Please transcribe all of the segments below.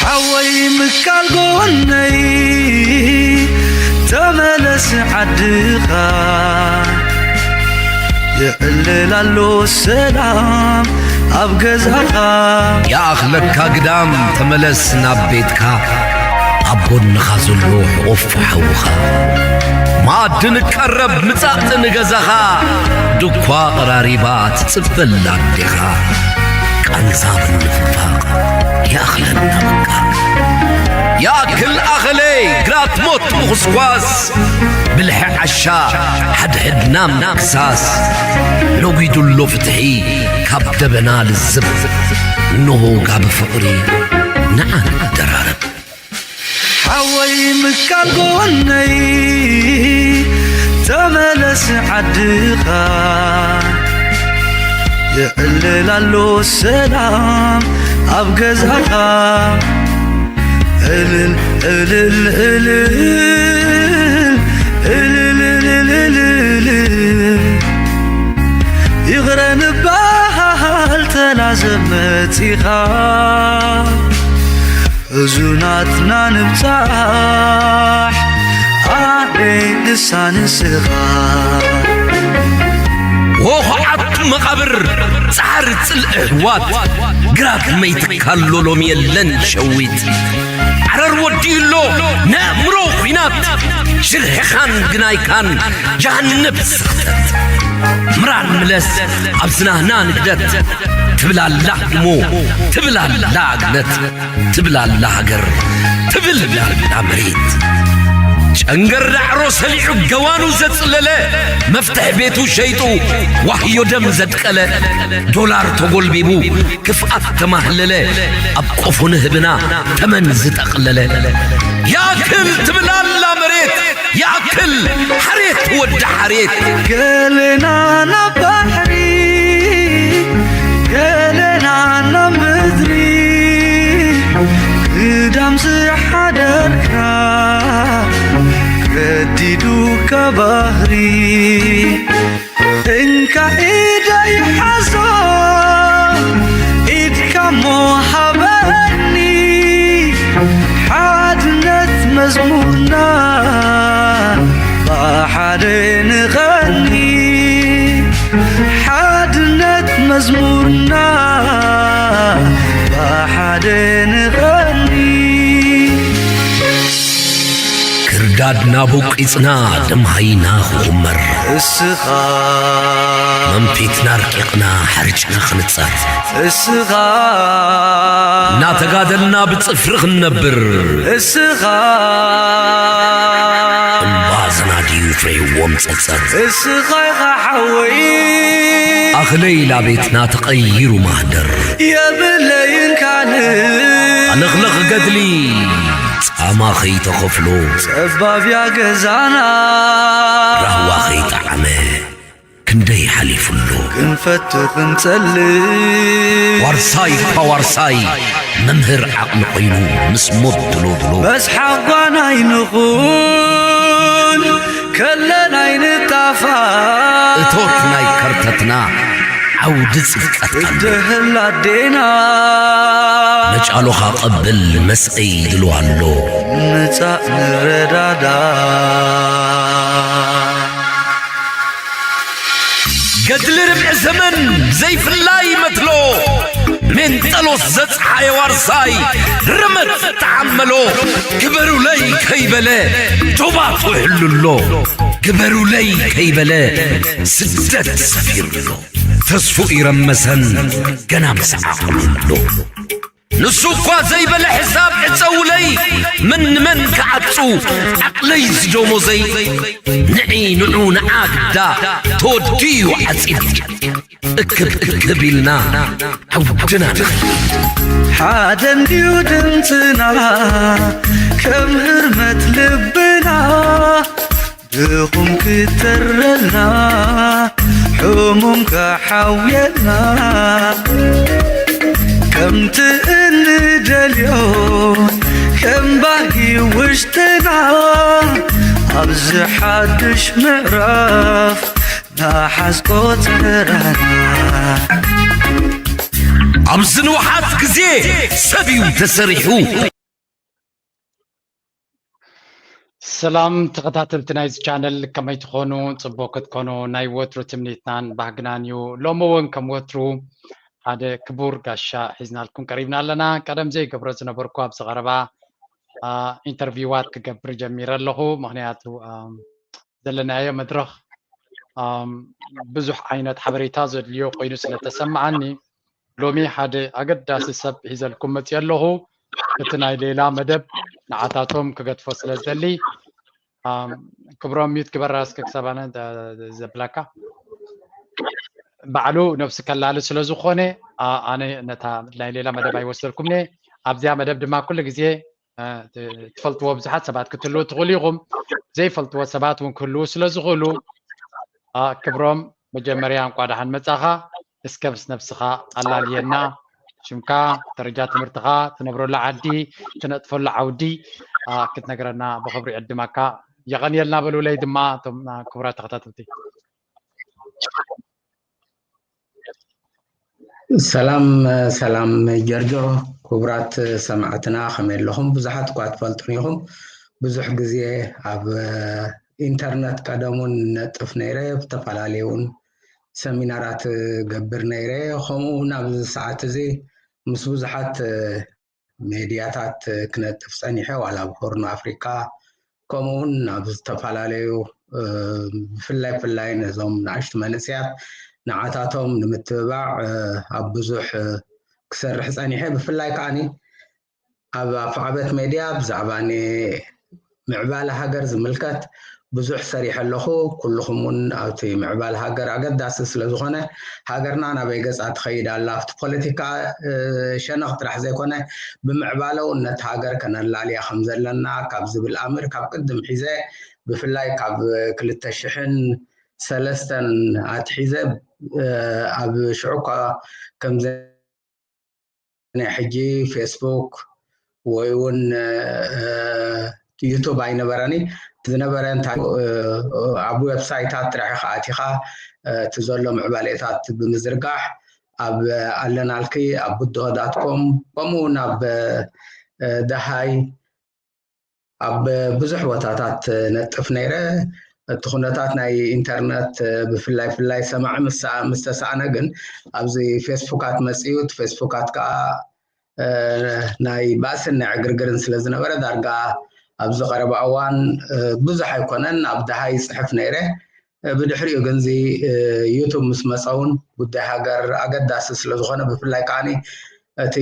ሓወይ ምካል ጎነይ ተመለስ ዓድኻ፣ የዕልል ኣሎ ሰላም ኣብ ገዛኻ። ይኣኽለካ ግዳም ተመለስ ናብ ቤትካ፣ ኣብ ጎንኻ ዘሎ ሕቑፍ ሓውኻ። መኣዲ ንቀረብ ምጻእ ንገዛኻ፣ ድኳ ቀራሪባ ትጽበላ ኣዴኻ። ቃንዛ ምንፍፋቕ ይኣኽለና በቃ። ይኣክል ኣኸለይ ግራት ሞት ምኹስኳስ፣ ብልሒ ዓሻ ሓድሕድና ምክሳስ። ነጒዱሎ ፍትሒ ካብ ደበና ልዝብ፣ እንሆ ጋቢ ፍቕሪ ንዓ ንደራረብ። ሓወይ ምካል ጎነይ ተመለስ ዓድኻ፣ የዕልል ኣሎ ሰላም ኣብ ገዛኻ። እልል እልል እልል እልል እልል እልል፣ ይቕረ ንበሃል ተላዘብ መጺኻ። ሕዙናትና ንብጻሕ ኣደይ ንሳ ንስኻ። ወኹዓት መቓብር ጻዕሪ ጽልኢ ኣሕዋት፣ ግራት መይትካሎ ሎሚ የለን ሸዊት። ዓረር ወዲኡሎ ነእምሮ ኲናት፣ ሽርሕኻን ግናይካን ጀሃነብ ስኽተት። ምራን ምለስ ኣብ ዝናህና ንግደት፣ ትብል ኣላ ህድሞ፣ ትብል ኣላ ኣግነት። ትብል ኣላ ሃገር፣ ትብል ኣላ መሬት። ጨንገር ዳዕሮ ሰሊዑ ገዋኑ ዘጽለለ፣ መፍትሕ ቤቱ ሸይጡ ዋህዮ ደም ዘድቀለ፣ ዶላር ተጎልቢቡ ክፍኣት ተማህለለ፣ ኣብ ቆፎ ንህብና ተመን ዝጠቕለለ። ያክል ትብል ኣላ መሬት፣ ይኣክል ሓሬት ወዲ ሓሬት። ገለና ናብ ባሕሪ፣ ገለና ናብ ምድሪ፣ ግዳም ዝሓደርካ ገዲዱካ ባህሪ። እንካ ኢደይ ሓዞ፣ ኢድካ እሞ ሃበኒ፣ ሓድነት መዝሙርና ብሓደ ንቐኒ። ሓድነት መዝሙርና ብሓደ ንቐኒ። ክርዳድና ቦቂጽና ደም ሃይና ክኹመር፣ እስኻ መንፊትና ኣርቂቕና ሓርጭና ክንጸር፣ እስኻ እናተጋደልና ብጽፍሪ ክንነብር፣ እስኻ እምባ ዝናድዩ ፍሬዎም ጸጸር። እስኻ ኢኻ ሓወይ። ኣኽለይ ላቤትና ተቐይሩ ማህደር። የብለይን ካልእ። ኣለኽለኽ ገድሊ ጻማ ኸይተኸፍሎ። ጸባብ እያ ገዛና። ራህዋ ኸይጠዓመ ክንደይ ሓሊፉ ኣሎ። ክንፈቱ ክንጸልእ። ዋርሳይ እኳ ዋርሳይ መምህር ዓቕሊ ኮይኑ ምስ ሞት ድሎ ድሎ። መስሓቕ ጓና ኣይንኹን። ከለና ኣይንጣፋእ። እቶት ናይ ከርተትና ዓውዲ ጽድቀት ኣሎ። እድህል ኣዴና። መጫሎኻ ቀብል መስቀይ ይድልዋ ኣሎ። ምጻእ ንረዳዳ። ገድሊ ርብዒ ዘመን ዘይፍላይ መትሎ። ሜንጠሎስ ዘጽሓየ ዋርሳይ ርመት ተዓመሎ። ግበሩለይ ከይበለ ዶባት ውሕሉሎ። ግበሩለይ ከይበለ ስደት ሰፊሩሎ። ተስፉ ኢረመሰን ገና ምስ ዓቕሉሎ። ንሱ እኳ ዘይበለ ሕሳብ ዕጸውለይ፣ መን ንመን ክዓጹ ዓቕለይ ዝደሞዘይ። ንዒ ንዑ ንዓ ግዳ ተወዲኡ ዓጺድ። እክብ እክብ ኢልና ዓውድና ንኸይድ። ሓደ እንድዩ ድምፅና ከም ህርመት ልብና። ድኹም ክተረልና፣ ሕሙም ክሓውየልና፣ ከምቲ እንደልዮ ከም ባህጊ ውሽጥና፣ ኣብዚ ሓድሽ ምዕራፍ ንሓዝቆ ተራና። ኣብዚ ንውሓት ግዜ ሰብ እዩ ተሰሪሑ። ሰላም ተኸታተልቲ ናይዚ ቻነል፣ ከመይ ትኾኑ? ጽቡቕ ክትኮኑ ናይ ወትሩ ትምኒትናን ባህግናን እዩ። ሎሚ እውን ከም ወትሩ ሓደ ክቡር ጋሻ ሒዝናልኩም ቀሪብና ኣለና። ቀደም ዘይገብሮ ዝነበርኩ ኣብዚ ቀረባ ኢንተርቪዋት ክገብር ጀሚረ ኣለኹ። ምኽንያቱ ዘለናዮ መድረኽ ብዙሕ ዓይነት ሓበሬታ ዘድልዮ ኮይኑ ስለተሰማዓኒ፣ ሎሚ ሓደ ኣገዳሲ ሰብ ሒዘልኩም መፅእ ኣለኹ። እቲ ናይ ሌላ መደብ ንዓታቶም ክገድፎ ስለ ዝደሊ፣ ክብሮም ሚዩት ግበራ እስከ ክሳብ ኣነ ዘብላካ። ባዕሉ ነብሲ ከላሊ ስለ ዝኾነ ኣነ ነታ ናይ ሌላ መደብ ኣይወሰድኩም እየ። ኣብዚኣ መደብ ድማ ኩሉ ግዜ ትፈልጥዎ ብዙሓት ሰባት ክትህልዉ ትኽእሉ ኢኹም። ዘይፈልጥዎ ሰባት እውን ክህልዉ ስለ ዝኽእሉ፣ ክብሮም፣ መጀመርያ እንኳ ደሓን መጻኻ። እስከ ምስ ነብስኻ ኣላልየና፣ ሽምካ፣ ደረጃ ትምህርትኻ፣ ትነብረሉ ዓዲ፣ ትነጥፈሉ ዓውዲ ክትነግረና ብኽብሪ ዕድማካ። የቐንየልና በሉለይ ድማ እቶም ክቡራት ተኸታተልቲ። ሰላም ሰላም ጀርጆ፣ ክቡራት ሰማዕትና ከመይ ኣለኹም? ብዙሓት እኳ ትፈልጡን ኢኹም። ብዙሕ ግዜ ኣብ ኢንተርነት ቀደሙን ነጥፍ ነይረ፣ ብተፈላለዩ እውን ሰሚናራት ገብር ነይረ። ከምኡ እውን ኣብዚ ሰዓት እዚ ምስ ብዙሓት ሜድያታት ክነጥፍ ጸኒሐ፣ ዋላ ኣብ ሆርን ኣፍሪካ ከምኡ እውን ኣብ ዝተፈላለዩ ብፍላይ ፍላይ ነዞም ንኣሽቱ መንእሰያት ንዓታቶም ንምትብባዕ ኣብ ብዙሕ ክሰርሕ ጸኒሐ። ብፍላይ ከዓኒ ኣብ ኣፍዓበት ሜድያ ብዛዕባ ምዕባለ ሃገር ዝምልከት ብዙሕ ሰሪሐ ኣለኹ። ኩልኹም እውን ኣብቲ ምዕባለ ሃገር ኣገዳሲ ስለ ዝኾነ ሃገርና ናበይ ገጻ ትኸይድ ኣላ ኣብቲ ፖለቲካ ሸነኽ ጥራሕ ዘይኮነ ብምዕባለ እውን ነቲ ሃገር ከነላልያ ከም ዘለና ካብ ዝብል ኣምር ካብ ቅድም ሒዘ ብፍላይ ካብ ክልተ ሽሕን ሰለስተን ኣትሒዘ ኣብ ሽዑ እኳ ከምዚ ናይ ሕጂ ፌስቡክ ወይ እውን ዩቱብ ኣይነበረኒ። ዝነበረ እንታይ ኣብ ዌብሳይታት ጥራሕ ኢኻ ኣቲኻ እቲ ዘሎ ምዕባሌታት ብምዝርጋሕ ኣብ ኣለናልኪ ኣብ ቡድሆ ዳትኮም ከምኡ እውን ኣብ ደሃይ ኣብ ብዙሕ ቦታታት ነጥፍ ነይረ። እቲ ኩነታት ናይ ኢንተርነት ብፍላይ ፍላይ ሰማዒ ምስ ምስ ተሳእነ ግን ኣብዚ ፌስቡካት መፅዩ። እቲ ፌስቡካት ከዓ ናይ ባእስን ናይ ዕግርግርን ስለ ዝነበረ ዳርጋ ኣብዚ ቀረባ እዋን ብዙሕ ኣይኮነን ኣብ ደሃይ ይፅሕፍ ነይረ። ብድሕሪኡ ግን እዚ ዩቱብ ምስ መፀ እውን ጉዳይ ሃገር ኣገዳሲ ስለ ዝኾነ ብፍላይ ከዓኒ እቲ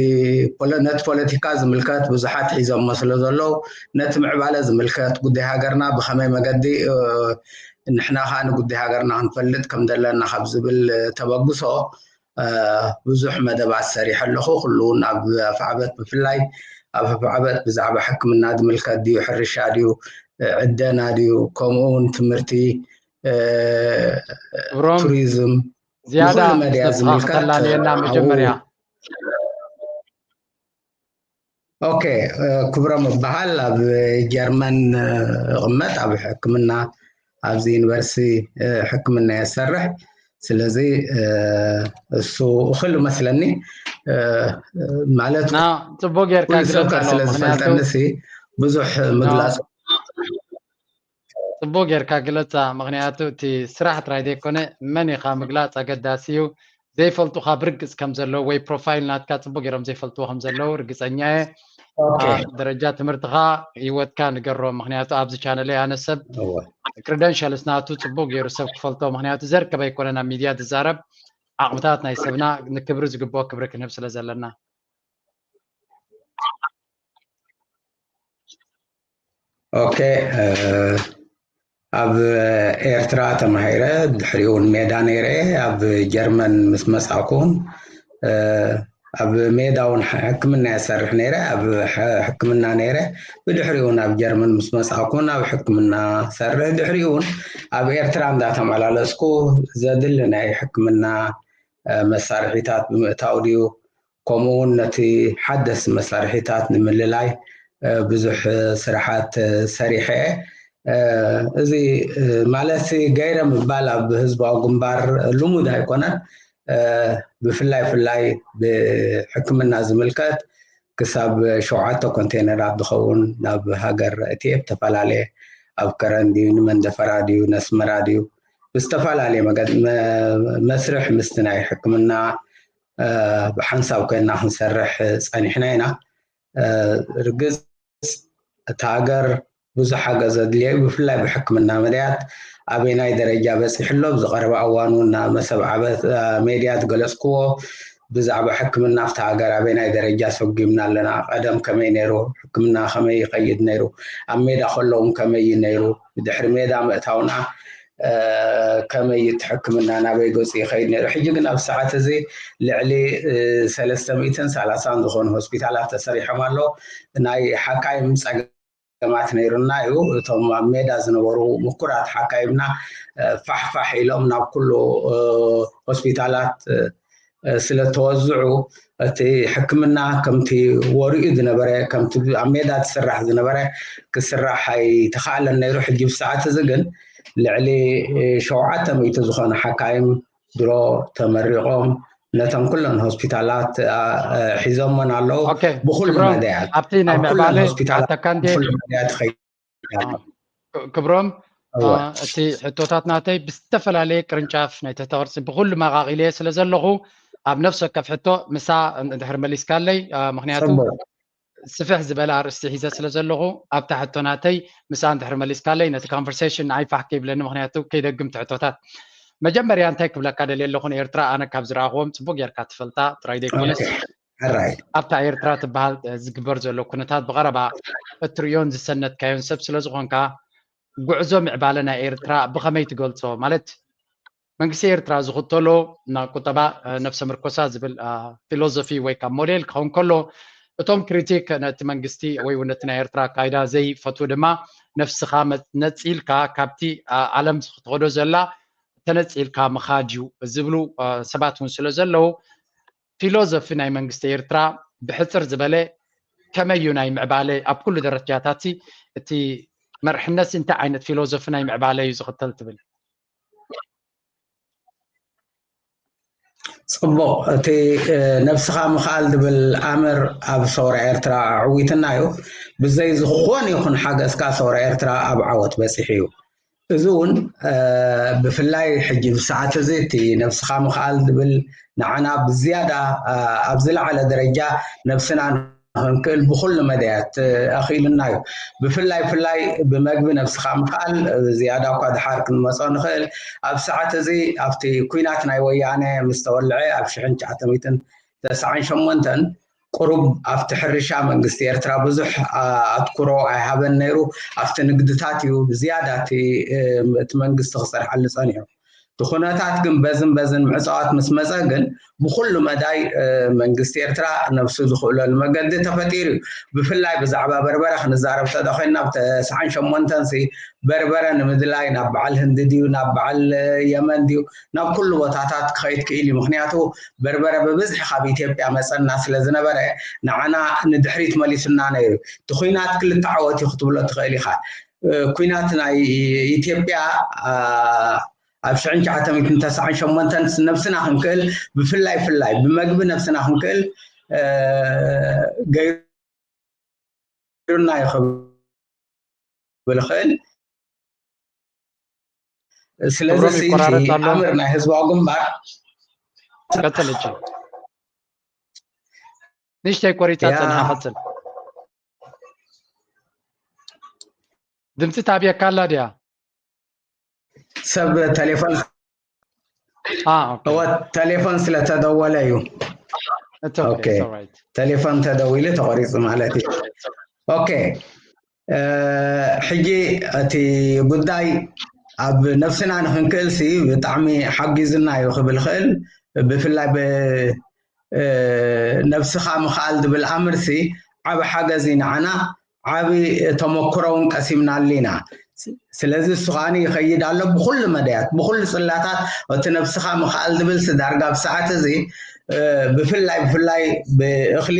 ነቲ ፖለቲካ ዝምልከት ብዙሓት ሒዞሞ ስለ ዘለዉ ነቲ ምዕባለ ዝምልከት ጉዳይ ሃገርና ብኸመይ መገዲ ንሕና ከዓ ንጉዳይ ሃገርና ክንፈልጥ ከም ዘለና ካብ ዝብል ተበግሶ ብዙሕ መደባት ሰሪሐ ኣለኹ። ኩሉ እውን ኣብ ኣፍዓበት ብፍላይ ኣብ ኣፍዓበት ብዛዕባ ሕክምና ዝምልከት ድዩ፣ ሕርሻ ድዩ፣ ዕደና ድዩ፣ ከምኡ እውን ትምህርቲ፣ ቱሪዝም ዝያዳ ንኹሉ መድያ ዝምልከት ከተላልየና መጀመርያ። ኦኬ፣ ክብሮም እበሃል፣ ኣብ ጀርመን እቕመጥ፣ ኣብ ሕክምና ኣብዚ ዩኒቨርሲቲ ሕክምና የሰርሕ። ስለዚ እሱ እኽል መስለኒ ማለት ጽቡቅ ጌርካ ግለጽ ኣሎ። ስለ ዝፈልጠኒ ብዙሕ ምግላጽ ጽቡቅ ጌርካ ግለጻ። ምክንያቱ እቲ ስራሕ ጥራይ ዘይኮነ መን ኢኻ ምግላጽ ኣገዳሲ እዩ። ዘይፈልጡኻ ብርግጽ ከም ዘለዉ ወይ ፕሮፋይል ናትካ ጽቡቅ ገይሮም ዘይፈልጥዎ ከም ዘለዉ ርግጸኛ እየ። ደረጃ ትምህርትኻ ህይወትካ ንገሮም። ምክንያቱ ኣብዚ ቻነለይ ኣነ ሰብ ክሪደንሻልስ ናቱ ጽቡቅ ገይሩ ሰብ ክፈልጦ። ምክንያቱ ዘርከብ ኣይኮነን ኣብ ሚድያ ዝዛረብ። ዓቕምታት ናይ ሰብና ንክብሪ ዝግብኦ ክብሪ ክንህብ ስለ ዘለና። ኦኬ፣ ኣብ ኤርትራ ተማሂረ፣ ድሕሪኡ እውን ሜዳ ነይረ። ኣብ ጀርመን ምስ መጻእኩ እውን ኣብ ሜዳ እውን ሕክምና የሰርሕ ነይረ፣ ኣብ ሕክምና ነይረ። ብድሕሪኡ እውን ኣብ ጀርመን ምስ መጻእኩ እውን ኣብ ሕክምና ሰርሕ። ድሕሪኡ እውን ኣብ ኤርትራ እንዳተመላለስኩ ዘድሊ ናይ ሕክምና መሳርሒታት ብምእታው ድዩ፣ ከምኡ እውን ነቲ ሓደስቲ መሳርሒታት ንምልላይ ብዙሕ ስራሓት ሰሪሐ። እዚ ማለት ገይረ ምባል ኣብ ህዝባዊ ግንባር ልሙድ ኣይኮነን። ብፍላይ ፍላይ ብሕክምና ዝምልከት ክሳብ ሸውዓተ ኮንቴነራት ዝኸውን ናብ ሃገር እትየ ብተፈላለየ ኣብ ከረን ድዩ፣ ንመንደፈራ ድዩ፣ ነስመራ ድዩ፣ ብዝተፈላለየ መገድ መ- መስርሕ ምስቲ ናይ ሕክምና እ፣ ብሓንሳብ ኮይና ክንሰርሕ ጸኒሕና ኢና። እ፣ ርግጽ እታ ሃገር ብዙሕ ሓገዝ ዘድልዮ እዩ። ብፍላይ ብሕክምና መድያት ኣበየናይ ደረጃ በጺሑ ኣሎ? ኣብዚ ቀረባ እዋን እውን ናብ መሰብ ዓበት እ፣ ሜድያ ዝገለጽክዎ ብዛዕባ ሕክምና ኣብታ ሃገር ኣበየናይ ደረጃ ሰጒምና ኣለና? ቀደም ከመይ ነይሩ? ሕክምና ከመይ ይኸይድ ነይሩ? ኣብ ሜዳ ከለውን ከመይ እዩ ነይሩ? ብድሕሪ ሜዳ ምእታውና እ፣ ከመይ እዩ እቲ ሕክምና ናበይ ገጹ ይኸይድ ነይሩ? ሕጂ ግን ኣብ ሰዓት እዚ ልዕሊ እ፣ ሰለስተ ሚእትን ሰላሳን ዝኾኑ ሆስፒታላት ተሰሪሖም ኣለዉ። ናይ ሓካይም ጸገማት ነይሩና እዩ። እቶም ኣብ ሜዳ ዝነበሩ ምኩራት ሓካይምና እ፣ ፋሕፋሕ ኢሎም ናብ ኩሉ እ፣ ሆስፒታላት እ፣ እ፣ ስለ ተወዝዑ እቲ ሕክምና ከምቲ ወሪኡ ዝነበረ ከምቲ ኣብ ሜዳ ዝስራሕ ዝነበረ ክስራሕ ኣይተኻእለን ነይሩ። ሕጂ ብሰዓት እዚ ግን ልዕሊ እ፣ ሸውዓተ ሚእቲ ዝኾኑ ሓካይም ድሮ ተመሪቖም ነተን ኩለን ሆስፒታላት እ፣ እ፣ ሒዞመን ኣለዉ። ኦኬ ብኩሉ ክብሮም መዳያት ኣብቲ ናይ ኣብ ኩለን ምዕባለ ሆስፒታላት ኣተካንዴ ብኩሉ መዳያት ይኸይድ ኣሎ። ክብሮም እ፣ እወ። እቲ ሕቶታት ናተይ ብዝተፈላለየ ቅርንጫፍ ናይ ተተቕርፂ ብኩሉ መቓቒለ ስለ ዘለኹ ኣብ ነፍሲ ወከፍ ሕቶ ምሳ እንድሕር መሊስካለይ እ፣ ምክንያቱ ጽቡቕ። ስፍሕ ዝበለ ኣርእስቲ ሒዘ ስለ ዘለኹ ኣብታ ሕቶ ናተይ ምሳ እንድሕር መሊስካለይ ነቲ conversation ንዓይ ፋሕ ከይብለኒ ምክንያቱ ከይደግም እቲ ሕቶታት መጀመርያ እንታይ ክብለካ ደልየ ኣለኹ ንኤርትራ ኣነ ካብ ዝረኣኽዎም ፅቡቅ ጌርካ ትፈልጣ ጥራይ ዘይኮነስ ኦኬ። ሕራይ። ኣብታ ኤርትራ ትበሃል እ፣ ዝግበር ዘሎ ኩነታት ብቐረባ እትርእዮን ዝሰነድካዮን ሰብ ስለ ዝኾንካ ጉዕዞ ምዕባለ ናይ ኤርትራ ብኸመይ ትገልጾ ማለት መንግስቲ ኤርትራ ዝኽተሎ ናይ ቁጠባ እ፣ ነፍሰ ምርኮሳ ዝብል እ፣ ፊሎዞፊ ወይ ካብ ሞዴል ክኸውን ከሎ እቶም ክሪቲክ ነቲ መንግስቲ ወይ እውን ነቲ ናይ ኤርትራ ኣካይዳ ዘይፈትዉ ድማ ነፍስኻ መ- ነጺልካ ካብቲ እ፣ ዓለም ክትኸዶ ዘላ ተነጺልካ ምኻድ እዩ ዝብሉ እ፣ ሰባት እውን ስለ ዘለዉ ፊሎዞፊ ናይ መንግስቲ ኤርትራ ብሕጽር ዝበለ ከመይ እዩ ናይ ምዕባለ ኣብ ኩሉ ደረጃታት እቲ መርሕነት እንታይ ዓይነት ፊሎዞፊ ናይ ምዕባለ እዩ ዝኽተል ትብል? ጽቡቕ፣ እቲ እ፣ ነብስኻ ምኽኣል ዝብል ኣምር ኣብ ሰውራ ኤርትራ ኣዕዊትና እዩ። ብዘይ ዝኾነ ይኹን ሓገዝካ ሰውራ ኤርትራ ኣብ ዓወት በጺሑ እዩ። እዚ እውን እ፣ ብፍላይ ሕጂ ብሰዓት እዚ እቲ ነብስኻ ምኽኣል ዝብል ንዓና ብዝያዳ እ፣ ኣብ ዝለዓለ ደረጃ ነብስና ንኽንክእል ብኹሉ መዳያት እ፣ ኣኽኢሉና እዩ። ብፍላይ ፍላይ ብመግቢ ነብስኻ ምኽኣል እ፣ ዝያዳ እኳ ድሓር ክንመጾ ንኽእል። ኣብ ሰዓት እዚ ኣብቲ ኲናት ናይ ወያነ ምስ ተወልዐ ኣብ ሽሕን ትሽዓተ ሚእትን ተስዓን ሸሞንተን ቁሩብ ኣብቲ ሕርሻ መንግስቲ ኤርትራ ብዙሕ ኣ- ኣትኩሮ ኣይሃበን ነይሩ። ኣብቲ ንግድታት እዩ ብዝያዳ እቲ እ፣ እቲ መንግስቲ ክሰርሓሉ ጸኒሑ። እቲ ኩነታት ግን በዝን በዝን ምዕጻዋት ምስ መጸ ግን ብኹሉ መዳይ እ፣ መንግስቲ ኤርትራ ነብሱ ዝኽእለሉ መገዲ ተፈጢሩ እዩ። ብፍላይ ብዛዕባ በርበረ ክንዛረብ ተደኾይና ኣብ ተስዓን ሸሞንተን ሲ በርበረ ንምድላይ ናብ በዓል ህንዲ ድዩ ናብ በዓል እ፣ የመን ድዩ ናብ ኩሉ ቦታታት ክኸይድ ክእል እዩ። ምክንያቱ በርበረ ብብዝሒ ካብ ኢትዮጵያ መጸና ስለ ዝነበረ ንዓና ንድሕሪት መሊሱና ነይሩ። እቲ ኩናት ክልተ ዓወት እዩ ክትብሎ ትኽእል ኢኻ። እ፣ ኩናት ናይ ኢትዮጵያ ኣ፣ ኣብ ሽሕን ትሽዓተ ሚእትን ተስዓን ሸሞንተን ነብስና ክንክእል ብፍላይ ፍላይ ብመግቢ ነብስና ክንክእል እ፣ ገይሩና እዩ ክብል ይኽእል። ስለዚ ክብሮም ሲ ይቆራረጽ ኣሎ። ኣምር ናይ ህዝባዊ ግንባር ቀጽል እጂ ንእሽተይ ቆሪጻ ያ ጸንሓ ቀጽል። ድምፂ ታብየካ ኣላ ድያ? ሰብ ቴሌፎን አ፣ ኦኬ። እወ ቴሌፎን ስለተደወለ እዩ። It's okay, ኦኬ it's all right። ቴሌፎን ተደዊሉ ተቆሪፁ ማለት እዩ። ኦኬ እ፣ ሕጂ እቲ ጉዳይ ኣብ ነብስና ንክንክእልሲ ብጣዕሚ ሓጊዝና እዩ ክብል ይኽእል። ብፍላይ ብ- እ፣ ነብስኻ ምኽኣል ዝብል ኣምርሲ ዓቢ ሓገዝ እዩ ንዓና። ዓቢ ተመክሮ እውን ቀሲምናሉ ኢና። ስለዚ እሱ ከዓኒ ይኸይድ ኣሎ ብኹሉ መዳያት ብኹሉ ጽላታት። እቲ ነብስኻ ምኽኣል ዝብል ሲ ዳርጋ ኣብ ሰዓት እዚ እ፣ ብፍላይ ብፍላይ ብእኽሊ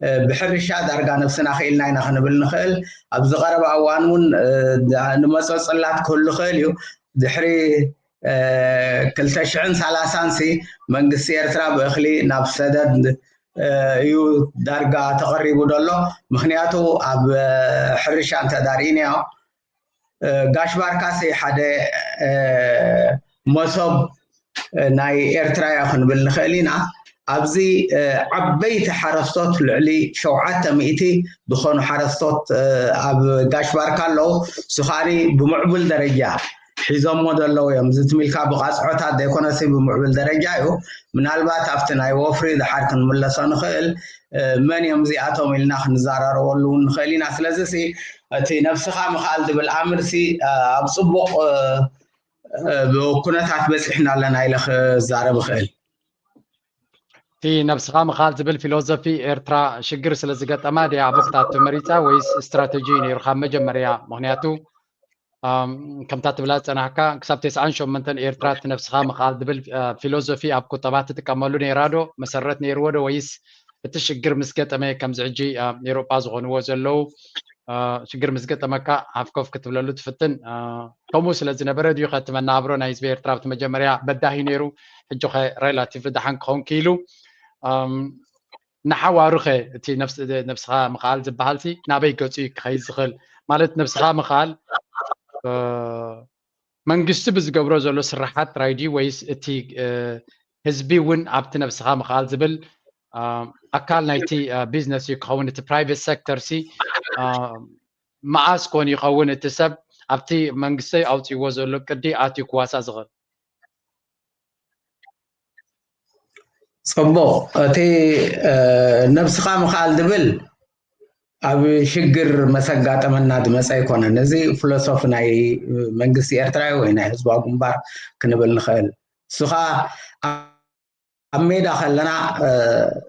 እ፣ ብሕርሻ ዳርጋ ነብስና ክኢልና ኢና ክንብል ንኽእል። ኣብዚ ቀረባ እዋን እውን እ፣ ዳ- ንመጾ ጽላት ክህሉ ይኽእል እዩ። ድሕሪ እ፣ ክልተ ሽሕን ሰላሳን ሲ መንግስቲ ኤርትራ ብእኽሊ ናብ ሰደድ እ፣ እዩ ዳርጋ ተቐሪቡ ዘሎ። ምክንያቱ ኣብ እ፣ ሕርሻ እንተዳርኢናዮ ጋሽ ባርካሲ ሓደ መሶብ ናይ ኤርትራ እያ ክንብል ንኽእል ኢና። ኣብዚ ዓበይቲ ሓረስቶት ልዕሊ ሸውዓተ ሚእቲ ዝኾኑ ሓረስቶት ኣብ ጋሽ ባርካ ኣለዉ። እሱ ከዓኒ ብምዕቡል ደረጃ ሒዞሞ ዘለዉ እዮም። እዚ ትሚልካ ብቃፅዖታት ዘይኮነሲ ብምዕቡል ደረጃ እዩ። ምናልባት ኣብቲ ናይ ወፍሪ ድሓር ክንምለሶ ንኽእል። መን እዮም እዚኣቶም ኢልና ክንዘራረበሉ እውን ንኽእል ኢና። ስለዚ እቲ ነብስኻ ምኽኣል ዝብል ኣምርሲ ኣብ ፅቡቕ ኩነታት በፂሕና ኣለና ኢለ ክዛረብ እኽእል። እቲ ነብስኻ ምኽኣል ዝብል ፊሎዞፊ ኤርትራ ሽግር ስለ ዝገጠማ ድያ ኣብኡ ክትኣቱ መሪፃ ወይስ ስትራተጂ ነይሩ ካብ መጀመርያ? ምክንያቱ ከምታ ትብላ ዝፀናሕካ ክሳብ ተስዓን ሸሞንተን ኤርትራ እቲ ነብስኻ ምኽኣል ዝብል ፊሎዞፊ ኣብ ቁጠባ ትጥቀመሉ ነይራ ዶ? መሰረት ነይርዎ ዶ? ወይስ እቲ ሽግር ምስ ገጠመ ከምዚ ሕጂ ኣብ ኤሮጳ ዝኾንዎ ዘለዉ ሽግር ምስ ገጠመካ ሃፍኮፍ ክትብለሉ ትፍትን? ከምኡ ስለ ዝነበረ ድዩ ከቲ መናብሮ ናይ ህዝቢ ኤርትራ ኣብቲ መጀመርያ በዳሂ ነይሩ፣ ሕጂ ኸ ሬላቲቭ ደሓን ክኸውን ክኢሉ? ንሓዋሩ ኸ እቲ ነብስኻ ምኽኣል ዝበሃል ሲ ናበይ ገጹ እዩ ክኸይድ ዝኽእል? ማለት ነብስኻ ምኽኣል መንግስቲ ብዝገብሮ ዘሎ ስራሓት ጥራይ ድዩ ወይስ እቲ ህዝቢ እውን ኣብቲ ነብስኻ ምኽኣል ዝብል ኣካል ናይቲ ቢዝነስ እዩ ክኸውን? እቲ ፕራይቬት ሴክተር ሲ መዓስ ኮን ይኸውን እቲ ሰብ ኣብቲ መንግስቲ ኣውፅዎ ዘሎ ቅዲ ኣትዩ ክዋሳ ዝኽእል? ፅቡቕ። እቲ ነብስኻ ምኽኣል ዝብል ኣብ ሽግር መሰጋጠመና ዝመፀ ኣይኮነን። እዚ ፊሎሶፊ ናይ መንግስቲ ኤርትራ ወይ ናይ ህዝባዊ ግንባር ክንብል ንኽእል። እሱ ከዓ ኣብ ሜዳ ከለና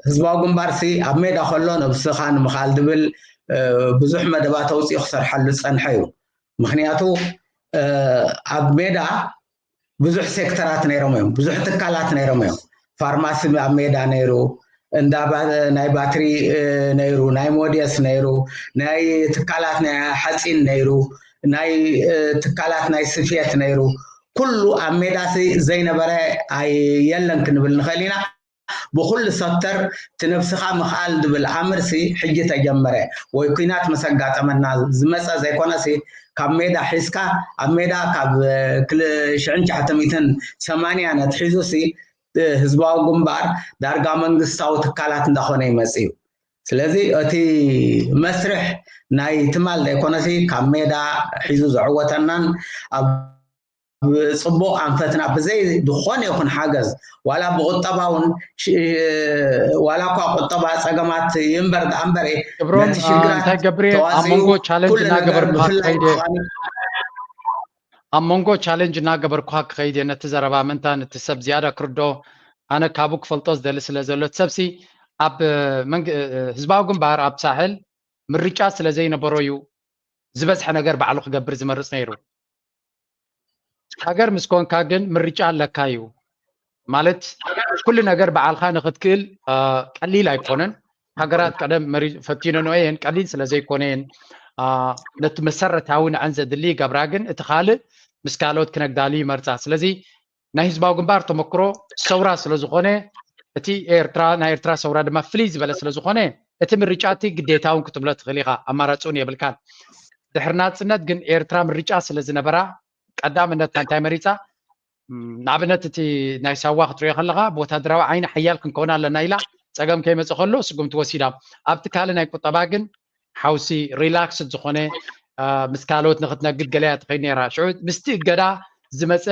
ህዝባዊ ግንባር ሲ ኣብ ሜዳ ከሎ ነብስኻ ንምኽኣል ዝብል ብዙሕ መደባት ኣውፅኡ ክሰርሓሉ ዝፀንሐ እዩ። ምክንያቱ ኣብ ሜዳ ብዙሕ ሴክተራት ነይሮም እዮም፣ ብዙሕ ትካላት ነይሮም እዮም። ፋርማሲ ኣብ ሜዳ ነይሩ፣ እንዳ ናይ ባትሪ ነይሩ፣ ናይ ሞዴስ ነይሩ፣ ናይ ትካላት ናይ ሓፂን ነይሩ፣ ናይ ትካላት ናይ ስፌት ነይሩ። ኩሉ ኣብ ሜዳ ዘይነበረ የለን ክንብል ንኽእል ኢና። ብኩሉ ሰክተር እቲ ነብስኻ ምኽኣል ዝብል ኣምርሲ ሕጂ ተጀመረ ወይ ኩናት ምስ ኣጋጠመና ዝመፀ ዘይኮነሲ ካብ ሜዳ ሒዝካ ኣብ ሜዳ ካብ ሽዕን ትሽዓተ ሚእትን ሰማንያን ኣትሒዙሲ ህዝባዊ ግንባር ዳርጋ መንግስታዊ ትካላት እንዳኾነ ይመፅ እዩ። ስለዚ እቲ መስርሕ ናይ ትማል ዘይኮነሲ ካብ ሜዳ ሒዙ ዘዕወተናን ኣብ ፅቡቕ ኣንፈትና ብዘይ ዝኾነ ይኹን ሓገዝ ዋላ ብቁጠባ እውን ዋላ እኳ ቁጠባ ፀገማት ይንበር ደኣ እምበር ክብሮም እንታይ ገብሬ ኣብ መንጎ ቻለንጅ እናገበርኩ ኣብ መንጎ ቻለንጅ እናገበርኩ ክኸይድ እየ ነቲ ዘረባ ምእንታን እቲ ሰብ ዝያዳ ክርዶ ኣነ ካብኡ ክፈልጦ ዝደሊ ስለ ዘሎ እቲ ሰብሲ ኣብ ህዝባዊ ግንባር ኣብ ሳሕል ምርጫ ስለ ዘይነበሮ እዩ ዝበዝሐ ነገር ባዕሉ ክገብር ዝመርፅ ነይሩ። ሃገር ምስ ኮንካ ግን ምርጫ ኣለካ እዩ ማለት ኩሉ ነገር በዓልካ ንክትክእል ቀሊል ኣይኮነን። ሃገራት ቀደም ፈቲነንኦ እየን ቀሊል ስለ ዘይኮነ እየን ነቲ መሰረታዊ ንዐን ዘድሊ ይገብራ ግን እቲ ካልእ ምስ ካልኦት ክነግዳሉ ይመርፃ። ስለዚ ናይ ህዝባዊ ግንባር ተመክሮ ሰውራ ስለ ዝኾነ እቲ ኤርትራ ናይ ኤርትራ ሰውራ ድማ ፍልይ ዝበለ ስለ ዝኾነ እቲ ምርጫ እቲ ግዴታ እውን ክትብሎ ትኽእል ኢኻ፣ ኣማራፂ እውን የብልካን። ድሕሪ ናፅነት ግን ኤርትራ ምርጫ ስለ ዝነበራ ቀዳምነት እንታይ መሪፃ? ንኣብነት እቲ ናይ ሳዋ ክትሪኦ ከለኻ ብወታደራዊ ዓይኒ ሓያል ክንከውን ኣለና ኢላ ፀገም ከይመፀ ከሎ ስጉምቲ ወሲዳ። ኣብቲ ካልእ ናይ ቁጠባ ግን ሓውሲ ሪላክስድ ዝኾነ ምስ ካልኦት ንክትነግድ ገለ እያ ትኸይድ ነይራ። ሽዑ ምስቲ እገዳ ዝመፀ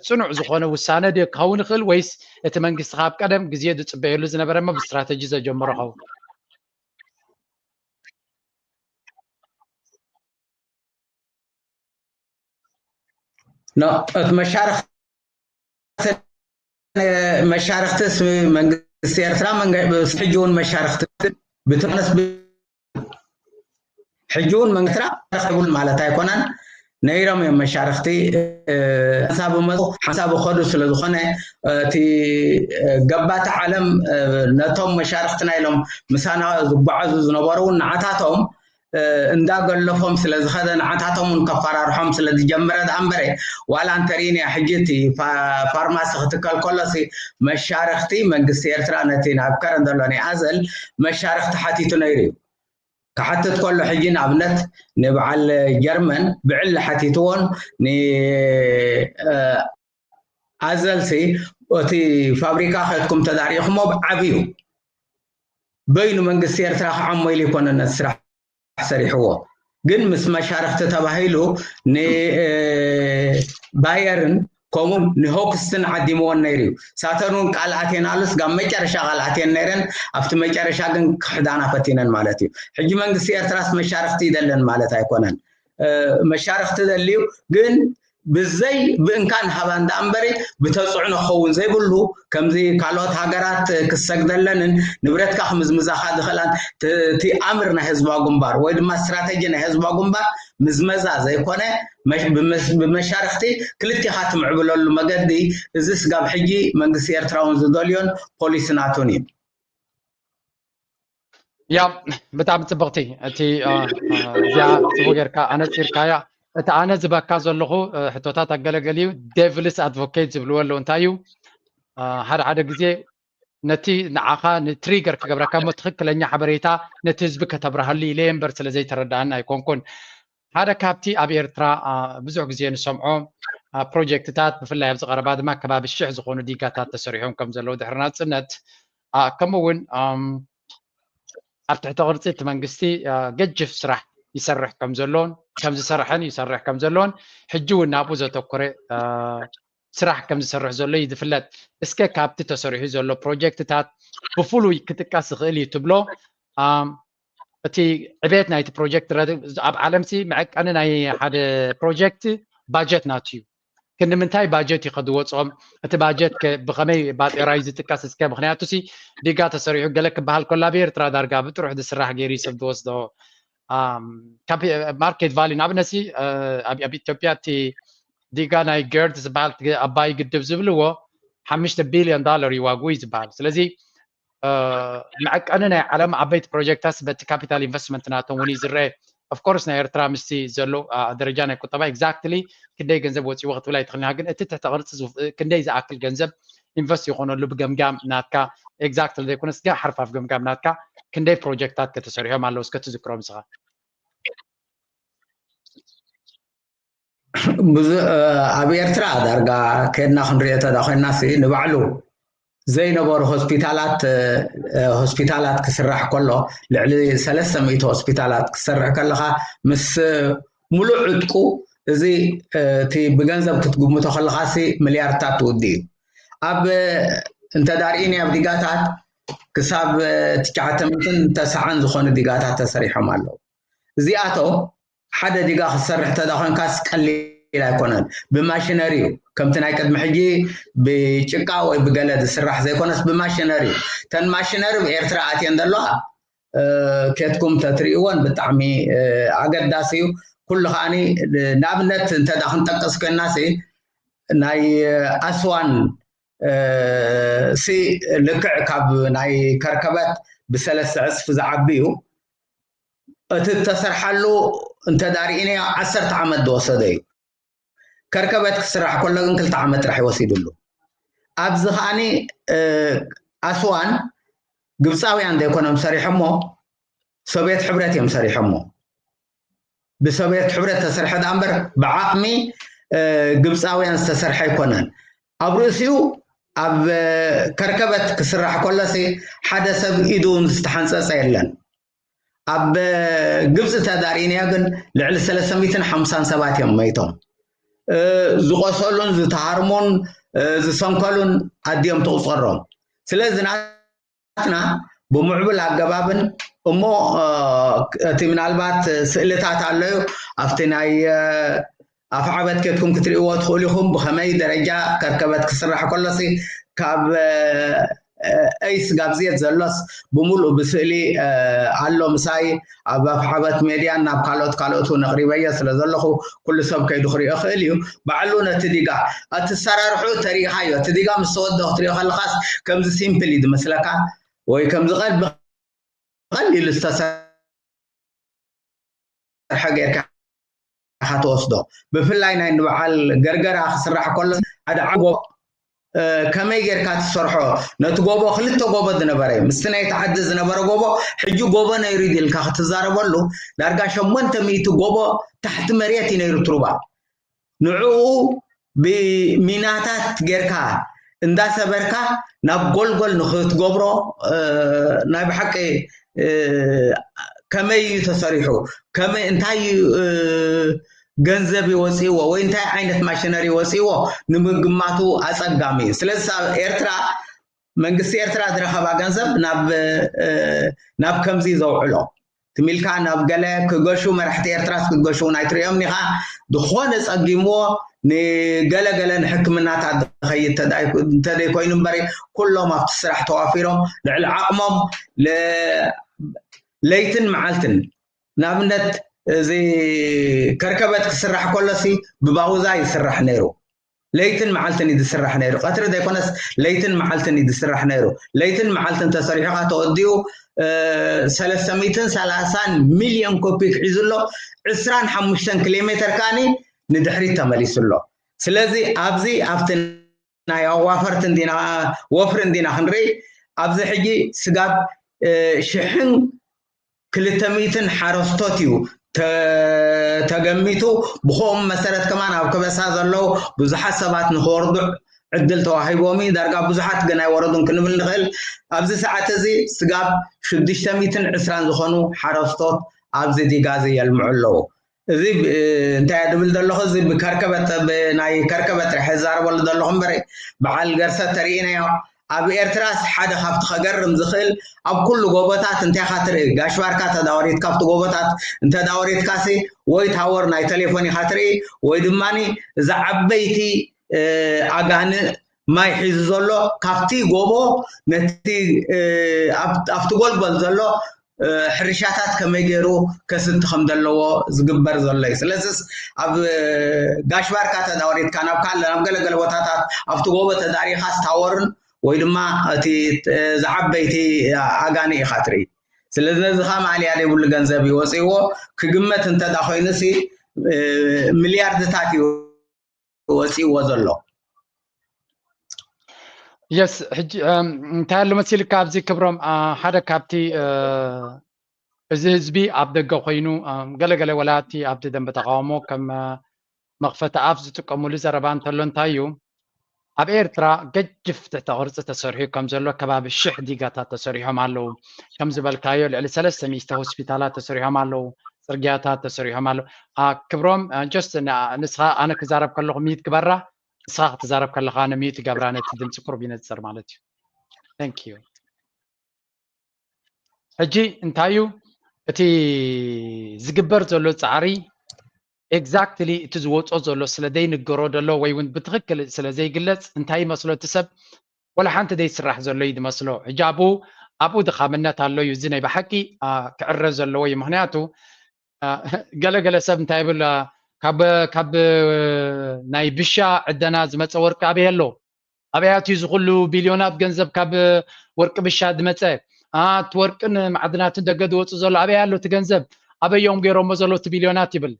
ፅኑዕ ዝኾነ ውሳነ ድዮ ክኸውን ይኽእል ወይስ እቲ መንግስቲ ካብ ቀደም ግዜ ዝፅበየሉ ዝነበረ እሞ ብስትራተጂ ዘጀመሮ ኸውን? እቲ መሻርክቲ መሻርክትስ መንግስቲ ኤርትራ ሕጂ እውን መሻርክቲ ብትነስ ሕጂ እውን መንግስቲ ኤርትራ ክብል ማለት ኣይኮነን። ነይሮም እዮም መሻርክቲ ሓንሳብ መፁ ሓንሳብ ከዱ ስለ ዝኾነ እቲ ገባቲ ዓለም ነቶም መሻርክትና ኢሎም ምሳና ዝጓዓዙ ዝነበሩ እውን ንዓታቶም እንዳገለፎም ስለ ዝኸደ ንዓታቶም እውን ከፈራርሖም ስለ ዝጀመረ ደኣ እምበረ ዋላ እንተርኢንያ ሕጂ እቲ ፋርማሲ ክትከል ከሎሲ መሻርክቲ መንግስቲ ኤርትራ ነቲ ናብ ከረን ዘሎ ናይ ኣዘል መሻርክቲ ሓቲቱ ነይሩ እዩ። ክሓትት ከሎ ሕጂ ንኣብነት ንበዓል ጀርመን ብዕሊ ሓቲትዎን ንኣዘልሲ እቲ ፋብሪካ ከትኩም ተዳሪኹሞ ብዓብዩ በይኑ መንግስቲ ኤርትራ ክዓሞ ኢሉ ይኮነ ነቲ ስራሕ ሰሪሕዎ። ግን ምስ መሻርክቲ ተባሂሉ ንባየርን ከምኡ ንሆክስትን ዓዲምዎን ነይሩ እዩ። ሳተርን እውን ቃል ኣቴናሉስ ጋብ መጨረሻ ቃል ኣቴን ነይረን ኣብቲ መጨረሻ ግን ክሕዳና ፈቲነን ማለት እዩ። ሕጂ መንግስቲ ኤርትራስ መሻርክቲ ይደለን ማለት ኣይኮነን። መሻርክቲ ደልዩ ግን ብዘይ ብእንካን ሃባን ደኣ እምበሪ ብተፅዕኖ ክኸውን ዘይብሉ ከምዚ ካልኦት ሃገራት ክሰግደለንን ንብረትካ ክምዝምዛኻ ዝኽእላን እቲ ኣምር ናይ ህዝባዊ ግንባር ወይ ድማ ስትራተጂ ናይ ህዝባዊ ግንባር ምዝመዛ ዘይኮነ ብመሻርክቲ ክልቲኻ ትምዕብለሉ መገዲ እዚ ስጋብ ሕጂ መንግስቲ ኤርትራ እውን ዝደልዮን ፖሊሲ ናቱን እዩ። ያ ብጣዕሚ ፅብቕቲ እቲ እዚኣ ፅቡ ጌርካ ኣነፂርካያ። እቲ ኣነ ዝበካ ዘለኹ ሕቶታት ኣገለገል እዩ። ዴቪልስ ኣድቮኬት ዝብልዎ ኣለዉ እንታይ እዩ ሓደ ሓደ ግዜ ነቲ ንዓኻ ንትሪገር ክገብረካ እሞ ትኽክለኛ ሓበሬታ ነቲ ህዝቢ ከተብርሃሉ ኢለ እምበር ስለ ዘይተረዳእኒ ኣይኮንኩን። ሓደ ካብቲ ኣብ ኤርትራ ብዙሕ ግዜ ንሰምዖ ፕሮጀክትታት ብፍላይ ኣብዚ ቀረባ ድማ ከባቢ ሽሕ ዝኾኑ ዲጋታት ተሰሪሖም ከም ዘለዉ ድሕሪ ናፅነት ከምኡ እውን ኣብ ትሕቲ ቅርፂ እቲ መንግስቲ ገጅፍ ስራሕ ይሰርሕ ከም ዘሎን ከም ዝሰርሐን ይሰርሕ ከም ዘሎን ሕጂ እውን ናብኡ ዘተኮረ ስራሕ ከም ዝሰርሕ ዘሎ እዩ ዝፍለጥ። እስከ ካብቲ ተሰሪሑ ዘሎ ፕሮጀክትታት ብፍሉይ ክጥቀስ ዝኽእል እዩ ትብሎ እቲ ዕቤት ናይቲ ፕሮጀክት ኣብ ዓለምሲ መዐቀኒ ናይ ሓደ ፕሮጀክት ባጀት ናቱ እዩ። ክንዲ ምንታይ ባጀት እዩ ከድወፆም እቲ ባጀት ብከመይ ባጤራዩ ዝጥቀስ እስከ ምክንያቱ ሲ ዲጋ ተሰሪሑ ገለ ክበሃል ከሎ ኣብ ኤርትራ ዳርጋ ብጥሩሕ ዝስራሕ ገይሩ ሰብ ዝወስዶ ማርኬት ቫሊ ንኣብነት ሲ ኣብ ኢትዮጵያ እቲ ዲጋ ናይ ገርድ ዝበሃል ኣባይ ግድብ ዝብልዎ ሓሙሽተ ቢልዮን ዳለር እዩ ዋግኡ እዩ ዝበሃል ስለዚ መዐቀኒ ናይ ዓለም ዓበይቲ ፕሮጀክታት በቲ ካፒታል ኢንቨስትመንት ናቶም እውን እዩ ዝረአ ኦፍኮርስ ናይ ኤርትራ ምስቲ ዘሎ ደረጃ ናይ ቁጠባ ኤግዛክትሊ ክንደይ ገንዘብ ወፂዎ ክትብል ኣይትኽእልና ግን እቲ ትሕቲ ቅርፂ ክንደይ ዝኣክል ገንዘብ ኢንቨስት ይኾነሉ ብገምጋም ናትካ ኤግዛክትሊ ዘይኮነስ ግን ሓርፋፍ ገምጋም ናትካ ክንደይ ፕሮጀክታት ከተሰሪሖም ኣለዉ እስከ ትዝክሮም ንስኻ ብዙ ኣብ ኤርትራ ዳርጋ ከድና ክንሪኦ ተዳ ኮይና ሲ ንባዕሉ ዘይነበሩ ሆስፒታላት ሆስፒታላት ክስራሕ ከሎ ልዕሊ ሰለስተ ሚእቲ ሆስፒታላት ክሰርሕ ከለካ ምስ ሙሉእ ዕጥቁ እዚ እቲ ብገንዘብ ክትግምቶ ከለካ ሲ ሚልያርድታት ትውዲ እዩ ኣብ እንተዳርኢኒ ኣብ ዲጋታት ክሳብ ትሽዓተ ሚእትን ተስዓን ዝኾኑ ዲጋታት ተሰሪሖም ኣለዉ እዚኣቶ ሓደ ዲጋ ክትሰርሕ ተዳ ኮንካስ ቀሊል ኣይኮነን ብማሽነሪ እዩ ከምቲ ናይ ቅድሚ ሕጂ ብጭቃ ወይ ብገለ ዝስራሕ ዘይኮነስ ብማሽነሪ እዩ ተን ማሽነሪ ብኤርትራ ኣትየን ዘለዋ ኬትኩም ተትርእይዎን ብጣዕሚ ኣገዳሲ እዩ ኩሉ ከዓኒ ንኣብነት እንተ ክንጠቅስ ኮይናሲ ናይ ኣስዋን ሲ ልክዕ ካብ ናይ ከርከበት ብሰለስተ ዕፅፊ ዝዓቢ እዩ እቲ እተሰርሓሉ እንተዳርኢናዮ ዓሰርተ ዓመት ዝወሰደ እዩ ከርከበት ክስራሕ ከሎ ግን ክልተ ዓመት ጥራሕ ይወሲድሉ ኣብዚ ከዓኒ ኣስዋን ግብፃውያን ዘይኮኖም ሰሪሖሞ ሶቪየት ሕብረት እዮም ሰሪሖሞ ብሶቪየት ሕብረት ተሰርሐ ዳ እምበር ብዓቕሚ ግብፃውያን ዝተሰርሐ ኣይኮነን ኣብ ርእሲኡ ኣብ ከርከበት ክስራሕ ከሎሲ ሓደ ሰብ ኢዱ እውን ዝተሓንፀፀ የለን ኣብ ግብፂ ተዳሪእናዮ ግን ልዕሊ ሰለስተ ሚእትን ሓምሳን ሰባት እዮም መይቶም ዝቆሰሉን ዝተሃርሙን ዝሰንከሉን ኣድዮም ትቁፀሮም ስለዚ ናትና ብምዕቡል ኣገባብን እሞ እቲ ምናልባት ስእልታት ኣሎ እዩ ኣብቲ ናይ ኣፍዓበት ኬድኩም ክትርእይዎ ትኽእሉ ኢኹም ብኸመይ ደረጃ ከርከበት ክስራሕ ከሎሲ ካብ ኤይስ ጋብዝየት ዘሎስ ብምሉእ ብስእሊ ኣሎ ምሳይ ኣብ ኣፍዓበት ሜድያን ናብ ካልኦት ካልኦት እውን ኣቕሪበዮ ስለ ዘለኹ ኩሉ ሰብ ከይዱ ክሪኦ ክእል እዩ ባዕሉ ነቲ ዲጋ እቲ ሰራርሑ ተሪኢኻዮ እቲ ዲጋ ምስ ተወደ ክትሪኦ ከለኻስ ከምዚ ሲምፕል እዩ ዝመስለካ ወይ ከምዚ ቀልቢ ቀሊሉ ዝተሰርሐ ጌርካ ኢኻ ትወስዶ ብፍላይ ናይ ንበዓል ገርገራ ክስራሕ ከሎ ሓደ ዓጎ ከመይ ጌርካ ትሰርሖ? ነቲ ጎቦ ክልተ ጎቦ ዝነበረ ምስቲ ናይ ተዓዲ ዝነበረ ጎቦ ሕጂ ጎቦ ነይሩ ድልካ ክትዛረበሉ ዳርጋ ሸሞንተ ሚእቲ ጎቦ ታሕቲ መሬት እዩ ነይሩ ትሩባ። ንዕኡ ብሚናታት ጌርካ እንዳሰበርካ ናብ ጎልጎል ንክትገብሮ ናይ ብሓቂ ከመይ እዩ ተሰሪሑ፣ ከመይ እንታይ እዩ ገንዘብ ይወፅእዎ ወይ እንታይ ዓይነት ማሽነሪ ይወፅእዎ ንምግማቱ ኣፀጋሚ እዩ። ስለዚ ኤርትራ መንግስቲ ኤርትራ ዝረኸባ ገንዘብ ናብ ናብ ከምዚ ዘውዕሎ ትሚልካ ናብ ገለ ክገሹ መራሕቲ ኤርትራስ ክገሹ ናይ ትሪኦም ኒኻ ዝኾነ ጸጊምዎ ንገለገለ ንሕክምናታት ዝኸይድ እንተደይ ኮይኑ እምበሪ ኩሎም ኣብቲ ስራሕ ተዋፊሮም ልዕሊ ዓቕሞም ለይትን መዓልትን ንኣብነት እዚ ከርከበት ክስራሕ ከሎሲ ብባውዛ ይስራሕ ነይሩ። ለይትን መዓልትን እዩ ዝስራሕ ነይሩ። ቀትሪ ዘይኮነስ ለይትን መዓልትን እዩ ዝስራሕ ነይሩ። ለይትን መዓልትን ተሰሪሑ ኸዓ ተወዲኡ ሰለስተ ሚእትን ሰላሳን ሚልዮን ኮፒክ ሒዙ ኣሎ። ዕስራን ሓሙሽተን ኪሎ ሜተር ከዓኒ ንድሕሪት ተመሊሱ ኣሎ። ስለዚ ኣብዚ ኣብቲ ናይ ኣዋፈርቲ እንዲና ወፍሪ እንዲና ክንርኢ ኣብዚ ሕጂ ስጋብ ሽሕን ክልተ ሚእትን ሓረስቶት እዩ ተገሚቱ። ብኸም መሰረት ከማን ኣብ ከበሳ ዘለዉ ብዙሓት ሰባት ንክወርዱ ዕድል ተዋሂቦም እዩ። ዳርጋ ብዙሓት ግን ኣይወረዱን ክንብል ንኽእል። ኣብዚ ሰዓት እዚ ስጋብ ሽዱሽተ ሚእትን ዕስራን ዝኾኑ ሓረስቶት ኣብዚ ዲጋ እዚ የልምዑ ኣለዉ። እዚ እንታይ ድብል ዘለኹ እዚ ብከርከበት ናይ ከርከበት ርሐ ዛረበሉ ዘለኹ እምበረ በዓል ገርሰት ተርእናዮ ኣብ ኤርትራስ ሓደ ካብቲ ከገርም ዝኽእል ኣብ ኩሉ ጎቦታት እንታይ ኢኻ ትርኢ? ጋሽ ባርካ ተዳወሪት ካብቲ ጎቦታት እንተዳወሪትካሲ ወይ ታወር ናይ ቴሌፎን ኢኻ ትርኢ ወይ ድማ እዚ ዓበይቲ ኣጋንእ ማይ ሒዙ ዘሎ ካብቲ ጎቦ ነቲ ኣብቲ ጎልጎል ዘሎ ሕርሻታት ከመይ ገይሩ ከስቲ ከም ዘለዎ ዝግበር ዘሎ እዩ። ስለዚስ ኣብ ጋሽ ባርካ ተዳወሪትካ ናብ ካልእ ናብ ገለገለ ቦታታት ኣብቲ ጎቦ ተዳሪኻስ ታወርን ወይ ድማ እቲ ዝዓበይቲ ኣጋኒ ኢኻ ትርኢ። ስለዚ ነዚ ኸዓ ማእለያ ዘይብሉ ገንዘብ እዩ ወፂእዎ። ክግመት እንተዳ ኮይኑሲ ሚልያርድታት እዩ ወፂእዎ ዘሎ። የስ ሕጂ እንታይ ኣሎ መሲልካ ኣብዚ ክብሮም ሓደ ካብቲ እዚ ህዝቢ ኣብ ደገ ኮይኑ ገለገለ ወላቲ ኣብቲ ደንበ ተቃውሞ ከም መኽፈቲ ኣፍ ዝጥቀሙሉ ዘረባ እንተሎ እንታይ እዩ ኣብ ኤርትራ ገጅፍ ትሕተ ቅርፂ ተሰሪሑ ከም ዘሎ ከባቢ ሽሕ ዲጋታት ተሰሪሖም ኣለዉ ከም ዝበልካዮ ልዕሊ ሰለስተ ሚእቲ ሆስፒታላት ተሰሪሖም ኣለዉ ፅርግያታት ተሰሪሖም ኣለዉ ክብሮም ጀስት ንስኻ ኣነ ክዛረብ ከለኹ ሚት ግበራ ንስኻ ክትዛረብ ከለኻ ንሚት ገብራ ነቲ ድምፂ ቁሩብ ይነፅር ማለት እዩ thank you ሕጂ እንታይ እዩ እቲ ዝግበር ዘሎ ፃዕሪ exactly እቲ ዝወፆ ዘሎ ስለ ዘይንገሮ ዘሎ ወይ እውን ብትክክል ስለ ዘይግለፅ እንታይ ይመስሎ እቲ ሰብ ወላ ሓንቲ ዘይስራሕ ዘሎ እዩ ዝመስሎ ሕጂ ኣብኡ ኣብኡ ድኻምነት ኣሎ እዩ እዚ ናይ ብሓቂ ክዕረ ዘለዎ እዩ ምክንያቱ ገለገለ ሰብ እንታይ ይብል ካብ ካብ ናይ ብሻ ዕደና ዝመፀ ወርቂ ኣበይ ኣሎ ኣበይ ኣትዩ ዝኩሉ ቢልዮናት ገንዘብ ካብ ወርቂ ብሻ ዝመፀ እቲ ወርቅን ማዕድናትን ደገ ዝወፁ ዘሎ ኣበይ ኣሎ እቲ ገንዘብ ኣበዮም ገይሮሞ ዘሎ እቲ ቢልዮናት ይብል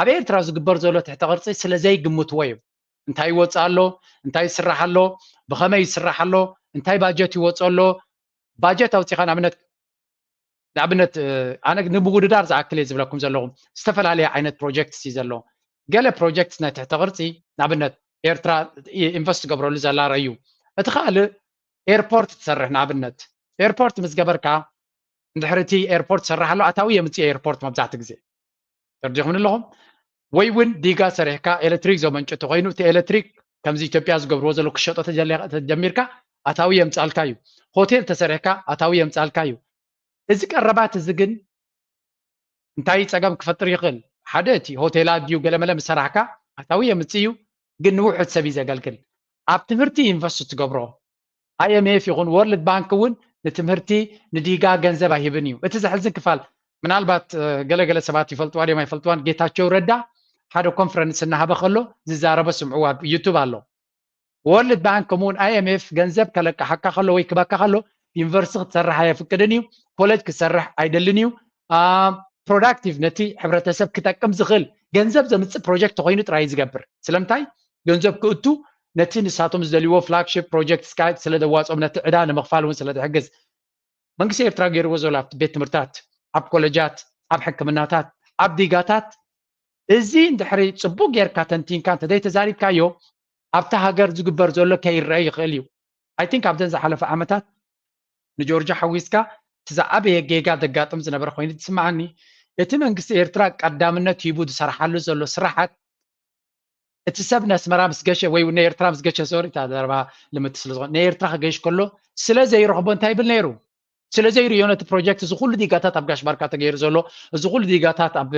ኣብ ኤርትራ ዝግበር ዘሎ ትሕተ ቅርፂ ስለ ዘይግምትዎ እዩ እንታይ ይወፅእ ኣሎ እንታይ ይስራሕ ኣሎ ብከመይ ይስራሕ ኣሎ እንታይ ባጀት ይወፅ ኣሎ ባጀት ኣውፂኻ ንኣብነት ንኣብነት ኣነ ንምውድዳር ዝኣክል እየ ዝብለኩም ዘለኹ ዝተፈላለየ ዓይነት ፕሮጀክትስ እዩ ዘሎ ገለ ፕሮጀክትስ ናይ ትሕተ ቅርፂ ንኣብነት ኤርትራ ኢንቨስት ትገብረሉ ዘላ ረዩ እቲ ካልእ ኤርፖርት ትሰርሕ ንኣብነት ኤርፖርት ምስ ገበርካ እንድሕሪ እቲ ኤርፖርት ትሰርሕ ኣሎ ኣታዊ የምፅእ ኤርፖርት መብዛሕቲ ግዜ ተርዲኹም ኣለኹም ወይ እውን ዲጋ ሰሪሕካ ኤሌክትሪክ ዘመንጭ ተኮይኑ እቲ ኤሌክትሪክ ከምዚ ኢትዮጵያ ዝገብርዎ ዘሎ ክሸጦ ተጀሚርካ ኣታዊ የምፃልካ እዩ ሆቴል ተሰሪሕካ ኣታዊ የምፃልካ እዩ እዚ ቀረባት እዚ ግን እንታይ ፀገም ክፈጥር ይኽእል ሓደ እቲ ሆቴላት ድዩ ገለመለ ምሰራሕካ ኣታዊ የምፅእ እዩ ግን ንውሑድ ሰብ እዩ ዘገልግል ኣብ ትምህርቲ ኢንቨስት ትገብሮ ኣይኤምኤፍ ይኹን ወርልድ ባንክ እውን ንትምህርቲ ንዲጋ ገንዘብ ኣይህብን እዩ እቲ ዘሕዝን ክፋል ምናልባት ገለገለ ሰባት ይፈልጥዋ ድዮም ኣይፈልጥዋን ጌታቸው ረዳ ሓደ ኮንፈረንስ እናሃበ ከሎ ዝዛረበ ስምዕዋ ዩቱብ ኣሎ ወርልድ ባንክ ከምኡውን ኣይኤምኤፍ ገንዘብ ከለቃሓካ ከሎ ወይ ክበካ ከሎ ዩኒቨርሲቲ ክትሰርሕ ኣየፍቅድን እዩ ኮሌጅ ክትሰርሕ ኣይደልን እዩ ፕሮዳክቲቭ ነቲ ሕብረተሰብ ክጠቅም ዝኽእል ገንዘብ ዘምፅእ ፕሮጀክት ኮይኑ ጥራይ ዝገብር ስለምንታይ ገንዘብ ክእቱ ነቲ ንሳቶም ዝደልይዎ ፍላግሺፕ ፕሮጀክት ስካይ ስለ ዘዋፅኦም ነቲ ዕዳ ንምኽፋል እውን ስለ ዝሕግዝ መንግስቲ ኤርትራ ገይርዎ ዘሎ ኣብቲ ቤት ትምህርታት፣ ኣብ ኮለጃት፣ ኣብ ሕክምናታት፣ ኣብ ዲጋታት እዚ እንድሕሪ ፅቡቅ ጌርካ ተንቲንካ እንተዘይተዛሪብካዮ ኣብታ ሃገር ዝግበር ዘሎ ከይረአ ይኽእል እዩ። I think ኣብዘን ዝሓለፈ ዓመታት ንጆርጆ ሓዊስካ እቲ ዝዓበየ ጌጋ ዘጋጥም ዝነበረ ኮይኑ ዝስምዓኒ እቲ መንግስቲ ኤርትራ ቀዳምነት ሂቡ ዝሰርሓሉ ዘሎ ስራሓት እቲ ሰብ ንኣስመራ ምስ ገሸ ወይ ንኤርትራ ምስ ገሸ ሶሪ እታ ዘረባ ልምቲ ስለ ዝኾነ ንኤርትራ ክገሽ ከሎ ስለ ዘይረኽቦ እንታይ ይብል ነይሩ ስለ ዘይርእዮ ነቲ ፕሮጀክት እዚ ኩሉ ዲጋታት ኣብ ጋሽ ባርካ ተገይሩ ዘሎ እዚ ኩሉ ዲጋታት ኣብ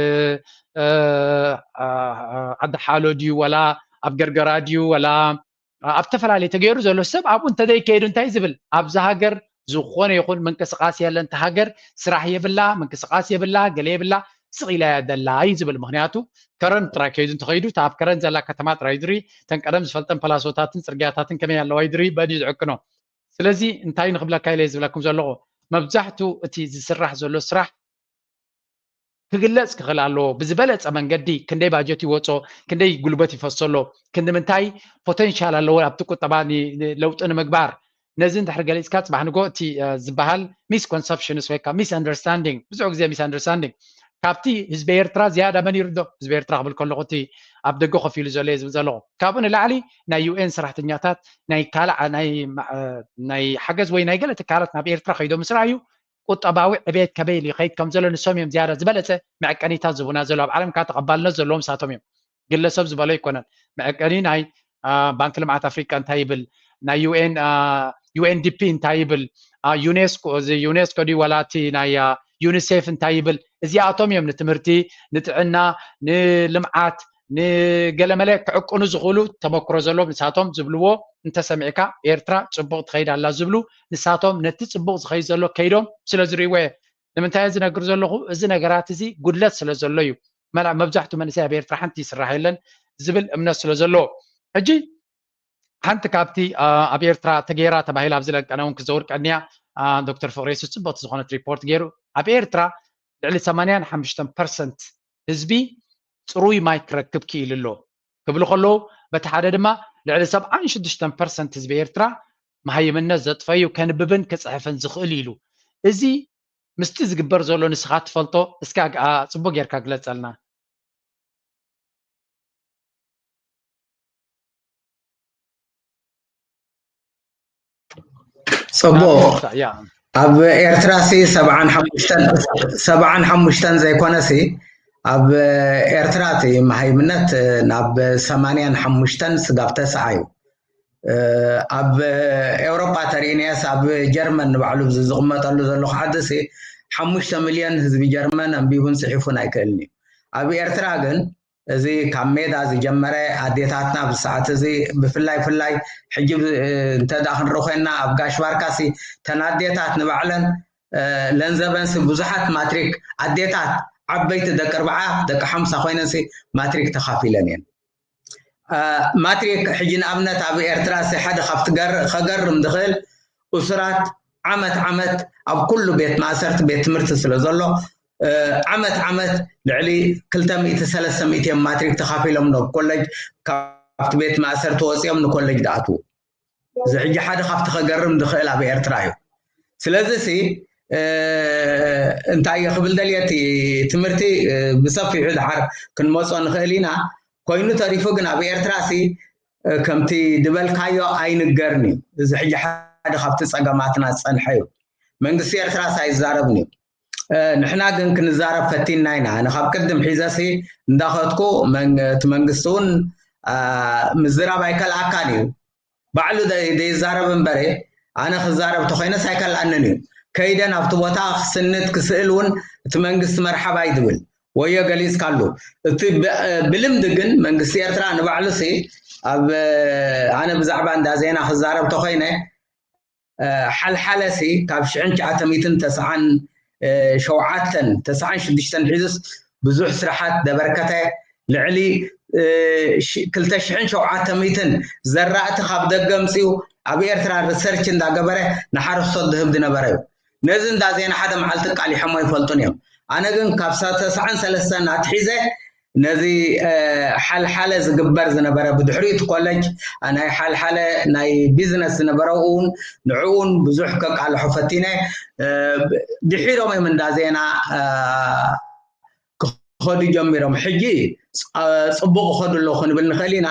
ዓዲ ሓሎ ድዩ ወላ ኣብ ገርገራ ድዩ ወላ ኣብ ዝተፈላለየ ተገይሩ ዘሎ ሰብ ኣብኡ እንተዘይከይዱ እንታይ ዝብል ኣብዚ ሃገር ዝኾነ ይኹን ምንቅስቃስ የለን። እታ ሃገር ስራሕ የብላ፣ ምንቅስቃስ የብላ፣ ገለ የብላ፣ ስቕ ኢላ እያ ዘላ እዩ ዝብል። ምክንያቱ ከረን ጥራይ ከይዱ እንተኸይዱ እታ ኣብ ከረን ዘላ ከተማ ጥራይ ዝርኢ እተን ቀደም ዝፈልጠን ፓላሶታትን ፅርግያታትን ከመይ ኣለዋ እዩ ዝርኢ በድዩ ዝዕቅኖ። ስለዚ እንታይ ንክብለካ ኢለ ዝብለኩም ዘለኹ መብዛሕቱ እቲ ዝስራሕ ዘሎ ስራሕ ክግለጽ ክኽእል ኣለዎ። ብዝበለጸ መንገዲ ክንደይ ባጀት ይወጾ፣ ክንደይ ጉልበት ይፈሶ ኣሎ፣ ክንዲ ምንታይ ፖተንሻል ኣለዎ ኣብቲ ቁጠባ ለውጢ ንምግባር። ነዚ እንድሕር ገሊጽካ ጽባሕ ንጎ እቲ ዝበሃል ሚስኮንሰፕሽንስ ወይ ከዓ ሚስ ኣንደርስታንዲንግ ብዙሕ ግዜ ሚስ ኣንደርስታንዲንግ ካብቲ ህዝቢ ኤርትራ ዝያዳ መን ይርዶ ህዝቢ ኤርትራ ክብል ከለኹ እቲ ኣብ ደገ ኮፍ ኢሉ ዘሎ ዝብል ዘለኹ ካብኡ ንላዕሊ ናይ ዩኤን ሰራሕተኛታት ናይ ካልእ ናይ ሓገዝ ወይ ናይ ገለ ትካላት ናብ ኤርትራ ከይዶም ምስራሕ እዩ ቁጠባዊ ዕቤት ከበይ ኢሉ ይኸይድ ከም ዘሎ ንሶም እዮም ዝያዳ ዝበለፀ መዐቀኒታት ዝቡና ዘሎ ኣብ ዓለም ካብ ተቐባልነት ዘለዎም ንሳቶም እዮም ግለሰብ ዝበሎ ኣይኮነን መዐቀኒ ናይ ባንክ ልምዓት ኣፍሪቃ እንታይ ይብል ናይ ዩኤን ዩኤንዲፒ እንታይ ይብል ዩኔስኮ እዚ ዩኔስኮ ድዩ ዋላ እቲ ናይ ዩኒሴፍ እንታይ ይብል እዚኣቶም እዮም ንትምህርቲ ንጥዕና ንልምዓት ንገለመለ ክዕቅኑ ዝኽእሉ ተመክሮ ዘለዎም ንሳቶም ዝብልዎ እንተሰሚዕካ ኤርትራ ፅቡቕ ትኸይድ ኣላ ዝብሉ ንሳቶም ነቲ ፅቡቕ ዝኸይድ ዘሎ ከይዶም ስለ ዝርእይዎ እየ ንምንታይ ዝነግር ዘለኹ እዚ ነገራት እዚ ጉድለት ስለ ዘሎ እዩ መብዛሕቱ መንእሰይ ኣብ ኤርትራ ሓንቲ ይስራሕ የለን ዝብል እምነት ስለ ዘለዎ ሕጂ ሓንቲ ካብቲ ኣብ ኤርትራ ተገይራ ተባሂላ ኣብ ዝለቀነ እውን ክዘውር ቀንያ ዶክተር ፍቅሬሱ ፅብቕቲ ዝኾነት ሪፖርት ገይሩ ኣብ ኤርትራ ልዕሊ ሰማንያን ሓሙሽተን ፐርሰንት ህዝቢ ፅሩይ ማይ ክረክብ ክኢሉ ኣሎ ክብሉ ከለዉ በቲ ሓደ ድማ ልዕሊ ሰብዓን ሽዱሽተን ፐርሰንት ህዝቢ ኤርትራ መሃይምነት ዘጥፈዩ ከንብብን ክፅሕፍን ዝኽእል ኢሉ እዚ ምስቲ ዝግበር ዘሎ ንስኻ ትፈልጦ እስካ ጽቡቅ ጌርካ ግለጸልና ጽቡቅ ኣብ ኤርትራ ሲ ሰብዓን ሓሙሽተን ዘይኮነ ሲ ኣብ ኤርትራ እቲ መሃይምነት ናብ ሰማንያን ሓሙሽተን ስጋብ ተስዓ እዩ ኣብ ኤውሮጳ ተሪእናያስ ኣብ ጀርመን ንባዕሉ ዝቕመጠሉ ዘለኹ ዓዲ ሲ ሓሙሽተ ሚልዮን ህዝቢ ጀርመን ኣንቢቡን ፅሒፉን ኣይክእልን እዩ ኣብ ኤርትራ ግን እዚ ካብ ሜዳ ዝጀመረ ኣዴታትና ብሰዓት እዚ ብፍላይ ፍላይ ሕጂ እንተዳ ክንርኢ ኮይና ኣብ ጋሽ ባርካሲ ተን ኣዴታት ንባዕለን ለንዘበንሲ ብዙሓት ማትሪክ ኣዴታት ዓበይቲ ደቂ ኣርብዓ ደቂ ሓምሳ ኮይነንሲ ማትሪክ ተኻፊለን እየን ማትሪክ ሕጂ ንኣብነት ኣብ ኤርትራ ሲ ሓደ ካብቲ ከገርም ዝኽእል እሱራት ዓመት ዓመት ኣብ ኩሉ ቤት ማእሰርቲ ቤት ትምህርቲ ስለ ዘሎ ዓመት ዓመት ልዕሊ ክልተ ሚእቲ ሰለስተ ሚእቲ እዮም ማትሪክ ተኻፊሎም ዶ ኮለጅ ካብቲ ቤት ማእሰርቲ ወፂኦም ንኮለጅ ዝኣትዉ እዚ ሕጂ ሓደ ካብቲ ከገርም ዝኽእል ኣብ ኤርትራ እዩ ስለዚ ሲ እንታይ ክብል ደልየ እቲ ትምህርቲ ብሰፊሑ ድሓር ክንመፆ ንኽእል ኢና ኮይኑ ተሪፉ ግን ኣብ ኤርትራ ሲ ከምቲ ድበልካዮ ኣይንገርን እዩ እዚ ሕጂ ሓደ ካብቲ ፀገማትና ዝፀንሐ እዩ መንግስቲ ኤርትራ ሲ ኣይዛረብን እዩ ንሕና ግን ክንዛረብ ፈቲንና ኢና ኣነ ካብ ቅድም ሒዘ ሲ እንዳኸትኩ እቲ መንግስቲ እውን ምዝራብ ኣይከልኣካን እዩ ባዕሉ ዘይዛረብ እምበረ ኣነ ክዛረብ ተኮይነስ ኣይከልኣንን እዩ ከይደ ናብቲ ቦታ ክስንድ ክስእል እውን እቲ መንግስቲ መርሓባ ይድብል ወዮ ገሊፅካሉ እቲ ብልምዲ ግን መንግስቲ ኤርትራ ንባዕሉ ሲ ኣብ ኣነ ብዛዕባ እንዳ ዜና ክዛረብ ተኮይነ ሓልሓለ ሲ ካብ ሽሕን ትሽዓተ ሚእትን ተስዓን ሸውዓተን ተስዓን ሽዱሽተን ሒዙስ ብዙሕ ስራሓት ዘበርከተ ልዕሊ ክልተ ሽሕን ሸውዓተ ሚእትን ዘራእቲ ካብ ደገ ኣምፅኡ ኣብ ኤርትራ ሪሰርች እንዳገበረ ንሓረስቶት ዝህብ ዝነበረ እዩ ነዚ እንዳ ዜና ሓደ መዓልቲ ቃሊሖሞ ይፈልጡን እዮም ኣነ ግን ካብ ተስዓን ሰለስተን ኣትሒዘ ነዚ ሓልሓለ ዝግበር ዝነበረ፣ ብድሕሪኡ እቲ ኮለጅ ናይ ሓልሓለ ናይ ቢዝነስ ዝነበረ እውን ንዕኡን ብዙሕ ከቃልሖ ፈቲነ። ድሒሮም እዮም እንዳ ዜና ክኸዱ ጀሚሮም። ሕጂ ጽቡቕ ይኸዱ ኣለዉ ክንብል ንኽእል ኢና።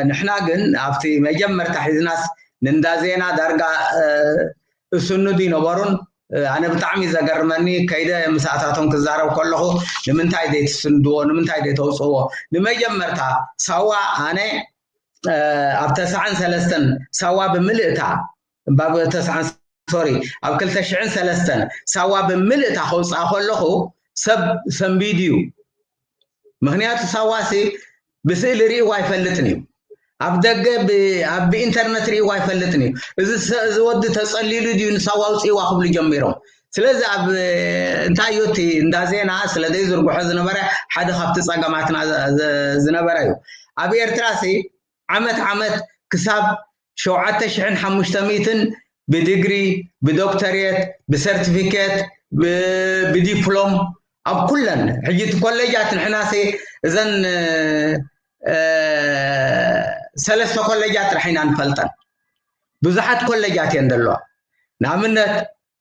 ንሕና ግን ኣብቲ መጀመርታ ሒዝናስ ንእንዳ ዜና ዳርጋ እስንዱ ይነበሩን። ኣነ ብጣዕሚ ዘገርመኒ፣ ከይደ ምስኣታቶም ክዛረብ ከለኹ፣ ንምንታይ ዘይትስንድዎ፣ ንምንታይ ዘይተውፅዎ? ንመጀመርታ ሳዋ ኣነ ኣብ ተስዓን ሰለስተን ሳዋ ብምልእታ፣ ኣብ ተስዓን ሶሪ ኣብ ክልተ ሽሕን ሰለስተን ሳዋ ብምልእታ ከውፅኣ ከለኹ ሰብ ሰንቢዱ እዩ። ምክንያቱ ሳዋሲ ብስእሊ ርእይዋ ኣይፈልጥን እዩ። ኣብ ደገ ብኢንተርነት ርእይዋ ኣይፈልጥን እዩ። እዚ ወዲ ተፀሊሉ ድዩ ንሳዋ ኣውፅእዋ ክብሉ ጀሚሮም። ስለዚ ኣብ እንታይ እዩ እቲ እንዳ ዜና ስለ ዘይዝርግሖ ዝነበረ ሓደ ካብቲ ፀገማትና ዝነበረ እዩ። ኣብ ኤርትራ ሲ ዓመት ዓመት ክሳብ ሸውዓተ ሽሕን ሓሙሽተ ሚእትን ብዲግሪ፣ ብዶክተሬት፣ ብሰርቲፊኬት፣ ብዲፕሎም ኣብ ኩለን ሕጂ እቲ ኮሌጃት ንሕናሲ እዘን ሰለስተ ኮሌጃት ጥራሕ ኢና ንፈልጠን። ብዙሓት ኮሌጃት እየን ዘለዋ። ንኣብነት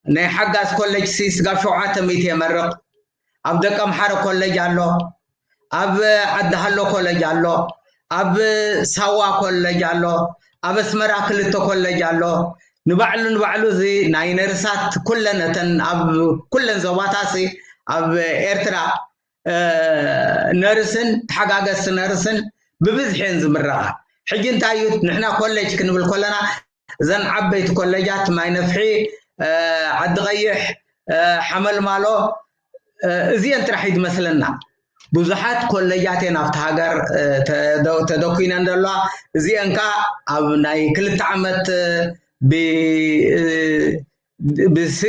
ናይ ሓጋዝ ኮሌጅ ሲ ስጋብ ሸውዓተ ሚእቲ የመርቕ። ኣብ ደቀምሓረ ኮሌጅ ኣሎ፣ ኣብ ዓዲ ሃሎ ኮሌጅ ኣሎ፣ ኣብ ሳዋ ኮሌጅ ኣሎ፣ ኣብ ኣስመራ ክልተ ኮሌጅ ኣሎ። ንባዕሉ ንባዕሉ እዚ ናይ ነርሳት ኩለን እተን ኣብ ኩለን ዞባታሲ ኣብ ኤርትራ ነርስን ተሓጋገዝቲ ነርስን ብብዝሒ እየን ዝምረቓ። ሕጂ እንታይ እዩ ንሕና ኮሌጅ ክንብል ከለና እዘን ዓበይቲ ኮሌጃት ማይ ነፍሒ፣ ዓዲ ቀይሕ፣ ሓመልማሎ እዚአን ጥራሕ እዩ ዝመስለና። ብዙሓት ኮሌጃት እየን ኣብቲ ሃገር ተደኩነን ዘለዋ። እዚአን ከዓ ኣብ ናይ ክልተ ዓመት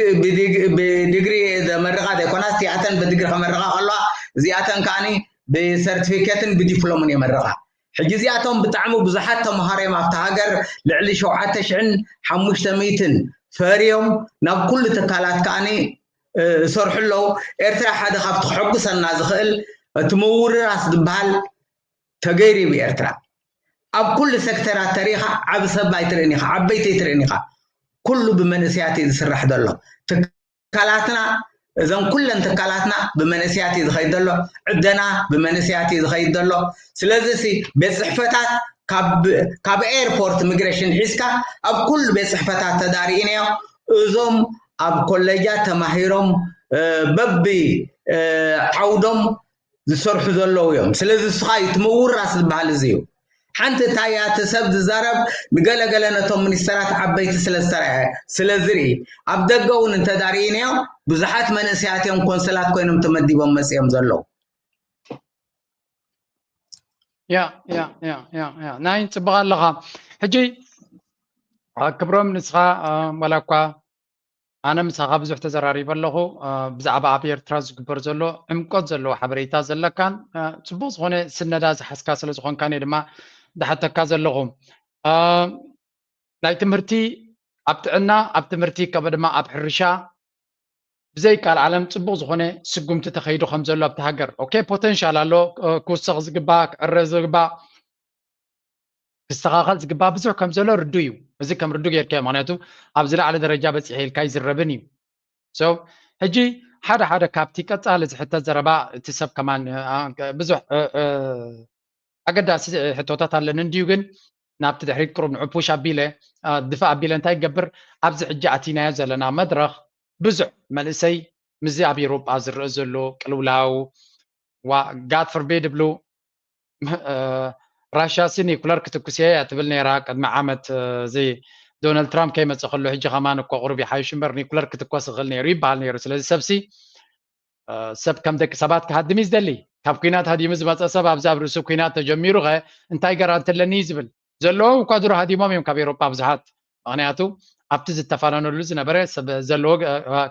ብዲግሪ ዘመርቓ ዘይኮና፣ እዚኣተን ብዲግሪ ከመርቓ ከለዋ እዚኣተን ከዓኒ ብሰርቲፊኬትን ብዲፕሎምን የመርቓ። ሕጂ እዚኣቶም ብጣዕሚ ብዙሓት ተምሃሮ እዮም ኣብቲ ሃገር፣ ልዕሊ ሸውዓተ ሽሕን ሓሙሽተ ሚእትን ፈርዮም ናብ ኩሉ ትካላት ከዓኒ ይሰርሑ ኣለዉ። ኤርትራ ሓደ ካብቲ ክሕጉሰና ዝኽእል እቲ ምውርራስ ዝበሃል ተገይሩ እዩ ብኤርትራ። ኣብ ኩሉ ሴክተራት ተሪኻ ዓቢ ሰብ ኣይትርእን ኢኻ፣ ዓበይቲ ኣይትርእን ኢኻ። ኩሉ ብመንእሰያት እዩ ዝስራሕ ዘሎ። ትካላትና፣ እዘን ኩለን ትካላትና ብመንእሰያት እዩ ዝኸይድ ዘሎ። ዕደና ብመንእሰያት እዩ ዝኸይድ ዘሎ። ስለዚ ሲ ቤት ጽሕፈታት ካብ ኤርፖርት ኢሚግሬሽን ሒዝካ ኣብ ኩሉ ቤት ጽሕፈታት ተዳሪእናዮ። እዞም ኣብ ኮሌጃት ተማሂሮም በቢ ዓውዶም ዝሰርሑ ዘለዉ እዮም። ስለዚ ንስኻ እዩ እቲ ምውራስ ዝበሃል እዚ እዩ። ሓንቲ እታ እያ እቲ ሰብ ዝዛረብ ንገለገለ ነቶም ሚኒስተራት ዓበይቲ ስለ ዝተረኣየ፣ ስለ ዝርኢ፣ ኣብ ደገ እውን እንተዳርኢናዮ ብዙሓት መንእሰያት እዮም ኮንስላት ኮይኖም ተመዲቦም መጺኦም ዘለዉ። ያ ያ ያ ያ ያ ናይ ጽቡቕ ኣለኻ። ሕጂ ክብሮም ንስኻ ዋላ እኳ ኣነ ምሳኻ ብዙሕ ተዘራሪበ ኣለኹ። ብዛዕባ ኣብ ኤርትራ ዝግበር ዘሎ ዕምቆት ዘለዎ ሓበሬታ ዘለካን ጽቡቕ ዝኾነ ስነዳ ዝሓዝካ ስለ ዝኾንካን እየ ድማ ዝሓተካ ዘለኹ። ናይ ትምህርቲ ኣብ ጥዕና፣ ኣብ ትምህርቲ ከምኡ ድማ ኣብ ሕርሻ ብዘይ ቃል ዓለም ጽቡቕ ዝኾነ ስጉምቲ ተኸይዱ ከም ዘሎ ኣብቲ ሃገር ኦኬ ፖተንሻል ኣሎ ክውሰኽ ዝግባእ ክዕረ ዝግባእ ክስተኻኸል ዝግባእ ብዙሕ ከም ዘሎ ርዱ እዩ። እዚ ከም ርዱ ጌርካዮ፣ ምክንያቱ ኣብ ዝለዓለ ደረጃ በጺሐ ኢልካ ኣይዝረብን እዩ። So ሕጂ ሓደ ሓደ ካብቲ ቀጻሊ ዝሕተት ዘረባ እቲ ሰብ ከማን ብዙሕ ኣገዳሲ ሕቶታት ኣለኒ እንድዩ፣ ግን ናብቲ ድሕሪት ቅሩብ ንዑ ፑሽ ኣቢለ ድፋእ ኣቢለ እንታይ ይገብር ኣብዚ ሕጂ ኣቲናዮ ዘለና መድረኽ ብዙሕ መንእሰይ ምስዚ ኣብ ኤሮጳ ዝረአ ዘሎ ቅልውላው ዋ ጋድ ፍርቤድ ብሉ ራሽያ ሲ ኒኩለር ክትኩስ እየ እያ ትብል ነይራ ቅድሚ ዓመት። እዚ ዶናልድ ትራምፕ ከይመፀ ከሎ ሕጂ ከማን እኮ ቁሩብ ይሓይሽ እምበር ኒኩለር ክትኮስ ይኽእል ነይሩ ይበሃል ነይሩ። ስለዚ ሰብሲ ሰብ ከም ደቂ ሰባት ክሃድም እዩ ዝደሊ። ካብ ኩናት ሃዲሙ ዝመፀ ሰብ ኣብዚ ኣብ ርእሱ ኩናት ተጀሚሩ ኸ እንታይ ገራንቲ ኣለኒ እዩ ዝብል። ዘለዎም እኳ ድሮ ሃዲሞም እዮም ካብ ኤሮጳ ብዙሓት። ምኽንያቱ ኣብቲ ዝተፋነነሉ ዝነበረ ሰብ ዘለዎ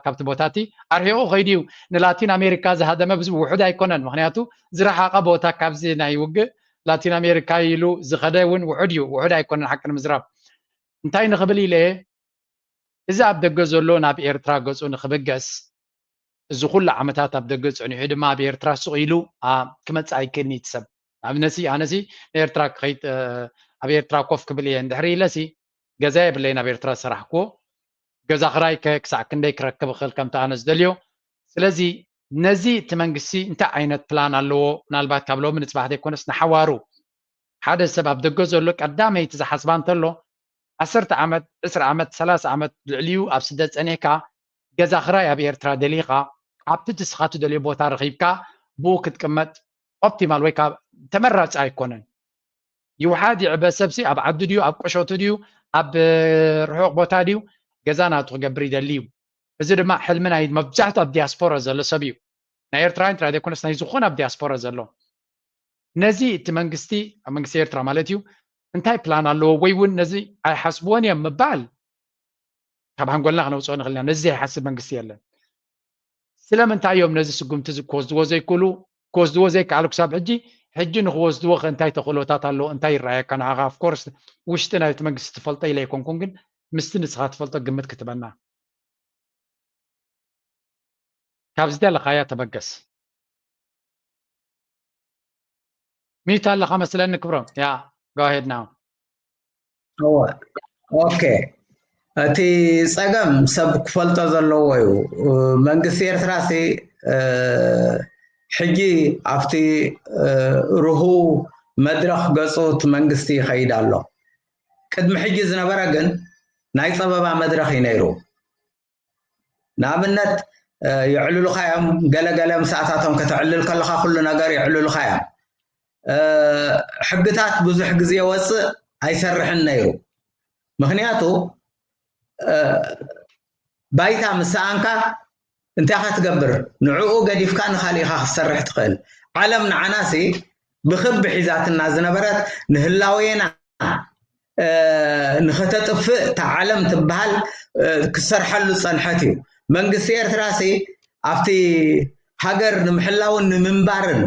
ካብቲ ቦታቲ ኣርሒቑ ከይዱ እዩ። ንላቲን ኣሜሪካ ዝሃደመ ብዙ ውሑድ ኣይኮነን። ምኽንያቱ ዝረሓቐ ቦታ ካብዚ ናይ ውግእ ላቲን ኣሜሪካ ኢሉ ዝኸደ እውን ውሑድ እዩ። ውሑድ ኣይኮነን ሓቂ ንምዝራብ። እንታይ ንኽብል ኢለ እዚ ኣብ ደገ ዘሎ ናብ ኤርትራ ገጹ ንኽብገስ እዚ ኩሉ ዓመታት ኣብ ደገ ጸኒሑ ድማ ኣብ ኤርትራ ስቕ ኢሉ ክመጽእ ኣይክእልን እዩ እቲ ሰብ። ኣብነሲ ኣነሲ ንኤርትራ ክኸይድ ኣብ ኤርትራ ኮፍ ክብል እየ እንድሕር ኢለሲ ገዛ የብለይን ኣብ ኤርትራ ዝሰራሕክዎ። ገዛ ክራይ ከ ክሳዕ ክንደይ ክረክብ እኽእል ከምቲ ኣነ ዝደልዮ? ስለዚ ነዚ እቲ መንግስቲ እንታይ ዓይነት ፕላን ኣለዎ? ምናልባት ካብ ሎሚ ንፅባሕ ዘይኮነስ ንሓዋሩ ሓደ ሰብ ኣብ ደገ ዘሎ ቀዳመይቲ ዝሓስባ እንተሎ ዓሰርተ ዓመት፣ ዕስራ ዓመት፣ ሰላሳ ዓመት ልዕሊኡ ኣብ ስደት ጸኒሕካ ገዛ ክራይ ኣብ ኤርትራ ደሊኻ ኣብቲ ንስኻ ትደልዮ ቦታ ረኺብካ ብኡ ክትቅመጥ ኦፕቲማል ወይ ከዓ ተመራፂ ኣይኮነን። ይውሓድ ይዕበ ሰብሲ ኣብ ዓዲ ድዩ ኣብ ቁሸቱ ድዩ ኣብ ርሑቕ ቦታ ድዩ ገዛ ናቱ ክገብር ይደሊ እዩ። እዚ ድማ ሕልሚ ናይ መብዛሕትኡ ኣብ ዲያስፖራ ዘሎ ሰብ እዩ። ናይ ኤርትራውያን ጥራይ ዘይኮነስ ናይ ዝኾነ ኣብ ዲያስፖራ ዘሎ። ነዚ እቲ መንግስቲ ኣብ መንግስቲ ኤርትራ ማለት እዩ እንታይ ፕላን ኣለዎ ወይ እውን ነዚ ኣይሓስብዎን እዮም ምባል ካብ ሓንጎልና ክነውፅኦ ንኽእል ኢና። ነዚ ዘይሓስብ መንግስቲ የለን። ስለምንታይ እዮም ነዚ ስጉምቲ እዚ ክወስድዎ ዘይክእሉ? ክወስድዎ ዘይከኣሉ ክሳብ ሕጂ ሕጂ ንክወስድዎ ከ እንታይ ተኽእሎታት ኣለዎ? እንታይ ይረኣየካ ንዓኻ? Of course ውሽጢ ናይቲ መንግስቲ ትፈልጦ ኢለ ኣይኮንኩን፣ ግን ምስቲ ንስኻ ትፈልጦ ግምት ክትበና ካብ ዝደለኻያ ተበገስ። ሚዩት ኣለኻ መስለኒ ክብሮም። ያ go ahead now። እወ ኦኬ። እቲ ጸገም ሰብ ክፈልጦ ዘለዎ እዩ። መንግስቲ ኤርትራ ሲ ሕጂ ኣብቲ ርሁ መድረኽ ገጹ እቲ መንግስቲ ይኸይድ ኣሎ። ቅድሚ ሕጂ ዝነበረ ግን ናይ ጸበባ መድረኽ እዩ ነይሩ። ንኣብነት የዕልሉኻ እዮም። ገለ ገለ ምሳታቶም ከተዕልል ከለኻ ኩሉ ነገር የዕልሉኻ እዮም። ሕግታት ብዙሕ ግዜ ወፅእ ኣይሰርሕን ነይሩ። ምክንያቱ ባይታ ምስ ሰኣንካ እንታይ ኢኻ ትገብር? ንዕኡ ገዲፍካ ንኻሊእ ኢኻ ክትሰርሕ ትኽእል። ዓለም ንዓናሲ ብኽቢ ሒዛትና ዝነበረት ንህላዌና ንኸተጥፍእ እታ ዓለም ትበሃል ክሰርሐሉ ዝፀንሐት እዩ። መንግስቲ ኤርትራ ሲ ኣብቲ ሃገር ንምሕላውን ንምንባርን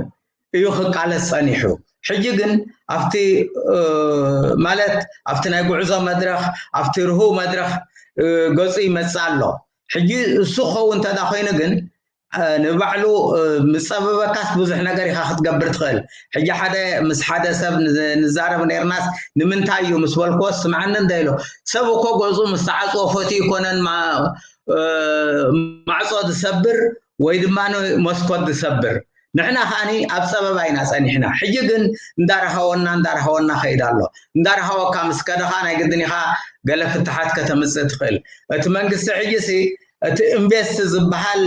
እዩ ክቃለስ ፀኒሑ። ሕጂ ግን ኣብቲ ማለት ኣብቲ ናይ ጉዕዞ መድረኽ ኣብቲ ርህው መድረኽ ገፁ ይመፅእ ኣሎ። ሕጂ እሱ ክኸውን እንተዳ ኮይኑ ግን ንባዕሉ ምፀበበካስ ብዙሕ ነገር ኢኻ ክትገብር ትኽእል። ሕጂ ሓደ ምስ ሓደ ሰብ ንዛረብ ነርናስ ንምንታይ እዩ ምስ በልክዎ ስምዓኒ እንደ ኢሎ ሰብ እኮ ገፁ ምስ ተዓፅዎ ፈትዩ ይኮነን ማዕፆ ዝሰብር ወይ ድማ መስኮት ዝሰብር። ንሕና ከዓኒ ኣብ ፀበባ ኢና ፀኒሕና። ሕጂ ግን እንዳረሃወና እንዳረሃወና ከይድ ኣሎ። እንዳረሃወካ ምስ ከደኻ ናይ ግድን ኢኻ ገለ ፍትሓት ከተምፅእ ትኽእል። እቲ መንግስቲ ሕጂ ሲ እቲ ኢንቨስት ዝበሃል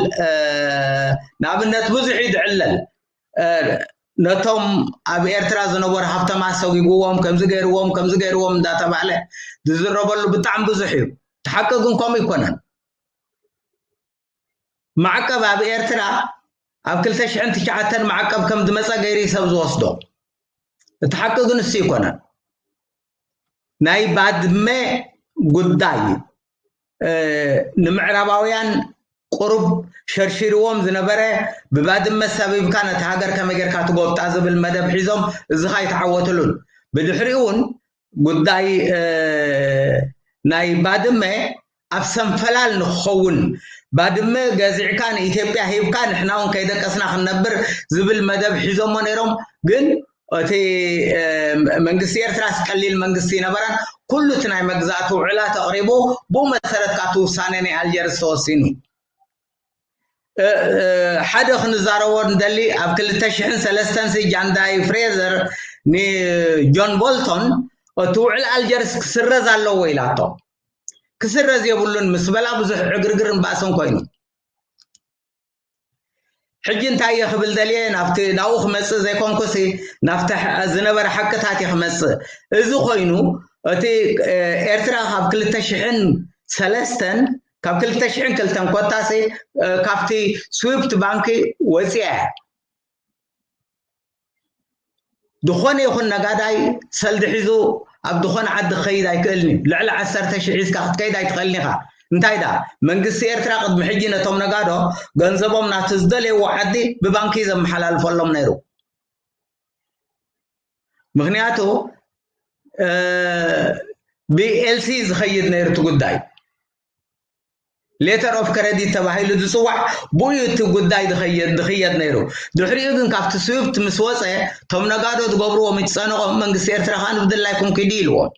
ንኣብነት ብዙሕ እዩ ዝዕለል። ነቶም ኣብ ኤርትራ ዝነበሩ ሃብተማ ሰጒግዎም ከምዚ ገይርዎም ከምዚ ገይርዎም እንዳተባህለ ዝዝረበሉ ብጣዕሚ ብዙሕ እዩ። እቲ ሓቂ ግን ከምኡ ኣይኮነን። ማዕቀብ ኣብ ኤርትራ ኣብ ክልተ ሽሕን ትሽዓተን ማዕቀብ ከም ዝመፀ ገይሩ እዩ ሰብ ዝወስዶ። እቲ ሓቂ ግን እሱ ኣይኮነን። ናይ ባድመ ጉዳይ ንምዕራባውያን ቁሩብ ሸርሺርዎም ዝነበረ ብባድመ ሰቢብካ ነቲ ሃገር ከመይ ጌርካ ትጎብጣ ዝብል መደብ ሒዞም እዚ ከይተዓወትሉን ብድሕሪኡ እውን ጉዳይ ናይ ባድመ ኣብ ሰንፈላል ንክኸውን ባድመ ገዚዕካ ንኢትዮጵያ ሂብካ ንሕና እውን ከይደቀስና ክንነብር ዝብል መደብ ሒዞሞ ነይሮም። ግን እቲ መንግስቲ ኤርትራስ ቀሊል መንግስቲ ይነበረን። ኩሉ እቲ ናይ መግዛእቲ ውዕላት ኣቕሪቡ ብኡ መሰረት ካብቲ ውሳነ ናይ ኣልጀርስ ተወሲኑ። ሓደ ክንዛረቦ ንደሊ ኣብ ክልተ ሽሕን ሰለስተን ሲ ጃንዳይ ፍሬዘር ንጆን ቦልቶን እቲ ውዕል ኣልጀርስ ክስረዝ ኣለዎ ኢላቶ። ክስረዝ የብሉን ምስ በላ ብዙሕ ዕግርግርን ባእስን ኮይኑ ሕጂ እንታይ እየ ክብል ደልየ ናብቲ ናብኡ ክመፅእ ዘይኮንኩሲ ናብቲ ዝነበረ ሓቅታት እየ ክመፅእ። እዚ ኮይኑ እቲ ኤርትራ ካብ ክልተ ሽሕን ሰለስተን ካብ ክልተ ሽሕን ክልተን ኮታሲ ካብቲ ስዊፍት ባንኪ ወፂኣ እያ። ዝኾነ ይኹን ነጋዳይ ሰልዲ ሒዙ ኣብ ዝኾነ ዓዲ ክኸይድ ኣይክእልን እዩ። ልዕሊ ዓሰርተ ሽሕ ሒዝካ ክትከይድ ኣይትኽእልን ኢኻ። እንታይ ደኣ መንግስቲ ኤርትራ ቅድሚ ሕጂ ነቶም ነጋዶ ገንዘቦም ናብቲ ዝደለይዎ ዓዲ ብባንኪ ዘመሓላልፈሎም ነይሩ። ምኽንያቱ ብኤልሲ ዝኸይድ ነይሩ እቲ ጉዳይ። letter of credit ተባሂሉ ዝፅዋዕ ብኡ እቲ ጉዳይ ዝኸየድ ዝኽየድ ነይሩ። ድሕሪኡ ግን ካብቲ ስዊፍት ምስ ወፀ እቶም ነጋዶ ዝገብርዎም ይፀንቖም፣ መንግስቲ ኤርትራ ከዓ ንብድላይኩም ኪዱ ኢልዎም።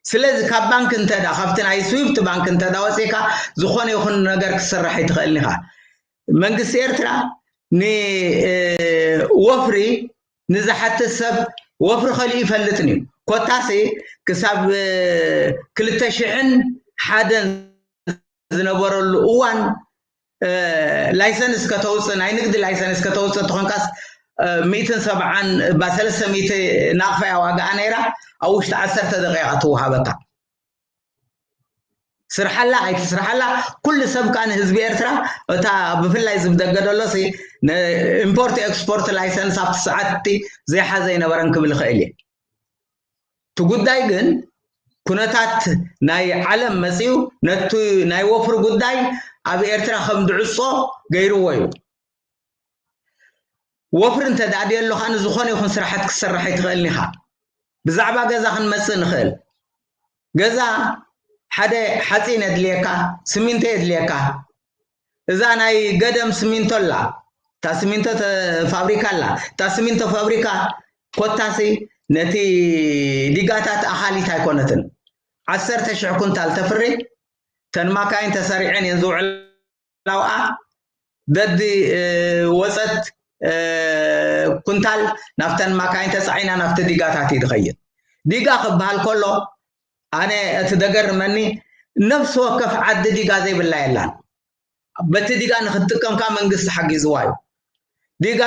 ስለዚ ካብ ባንክ እንተዳ ካብቲ ናይ ስዊፍት ባንክ እንተዳ ወፂእካ ዝኾነ ይኹን ነገር ክትሰርሕ ኣይትኽእልን ኢኻ። መንግስቲ ኤርትራ ንወፍሪ ንዝሓትት ሰብ ወፍሪ ከሊኡ ይፈልጥን እዩ። ኮታሲ ክሳብ ክልተ ሽሕን ሓደን ዝነበረሉ እዋን ላይሰንስ ከተውፅእ ናይ ንግዲ ላይሰንስ ከተውፅእ ተኾንካስ ሚእትን ሰብዓን ባ ሰለስተ ሚእቲ ናቕፋ እያ ዋጋኣ ነይራ። ኣብ ውሽጢ ዓሰርተ ደቂቃ ትወሃበካ። ስርሓላ ኣይትስርሓላ ኩሉ ሰብ ከዓ ንህዝቢ ኤርትራ እታ ብፍላይ ዝብደገ ደሎሲ ኢምፖርት ኤክስፖርት ላይሰንስ ኣብቲ ሰዓት እቲ ዘይሓዘ ኣይነበረን ክብል ይኽእል እየ። እቲ ጉዳይ ግን ኩነታት ናይ ዓለም መፅዩ ነቲ ናይ ወፍሪ ጉዳይ ኣብ ኤርትራ ከም ድዕፆ ገይርዎ እዩ። ወፍሪ እንተ ደኣ ድየሎ ከዓ ንዝኾነ ይኹን ስራሓት ክትሰርሕ ኣይትኽእልን ኢኻ። ብዛዕባ ገዛ ክንመፅእ ንኽእል። ገዛ ሓደ ሓፂን የድልየካ፣ ስሚንቶ የድልየካ። እዛ ናይ ገደም ስሚንቶ ኣላ፣ እታ ስሚንቶ ተ- ፋብሪካ ኣላ። እታ ስሚንቶ ፋብሪካ ኮታሲ ነቲ ዲጋታት ኣኻሊት ኣይኮነትን። ዓሰርተ ሽሕ ኩንታል ተፍሪ፣ ተን ማካይን ተሰሪዐን እየን ዝውዕላ። ናብኣ በዲ ወፀት ኩንታል ናብተን ማካይን ተፃዒና ናብቲ ዲጋታት እዩ ዝኸይድ። ዲጋ ክበሃል ከሎ ኣነ እቲ ደገርመኒ ነፍሲ ወከፍ ዓዲ ዲጋ ዘይብላ የላን። በቲ ዲጋ ንክትጥቀም ከዓ መንግስቲ ሓጊዝዋ እዩ። ዲጋ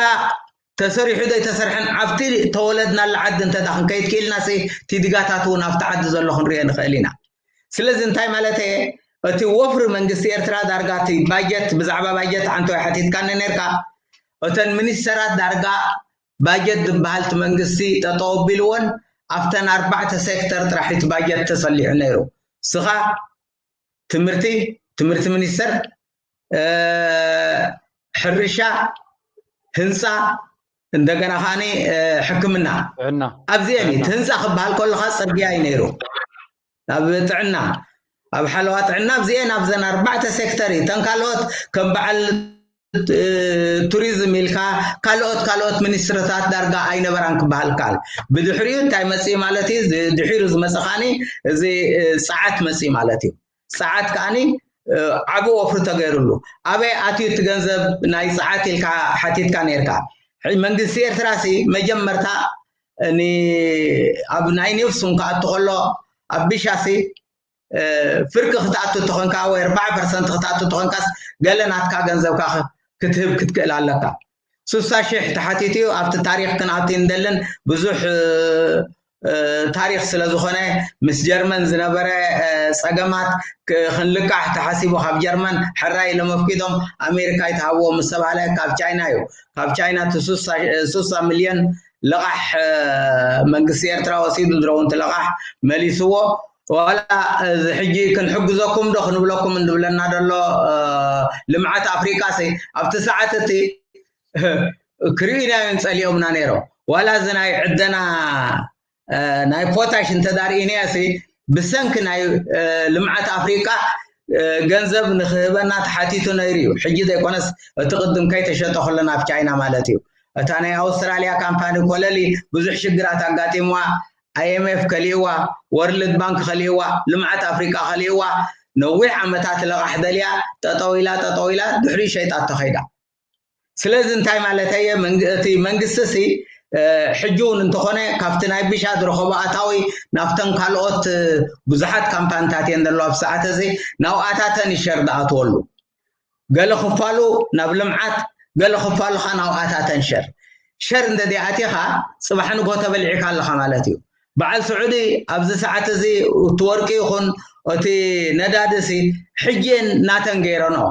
ተሰሪሑ ዘይተሰርሐን ኣብቲ ተወለድናሉ ዓዲ እንተ ደኣ ክንከይድ ክኢልና ሲ እቲ ዲጋታት እውን ኣብቲ ዓዲ ዘሎ ክንሪኦ ንኽእል ኢና። ስለዚ እንታይ ማለት እየ እቲ ወፍሪ መንግስቲ ኤርትራ ዳርጋ እቲ ባጀት ብዛዕባ ባጀት ዓንተወይ ሓቲትካኒ ነርካ እተን ሚኒስተራት ዳርጋ ባጀት ዝበሃል እቲ መንግስቲ ጠጠው ኣቢልዎን ኣብተን ኣርባዕተ ሴክተር ጥራሕ እቲ ባጀት ተሰሊዑ ነይሩ። ስኻ ትምህርቲ ትምህርቲ ሚኒስተር ሕርሻ ህንፃ እንደገና ከዓኒ ሕክምና ጥዕና ኣብዚአን እዩ እቲ ህንፃ ክበሃል ከለካ ፅርግያ እዩ ነይሩ ኣብ ጥዕና ኣብ ሓለዋ ጥዕና ኣብዚአን ኣብዘን ኣርባዕተ ሴክተር እዩ እተን ካልኦት ከም በዓል ቱሪዝም ኢልካ ካልኦት ካልኦት ሚኒስትርታት ዳርጋ ኣይነበራን ክበሃል ካል ብድሕሪኡ እንታይ መፅኢ ማለት እዩ ድሒሩ ዝመፀ ከዓኒ እዚ ፀዓት መፅኢ ማለት እዩ ፀዓት ከዓኒ ዓቢ ወፍሪ ተገይሩሉ ኣበይ ኣትዩ እቲ ገንዘብ ናይ ፀዓት ኢልካ ሓቲትካ ነርካ መንግስቲ ኤርትራ ሲ መጀመርታ ኣብ ናይ ኔፍሱን ክኣቱ ከሎ ኣብ ቢሻ ሲ ፍርቂ ክትኣቱ ተኾንካ ወይ ኣርባዓ ፐርሰንት ክትኣቱ ተኾንካስ ገለ ናትካ ገንዘብካ ክትህብ ክትክእል ኣለካ ስሳ ሽሕ ተሓቲቱ እዩ ኣብቲ ታሪክ ክንኣቱ እንደልን ብዙሕ ታሪክ ስለ ዝኾነ ምስ ጀርመን ዝነበረ ፀገማት ክንልቃሕ ተሓሲቡ ካብ ጀርመን ሕራይ ኢሎም ኣፍቂዶም ኣሜሪካ ይትሃብዎ ምስ ተባህለ ካብ ቻይና እዩ ካብ ቻይና ስሳ ሚልዮን ልቓሕ መንግስቲ ኤርትራ ወሲዱ ድሮ እውን ትልቓሕ መሊስዎ ዋላ እዚ ሕጂ ክንሕግዘኩም ዶ ክንብለኩም እንድብለና ደሎ ልምዓት ኣፍሪቃ ሲ ኣብቲ ሰዓት እቲ ክርእዩና እዮም ፀሊኦምና ነይሮም ዋላ እዚ ናይ ዕደና ናይ ፖታሽ እንተዳርእዩናያ ሲ ብሰንኪ ናይ ልምዓት ኣፍሪቃ ገንዘብ ንክህበና ተሓቲቱ ነይሩ እዩ ሕጂ ዘይኮነስ እቲ ቅድም ከይተሸጠ ከሎ ናብ ቻይና ማለት እዩ እታ ናይ ኣውስትራልያ ካምፓኒ ኮለሊ ብዙሕ ሽግራት ኣጋጢምዋ ኣይኤምኤፍ ከሊእዋ ወርልድ ባንክ ከሊእዋ ልምዓት ኣፍሪቃ ከሊእዋ ነዊሕ ዓመታት ለቓሕ ደልያ ጠጠው ኢላ ጠጠው ኢላ ድሕሪ ሸይጣ ተኸይዳ ስለዚ እንታይ ማለት እየ እቲ መንግስቲ ሲ ሕጂ እውን እንተኾነ ካብቲ ናይ ቢሻ ዝረኸቦ ኣታዊ ናብተን ካልኦት ብዙሓት ካምፓንታት እየን ዘለዋ ኣብ ሰዓት እዚ ናብኣታተን ይሸር ዝኣትወሉ ገለ ክፋሉ ናብ ልምዓት ገለ ክፋሉ ከዓ ናብኣታተን ሸር ሸር እንተደይኣቲኻ ፅባሕ ንጎ ተበሊዕካ ኣለኻ ማለት እዩ በዓል ስዑዲ ኣብዚ ሰዓት እዚ እቲ ወርቂ ይኹን እቲ ነዳዲ ሲ ሕጂ ናተን ገይረንኦ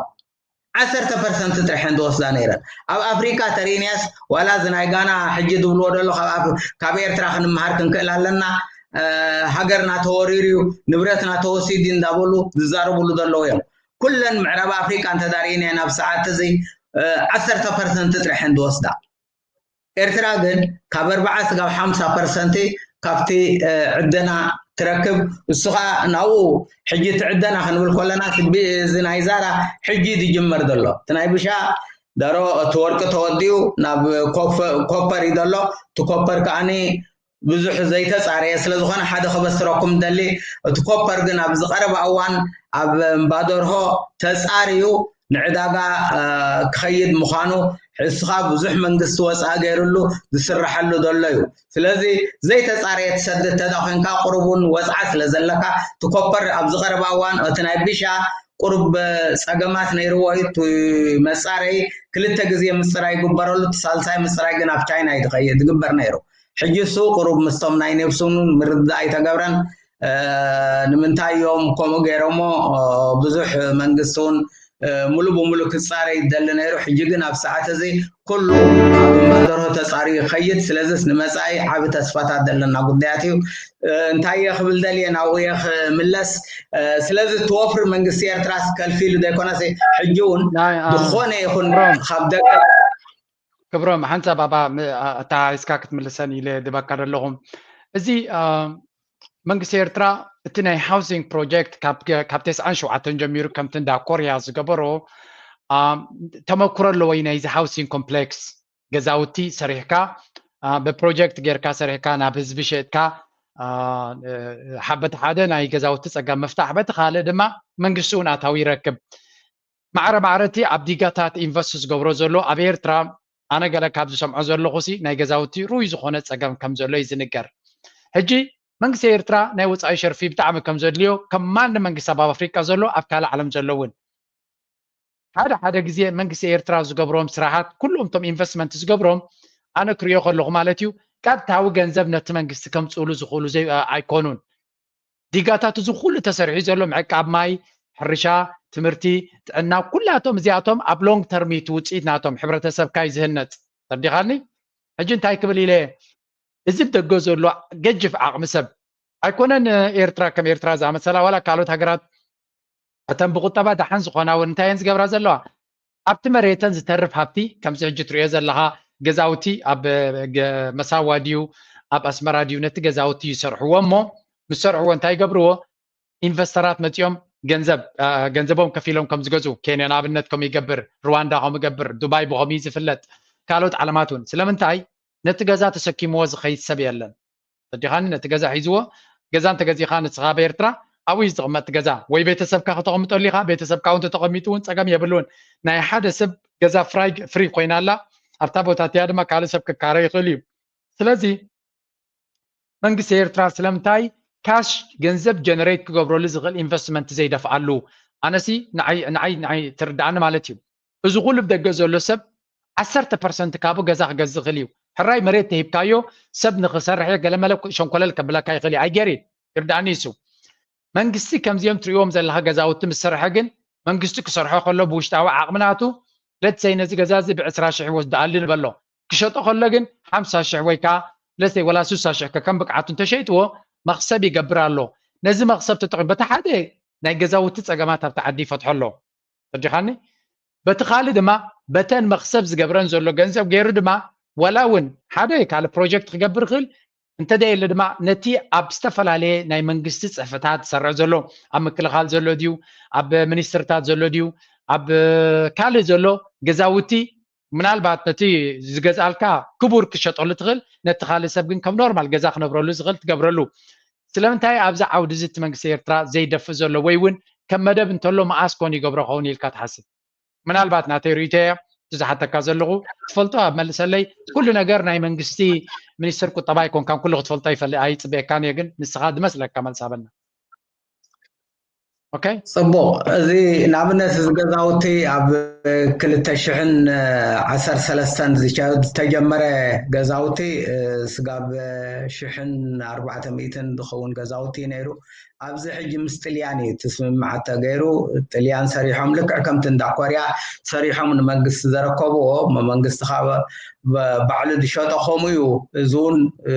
ዓሰርተ ፐርሰንት ጥርሐን ዝወስዳ ነይረን ኣብ ኣፍሪካ ተርእንያስ ዋላ እዚ ናይ ጋና ሕጂ ዝብልዎ ደሎ ካብ ኤርትራ ክንመሃር ክንክእል ኣለና ሃገርና ተወሪሩ እዩ ንብረትና ተወሲዱ እንዳበሉ ዝዛረብሉ ዘለዉ እዮም ኩለን ምዕራብ ኣፍሪካ እንተዳርእንያ ናብ ሰዓት እዚ ዓሰርተ ፐርሰንት ጥርሐን ዝወስዳ ኤርትራ ግን ካብ ኣርባዓ ስጋብ ሓምሳ ፐርሰንቲ ካብቲ ዕደና ትረክብ። እሱ ከዓ ናብኡ ሕጂ ትዕደና ክንብል ከለና፣ እቲ ቢ-፣ እዚ ናይ ዛራ ሕጂ እዩ ዝጅመር ዘሎ። እቲ ናይ ብሻ ደሮ፣ እቲ ወርቂ ተወዲኡ ናብ ኮፈ-፣ ኮፐር እዩ ዘሎ። እቲ ኮፐር ከዓኒ ብዙሕ ዘይተጻረየ ስለ ዝኾነ ሓደ ከበስረኩም ደሊ። እቲ ኮፐር ግን ኣብዚ ቀረባ እዋን ኣብ እምባደርሆ ተጻርዩ ንዕዳጋ፣ እ፣ ክኸይድ ምዃኑ፣ እሱ ኸኣ ብዙሕ መንግስቲ ወጻኢ ገይሩሉ ዝስረሐሉ ዘሎ እዩ። ስለዚ ዘይተጻረየ ትሰድድ እንተ ደኣ ኮይንካ፣ ቁሩብ እውን ወጽዓ ስለ ዘለካ፣ እቲ ኮፐር ኣብዚ ቀረባ እዋን እቲ ናይ ቢሻ ቁሩብ ጸገማት ነይርዎ እዩ። እቲ መጻረዪ ክልተ ግዜ ምጽራይ ይግበረሉ፣ እቲ ሳልሳይ ምጽራይ ግን ኣብ ቻይና እዩ ዝኸይድ፣ ዝግበር ነይሩ። ሕጂ እሱ ቁሩብ ምስቶም ናይ ኔፕሱን ምርድዳእ ኣይተገብረን። እ፣ ንምንታይ እዮም ከምኡ ገይሮሞ? እ፣ ብዙሕ መንግስቲ እውን፣ እ፣ ሙሉ ብሙሉ ክጻረ ይደሊ ነይሩ። ሕጂ ግን ኣብ ሰዓት እዚ ኩሉ ኣብ እምባደርሆ ተጻርዩ ይኸይድ። ስለዚስ ንመጻኢ ዓቢ ተስፋታት ዘለና ጉዳያት እዩ። እ፣ እንታይ እየ ክብል ደልየ ናብኡ እየ ክምለስ። እ፣ ስለዚ እቲ ወፍሪ መንግስቲ ኤርትራስ ከልፊሉ ዘይኮነስ ሕጂ እውን ናይ፣ እ፣ ዝኾነ ይኹን ክብሮም። ካብ ደገ ክብሮም፣ ሓንሳብ ኣባ ም-፣ ኣ-፣ ኣተሓሒዝካ ክትምልሰን ኢለ ድበካ ዘለኹ። እዚ፣ ኣ፣ መንግስቲ ኤርትራ እቲ ናይ ሃውሲንግ ፕሮጀክት ካብ፣ ካብ ተስዓን ሸውዓተን ጀሚሩ ከምቲ እንዳ ኮርያ ዝገበሮ፣ ኣ፣ ተመኩሮ ኣለዎ እዩ ናይዚ ሃውሲንግ ኮምፕሌክስ ገዛውቲ ሰሪሕካ፣ ኣ፣ ብፕሮጀክት ጌርካ ሰሪሕካ ናብ ህዝቢ ሸጥካ፣ ኣ፣ እ፣ ሓ-፣ በቲ ሓደ ናይ ገዛውቲ ጸገም ምፍታሕ፣ በቲ ካልእ ድማ መንግስቲ እውን ኣታዊ ይረክብ። ማዕረ ማዕረ እቲ ኣብ ዲጋታት ኢንቨስት ዝገብሮ ዘሎ ኣብ ኤርትራ፣ ኣነ ገለ ካብ ዝሰምዖ ዘለኹሲ ናይ ገዛውቲ ርኡይ ዝኾነ ጸገም ከም ዘሎ እዩ ዝንገር። ሕጂ መንግስቲ ኤርትራ ናይ ወጻኢ ሸርፊ ብጣዕሚ ከም ዘድልዮ፣ ከም ማንም መንግስቲ ኣብ ኣፍሪቃ ዘሎ፣ ኣብ ካልእ ዓለም ዘሎ እውን፣ ሓደ ሓደ ግዜ መንግስቲ ኤርትራ ዝገብሮም ስራሓት፣ ኩሎም እቶም ኢንቨስትመንት ዝገብሮም፣ ኣነ ክሪኦ ከለኹ ማለት እዩ፣ ቀጥታዊ ገንዘብ ነቲ መንግስቲ ከምጽእሉ ዝኽእሉ ዘይ-፣ ኣይኮኑን። ዲጋታት እዚ ኩሉ ተሰሪሑ ዘሎ ምዕቃብ ማይ፣ ሕርሻ፣ ትምህርቲ፣ ጥዕና፣ ኩላቶም እዚኣቶም ኣብ ሎንግ ተርም እቲ ውፅኢት ናቶም፣ ሕብረተሰብካ እዩ ዝህነፅ። ተረዲኻኒ? ሕጂ እንታይ ክብል ኢለ፣ እዚ ብደገ ዘሎ ገጅፍ ዓቕሚ ሰብ ኣይኮነን። ኤርትራ ከም ኤርትራ ዝኣመሰላ ዋላ ካልኦት ሃገራት እተን ብቁጠባ ደሓን ዝኾና እውን እንታይ እየን ዝገብራ ዘለዋ? ኣብቲ መሬተን ዝተርፍ ሃብቲ፣ ከምዚ ሕጂ ትሪኦ ዘለኻ ገዛውቲ ኣብ ገ-፣ መሳዋ ድዩ ኣብ ኣስመራ ድዩ፣ ነቲ ገዛውቲ ይሰርሕዎ እሞ፣ ምስ ሰርሕዎ እንታይ ይገብርዎ? ኢንቨስተራት መፂኦም ገንዘብ፣ አ፣ ገንዘቦም ከፊሎም ከም ዝገዝኡ፣ ኬንያ ንኣብነት ከምኡ ይገብር፣ ሩዋንዳ ከምኡ ይገብር፣ ዱባይ ብኸምኡ እዩ ዝፍለጥ፣ ካልኦት ዓለማት እውን። ስለምንታይ? ነቲ ገዛ ተሰኪምዎ ዝኸይድ ሰብ የለን። ተዲኻኒ ነቲ ገዛ ሒዝዎ፣ ገዛ እንተገዚእኻ ንስኻ ኣብ ኤርትራ ኣብኡ እዩ ዝቕመጥ እቲ ገዛ፣ ወይ ቤተሰብካ ከተቐምጠሉ ኢኻ። ቤተሰብካ እውን ተተቐሚጡ እውን ጸገም የብሉን። ናይ ሓደ ሰብ ገዛ ፍራይ፣ ፍሪ ኮይና ኣላ። ኣብታ ቦታ እቲኣ ድማ ካልእ ሰብ ክካረ ይኽእል እዩ። ስለዚ መንግስቲ ኤርትራ ስለምንታይ ካሽ ገንዘብ ጀነሬት ክገብረሉ ዝኽእል ኢንቨስትመንት ዘይደፍኣሉ? ኣነሲ ንዓይ፣ ንዓይ፣ ንዓይ ትርድኣኒ ማለት እዩ። እዚ ኩሉ ብደገ ዘሎ ሰብ ዓሰርተ ፐርሰንት ካብኡ ገዛ ክገዝእ ይኽእል እዩ። ሕራይ መሬት ተሂብካዮ ሰብ ንኽሰርሕ እየ ገለመለ ሸንኮለል ከብለካ ይኽእል እዩ። I get it። ይርድኣኒ እሱ። መንግስቲ ከምዚኦም ትሪእዎም ዘለኻ ገዛውቲ ምስ ሰርሐ ግን መንግስቲ ክሰርሖ ከሎ ብውሽጣዊ ዓቕሚ ናቱ፣ let's say ነዚ ገዛ እዚ ብዕስራ ሽሕ ይወስደኣሉ ንበሎ። ክሸጦ ከሎ ግን ሓምሳ ሽሕ ወይ ከዓ let's say ወላ ስሳ ሽሕ ከከም ብቅዓቱ እንተሸይጥዎ መኽሰብ ይገብር ኣሎ። ነዚ መኽሰብ ተጠቒሙ በቲ ሓደ ናይ ገዛውቲ ጸገማት ኣብቲ ዓዲ ይፈትሖ ኣሎ። ተረዲኻኒ? በቲ ካልእ ድማ በተን መኽሰብ ዝገብረን ዘሎ ገንዘብ ገይሩ ድማ ዋላ እውን ሓደ ካልእ ፕሮጀክት ክገብር ይኽእል፣ እንተደየለ ድማ ነቲ ኣብ ዝተፈላለየ ናይ መንግስቲ ጽሕፈታት ዝሰርሕ ዘሎ፣ ኣብ ምክልኻል ዘሎ ድዩ፣ ኣብ ሚኒስትርታት ዘሎ ድዩ፣ ኣብ ካልእ ዘሎ ገዛውቲ፣ ምናልባት ነቲ ዝገዝኣልካ ክቡር ክሸጠሉ ትኽእል፣ ነቲ ካልእ ሰብ ግን ከም ኖርማል ገዛ ክነብረሉ ዝኽእል ትገብረሉ። ስለምንታይ ኣብዚ ዓውዲ እዚ እቲ መንግስቲ ኤርትራ ዘይደፍእ ዘሎ ወይ እውን ከም መደብ እንተሎ መኣስ ኮን ይገብሮ ኸውን ኢልካ ትሓስብ? ምናልባት ናተይ ርእይቶ እያ፣ እቲ ዝሓተካ ዘለኹ ትፈልጦ ኣብ መልሰለይ። ኩሉ ነገር ናይ መንግስቲ ሚኒስትር ቁጠባ ኣይኮንካን፣ ኩሉ ክትፈልጦ ኣይፈል-፣ ኣይጽበየካን እየ፣ ግን ንስኻ ዝመስለካ መልሲ ሃበና። ኦኬ? ጽቡቕ። እዚ ንኣብነት እዚ ገዛውቲ ኣብ ክልተ ሽሕን ዓሰርተ ሰለስተን ዝጀ-፣ ዝተጀመረ ገዛውቲ፣ እ፣ ስጋብ ሽሕን ኣርባዕተ ሚእትን ዝኸውን ገዛውቲ እዩ ነይሩ። ኣብዚ ሕጂ ምስ ጥልያን እዩ እቲ ስምምዓት ተገይሩ። ጥልያን ሰሪሖም፣ ልክዕ ከምቲ እንዳ ኮርያ ሰሪሖም ንመንግስቲ ዘረከብዎ፣ ም-፣ መንግስቲ ከዓ በ-፣ ባዕሉ ዝሸጦ ከምኡ እዩ። እዚ እውን፣ እ፣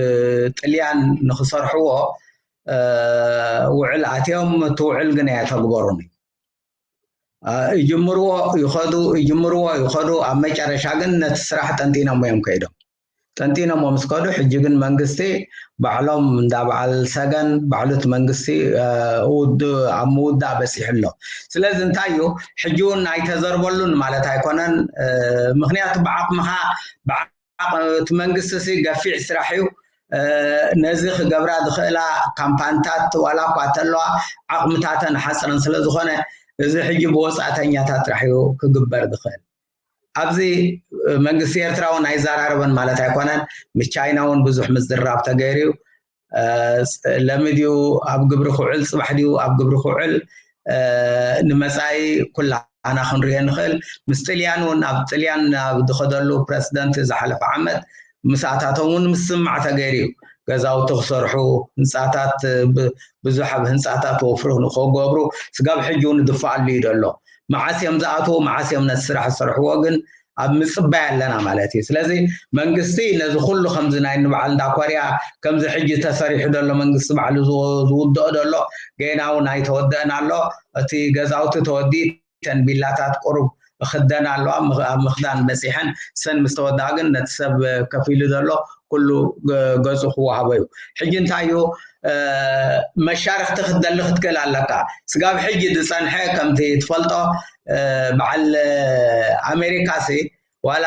ጥልያን ንክሰርሕዎ፣ እ፣ ውዕል ኣትዮም፣ እቲ ውዕል ግን ኣየተግበሩን እዩ። እ፣ ይጅምርዎ ይኸዱ፣ ይጅምርዎ ይኸዱ፣ ኣብ መጨረሻ ግን ነቲ ስራሕ ጠንጢኖም እዮም ከይዶም። ጠንጢኖሞ ምስ ከዱ፣ ሕጂ ግን መንግስቲ ባዕሎም እንዳ በዓል ሰገን ባዕሉ እቲ መንግስቲ ውድ ኣብ ምውዳእ በፂሑ ኣሎ። ስለዚ እንታይ እዩ፣ ሕጂ እውን ኣይተዘርበሉን ማለት ኣይኮነን። ምክንያቱ ብዓቕምኻ እቲ መንግስቲ ሲ ገፊሕ ስራሕ እዩ። ነዚ ክገብራ ዝኽእላ ካምፓንታት ዋላ እኳ ተለዋ፣ ዓቕምታተን ሓፅረን ስለዝኾነ፣ እዚ ሕጂ ብወፃእተኛታት ጥራሕ እዩ ክግበር ዝኽእል። ኣብዚ መንግስቲ ኤርትራ እውን ኣይዘራረበን ማለት ኣይኮነን። ምስ ቻይና እውን ብዙሕ ምዝራብ ተገይሩ እዩ። ለሚ ድዩ ኣብ ግብሪ ክውዕል፣ ፅባሕ ድዩ ኣብ ግብሪ ክውዕል፣ ንመፃኢ ኩላና ክንሪኦ ንኽእል። ምስ ጥልያን እውን፣ ኣብ ጥልያን ኣብ ዝኸደሉ ፕረሲደንት ዝሓለፈ ዓመት ምስኣታቶም እውን ምስማዕ ተገይሩ እዩ። ገዛውቲ ክሰርሑ፣ ህንፃታት ብዙሕ ኣብ ህንፃታት ወፍሪ ክገብሩ ስጋብ ሕጂ እውን ዝድፋኣሉ እዩ ዘሎ። መዓስ እዮም ዝኣትዉ፣ መዓስ እዮም ነቲ ስራሕ ዝሰርሕዎ ግን ኣብ ምፅባይ ኣለና ማለት እዩ። ስለዚ መንግስቲ ነዚ ኩሉ ከምዚ ናይ ንበዓል እንዳ ኮርያ ከምዚ ሕጂ ተሰሪሑ ዘሎ መንግስቲ ባዕሉ ዝውድኦ ዘሎ ገና እውን ኣይተወደእን ኣሎ። እቲ ገዛውቲ ተወዲኡ ተን ቢላታት ቁሩብ እኽደን ኣለዋ። ኣብ ምኽዳን በፂሐን ሰን ምስ ተወድኣ ግን ነቲ ሰብ ከፊሉ ዘሎ ኩሉ ገፁ ክወሃቦ እዩ። ሕጂ እንታይ እዩ፣ መሻርክቲ ክትደሊ ክትክእል ኣለካ። ስጋብ ሕጂ ዝፀንሐ ከምቲ ትፈልጦ በዓል ኣሜሪካ ሲ ዋላ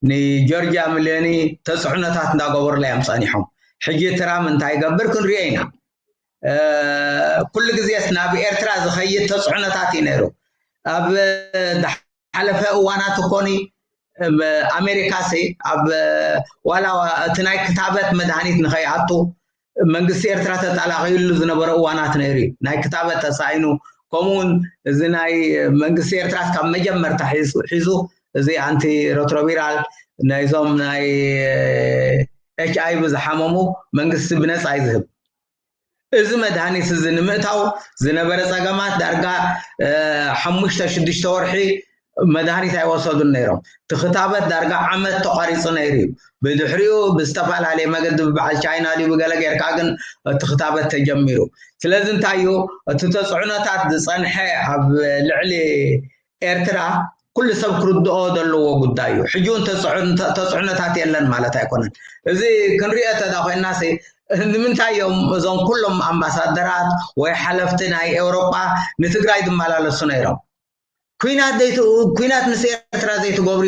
ንጆርጅያ ሚሊዮኒ ተፅዕኖታት እንዳገበሩላ እዮም ፀኒሖም። ሕጂ ትራም እንታይ ይገብር ክንሪኦ ኢና። ኩሉ ግዜስ ናብ ኤርትራ ዝኸይድ ተፅዕኖታት እዩ ነይሩ። ኣብ ዝሓለፈ እዋናት እኮኒ ኣሜሪካ ሲ ኣብ ዋላ እቲ ናይ ክታበት መድሃኒት ንኸይኣቱ መንግስቲ ኤርትራ ተጣላቂሉ ዝነበረ እዋናት ነይሩ እዩ። ናይ ክታበት ተሳኢኑ፣ ከምኡውን እዚ ናይ መንግስቲ ኤርትራ ካብ መጀመርታ ሒዙ እዚ ኣንቲ ሮትሮቪራል ናይዞም ናይ ኤች ኣይ ቪ ዝሓመሙ መንግስቲ ብነፃ እዩ ዝህብ። እዚ መድሃኒት እዚ ንምእታው ዝነበረ ፀገማት ዳርጋ ሓሙሽተ ሽዱሽተ ወርሒ መድሃኒት ኣይወሰዱን ነይሮም። እቲ ክታበት ዳርጋ ዓመት ተቋሪፁ ነይሩ እዩ። ብድሕሪኡ ብዝተፈላለየ መገዲ ብበዓል ቻይና ድዩ ብገለ ጌርካ ግን እቲ ክታበት ተጀሚሩ። ስለዚ እንታይ እዩ እቲ ተፅዕኖታት ዝፀንሐ ኣብ ልዕሊ ኤርትራ ኩሉ ሰብ ክርድኦ ዘለዎ ጉዳይ እዩ። ሕጂ እውን ተፅዕኖታት የለን ማለት ኣይኮነን። እዚ ክንሪኦ ተዳ ኮይና ንምንታይ እዮም እዞም ኩሎም ኣምባሳደራት ወይ ሓለፍቲ ናይ ኤውሮጳ ንትግራይ ዝመላለሱ ነይሮም? ኩናት ምስ ኤርትራ ዘይትገብሩ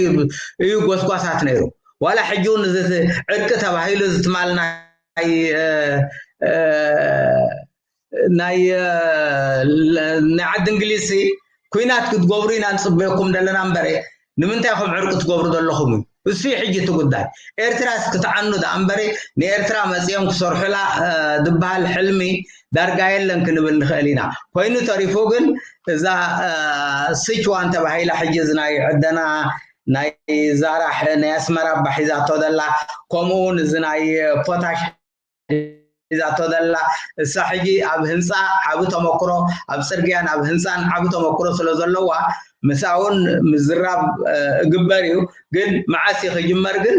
እዩ ጎስጓሳት ነይሩ። ዋላ ሕጂ እውን እዚ ዕርቂ ተባሂሉ ዝትማል ናይ ናይ ናይ ዓዲ እንግሊዝ ኩናት ክትገብሩ ኢና ንፅበየኩም ዘለና እምበረ ንምንታይ ከም ዕርቂ ትገብሩ ዘለኹም እዩ። እሱ ሕጂ እቲ ጉዳይ። ኤርትራስ ክትዓኑ ደኣ እምበረ ንኤርትራ መፂኦም ክሰርሑላ ዝበሃል ሕልሚ ዳርጋ የለን ክንብል ንኽእል ኢና። ኮይኑ ተሪፉ ግን እዛ ስችዋን ተባሂላ ሕጂ እዚ ናይ ዕደና ናይ ዛራ ናይ ኣስመራ ኣባ ሒዛቶ ዘላ ከምኡ እውን እዚ ናይ ፖታሽ ሒዛቶ ዘላ እሳ ሕጂ ኣብ ህንፃ ዓቢ ተመክሮ ኣብ ፅርግያን ኣብ ህንፃን ዓቢ ተመክሮ ስለ ዘለዋ ምስኣ እውን ምዝራብ እግበር እዩ። ግን መዓስ እዩ ክጅመር ግን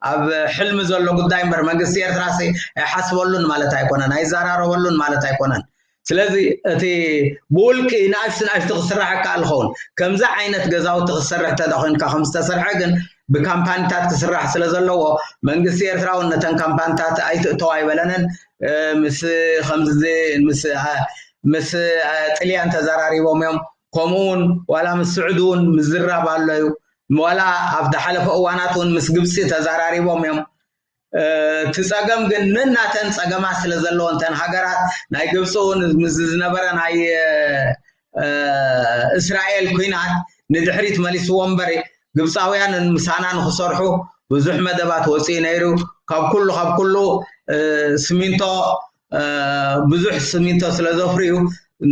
ኣብ ሕልሚ ዘሎ ጉዳይ እምበር መንግስቲ ኤርትራ ኣይሓስበሉን ማለት ኣይኮነን፣ ኣይዘራረበሉን ማለት ኣይኮነን። ስለዚ እቲ ብውልቂ ንኣሽቱ ንኣሽቱ ክስራሕ ይከኣል ኸውን። ከምዚ ዓይነት ገዛውቲ ክሰርሕ እንተ ኮይንካ ከም ዝተሰርሐ ግን ብካምፓኒታት ክስራሕ ስለ ዘለዎ መንግስቲ ኤርትራ እውን ነተን ካምፓኒታት ኣይትእተው ኣይበለንን። ምስ ከምዚ ምስ ጥልያን ተዘራሪቦም እዮም። ከምኡ እውን ዋላ ምስ ስዑዲ እውን ምዝራብ ኣሎ እዩ። ዋላ ኣብ ዝሓለፈ እዋናት እውን ምስ ግብፂ ተዘራሪቦም እዮም። እቲ ፀገም ግን ነናተን ፀገማት ስለ ዘለዎ እንተን ሃገራት ናይ ግብፂ እውን ምስ ዝነበረ ናይ እስራኤል ኩናት ንድሕሪት መሊስዎ እምበር ግብፃውያን ምሳና ንክሰርሑ ብዙሕ መደባት ወፂኡ ነይሩ። ካብ ኩሉ ካብ ኩሉ ስሚንቶ ብዙሕ ስሚንቶ ስለ ዘፍርዩ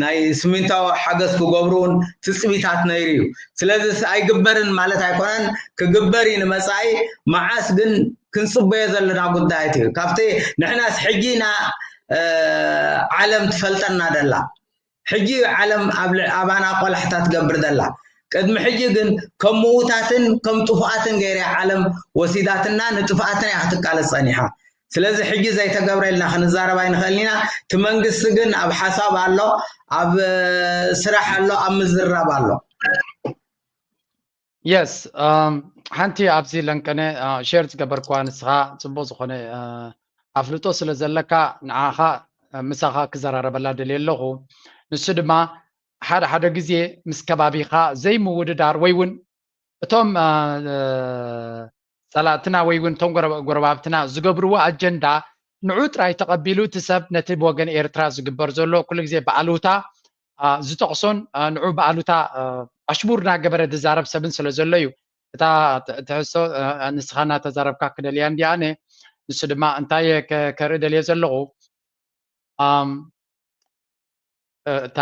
ናይ ስሚንቶ ሓገዝ ክገብሩ እውን ትፅቢታት ነይሩ እዩ። ስለዚ ኣይግበርን ማለት ኣይኮነን፣ ክግበር እዩ ንመፃኢ። መዓስ ግን ክንፅበዮ ዘለና ጉዳያት እዩ። ካብቲ ንሕናስ ሕጂ ኢና ዓለም ትፈልጠና ደላ። ሕጂ ዓለም ኣባና ቆላሕታ ትገብር ደላ። ቅድሚ ሕጂ ግን ከም ምዉታትን ከም ጥፉኣትን ገይራ ዓለም ወሲዳትና ንጥፍኣትና እያ ክትቃለስ ፀኒሓ። ስለዚ ሕጂ ዘይተገብረ ኢልና ክንዛረብ ኣይንኽእልን ኢና። እቲ መንግስቲ ግን ኣብ ሓሳብ ኣሎ፣ ኣብ ስራሕ ኣሎ፣ ኣብ ምዝራብ ኣሎ። የስ ሓንቲ ኣብዚ ለንቀነ ሼር ዝገበርኳ ንስኻ ጽቡቕ ዝኾነ ኣፍልጦ ስለ ዘለካ ንዓኻ ምሳኻ ክዘራረበላ ደልየ ኣለኹ። ንሱ ድማ ሓደ ሓደ ግዜ ምስ ከባቢኻ ዘይምውድዳር ወይ እውን እቶም ጸላእትና ወይ እውን እቶም ጎረባብትና ዝገብርዎ ኣጀንዳ ንዑ ጥራይ ተቐቢሉ እቲ ሰብ ነቲ ብወገን ኤርትራ ዝግበር ዘሎ ኩሉ ግዜ ብኣሉታ ዝጠቕሶን ንዑ ብኣሉታ ኣሽሙር እናገበረ ዝዛረብ ሰብን ስለ ዘሎ እዩ። እታ ትሕዝቶ ንስኻ እናተዛረብካ ክደልያ እንዲኣነ ንሱ ድማ እንታይ ከርኢ ደልየ ዘለኹ እታ